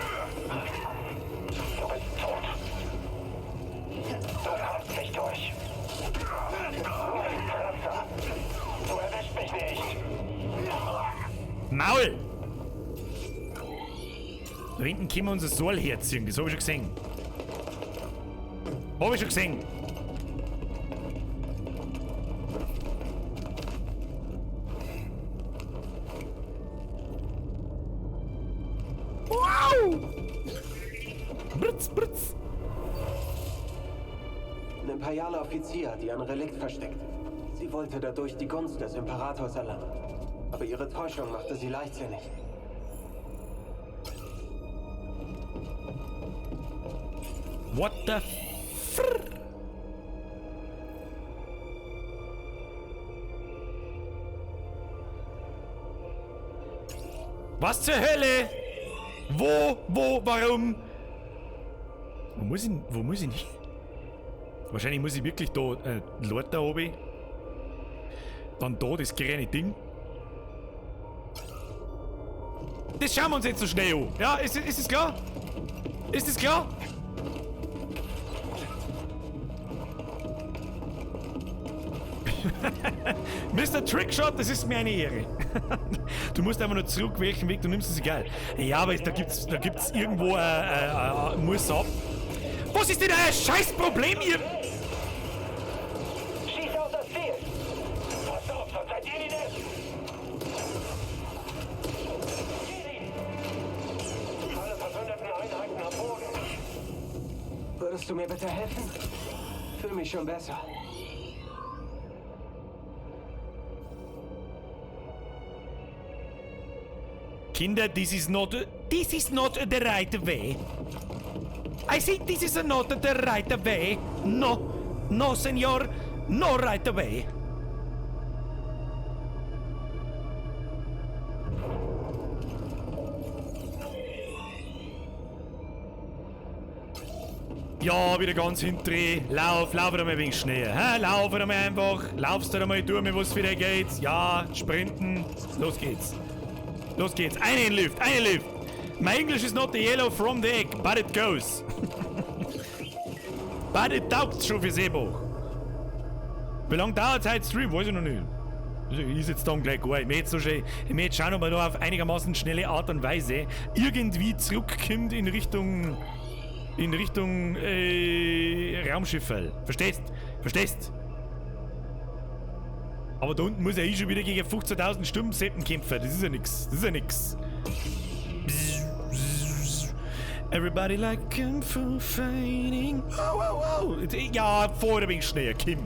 Du bist tot. Du kommst nicht durch. Nur ein Kratzer. Du erwischst mich nicht. Maul! Da hinten können wir unser Soll herziehen, das habe ich schon gesehen. Hab ich schon gesehen. Wow! Britz, britz. Ein imperialer Offizier hat ihr ein Relikt versteckt. Sie wollte dadurch die Gunst des Imperators erlangen. Aber ihre Täuschung machte sie leichtsinnig. What the fr... Was zur Hölle? Wo, warum? Wo muss ich hin? Wahrscheinlich muss ich wirklich da, Lord da oben. Dann da das kleine Ding. Das schauen wir uns jetzt so schnell an. Ja, ist das klar? Ist das klar? Mr. Trickshot, das ist mir eine Ehre. Du musst einfach nur zurück, welchen Weg du nimmst, ist egal. Ja, aber da gibt's irgendwo muss ab. Was ist denn euer Scheißproblem hier? Schieß auf das Ziel! Passt auf, sonst seid ihr die Nächsten! Jedi! Alle verbündeten Einheiten am Boden! Würdest du mir bitte helfen? Fühl mich schon besser. Kinder, this is not the right way. I think this is not the right way. No, no, senor, no right way. Ja, wieder ganz hinten. Lauf, lauf wieder mal ein wenig schneller. Hä? Lauf wieder mal einfach. Laufst du mal durch, mir was wieder geht. Ja, sprinten. Los geht's. Los geht's. Einen Lift, einen Lift. My English is not the yellow from the egg, but it goes. But it taugt schon für Seebach. Wie lange dauert heute Stream? Weiß ich noch nicht. Also, ist jetzt dann gleich gut. Ich möchte so schön, ich möchte schauen, ob man da auf einigermaßen schnelle Art und Weise irgendwie zurückkommt in Richtung Raumschifferl. Verstehst? Verstehst? Aber da unten muss er eh schon wieder gegen 15.000 Sturmseppen kämpfen. Das ist ja nix. Das ist ja nix. Everybody like Kung Fu Fighting. Oh, oh, oh. Ja, vor ein wenig schneller, Kim.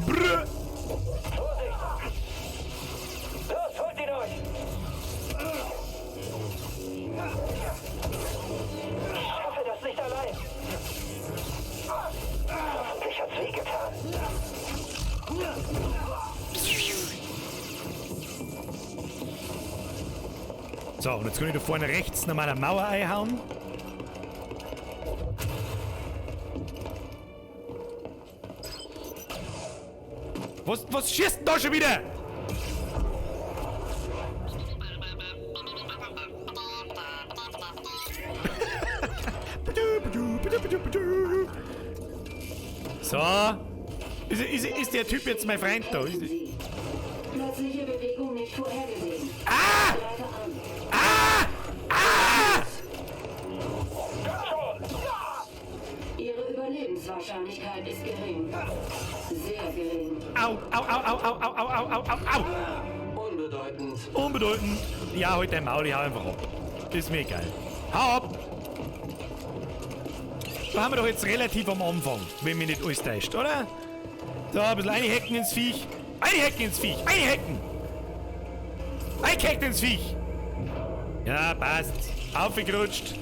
Brr. Los, holt ihn euch! Ich schaffe das nicht allein! Hoffentlich hat's wehgetan. So, und jetzt kann ich da vorne rechts nochmal eine Mauer einhauen. Was schießt denn da schon wieder? So. Ist der Typ jetzt mein Freund da? Plötzliche Bewegung nicht vorhergesehen. Ah! Ah! Ah! Ihre Überlebenswahrscheinlichkeit ist gering. Sehr gering. Au, au, au, au, au, au, au, au, au, au, au. Unbedeutend. Unbedeutend. Ja, halt dein Maul, ich hau einfach ab. Ist mir egal. Hau ab! Da haben wir doch jetzt relativ am Anfang, wenn mich nicht alles täuscht, oder? Da, ein bisschen einhacken ins Viech. Einhacken ins Viech! Einhacken! Eingehackt ins Viech! Ja, passt. Aufgerutscht.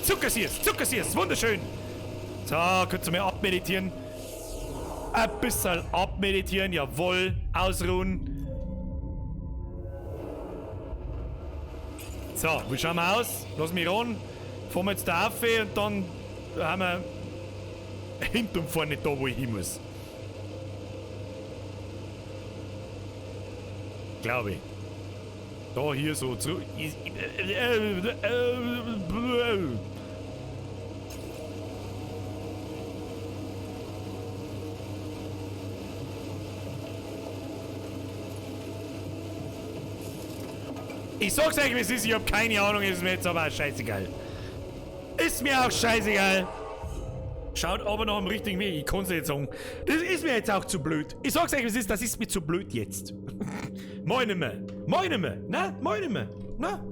Zuckersüß, zuckersüß, wunderschön. So, kurz mal abmeditieren. Ein bisschen abmeditieren, jawohl. Ausruhen. So, wie schauen wir aus? Lass mich ran. Fahren wir jetzt da auf und dann haben wir hinten und vorne da, wo ich hin muss. Glaube ich. Da hier so zu. Ich sag's euch, wie es ist, ich hab keine Ahnung, ist mir jetzt aber auch scheißegal. Ist mir auch scheißegal. Schaut aber noch am richtigen Weg, ich kann's nicht sagen. Das ist mir jetzt auch zu blöd. Ich sag's euch, wie es ist, das ist mir zu blöd jetzt. Moin nimmer. Moin nimmer. Na, moin nimmer. Na.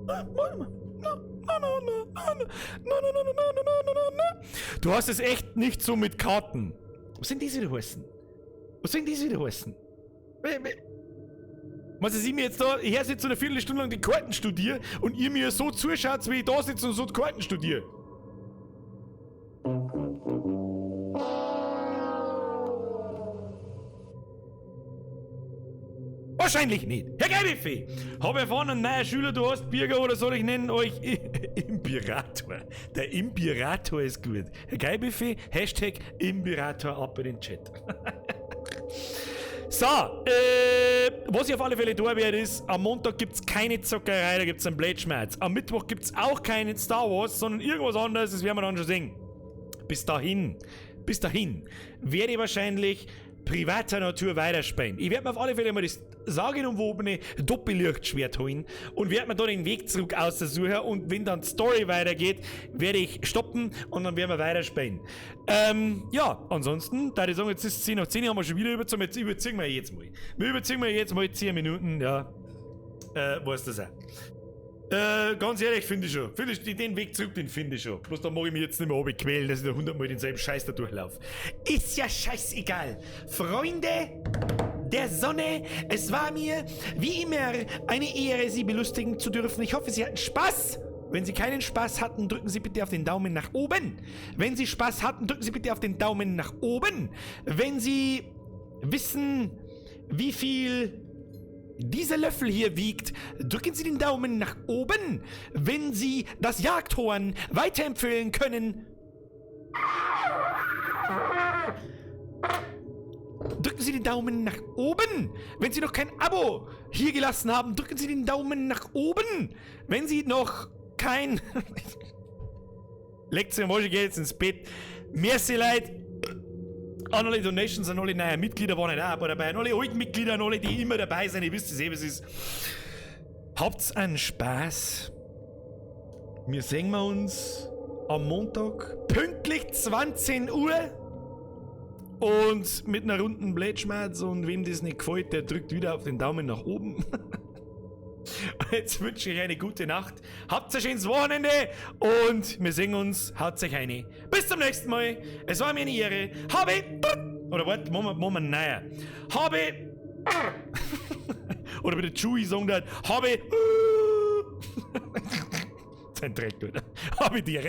Na, moin nimmer. Na, na, na, na, na, na, na, na, na, na, na, na, na. Du hast es echt nicht so mit Karten. Was sind diese wieder heißen? Was sind diese wieder heißen? Was ist ich mir jetzt da her sitze und eine Viertelstunde lang die Karten studiere und ihr mir so zuschaut, wie ich da sitze und so die Karten studiere? Wahrscheinlich nicht. Herr Gelbifee, hab erfahren, ein neuer Schüler, du hast Birger oder soll ich nennen euch Imperator. Der Imperator ist gut. Herr Gelbifee, Hashtag Imperator ab in den Chat. So, was ich auf alle Fälle tun werde, ist, am Montag gibt's keine Zockerei, da gibt's einen Blade-Schmerz. Am Mittwoch gibt's auch keinen Star Wars, sondern irgendwas anderes, das werden wir dann schon sehen. Bis dahin werde ich wahrscheinlich privater Natur weiterspielen. Ich werde mir auf alle Fälle mal das sagenumwobene Doppellichtschwert holen und werde mir da den Weg zurück aussuchen und wenn dann die Story weitergeht, werde ich stoppen und dann werden wir weiterspielen. Ja, ansonsten, da ich sagen, jetzt ist 10 nach 10, haben wir schon wieder überzogen, jetzt überziehen wir jetzt mal. Wir überziehen wir jetzt mal 10 Minuten, ja. Weiß das auch. Ganz ehrlich, finde ich schon. Finde ich, den Weg zurück, den finde ich schon. Bloß da mag ich mich jetzt nicht mehr quälen, dass ich da 100-mal denselben Scheiß da durchlaufe. Ist ja scheißegal. Freunde der Sonne, es war mir, wie immer, eine Ehre, Sie belustigen zu dürfen. Ich hoffe, Sie hatten Spaß. Wenn Sie keinen Spaß hatten, drücken Sie bitte auf den Daumen nach oben. Wenn Sie Spaß hatten, drücken Sie bitte auf den Daumen nach oben. Wenn Sie wissen, wie viel dieser Löffel hier wiegt, drücken Sie den Daumen nach oben. Wenn Sie das Jagdhorn weiterempfehlen können, drücken Sie den Daumen nach oben. Wenn Sie noch kein Abo hier gelassen haben, drücken Sie den Daumen nach oben. Wenn Sie noch kein... Legt sich am Arsch, geht jetzt ins Bett. Merci, Leute. An alle Donations, an alle neuen Mitglieder waren nicht auch ein paar dabei, an alle alten Mitglieder, an alle, die immer dabei sind, ihr wisst es eh, was es ist. Habt's einen Spaß. Wir sehen wir uns am Montag, pünktlich 20 Uhr. Und mit einer runden Blätschmerz, und wem das nicht gefällt, der drückt wieder auf den Daumen nach oben. Jetzt wünsche ich eine gute Nacht. Habt ein schönes Wochenende und wir sehen uns. Haut euch eine. Bis zum nächsten Mal. Es war mir eine Ehre. Habe. Oder warte, machen wir neuer. Habe. Oder wie der Chewie sagen hat. Habe. Sein Dreck, oder? Habe die Ehre.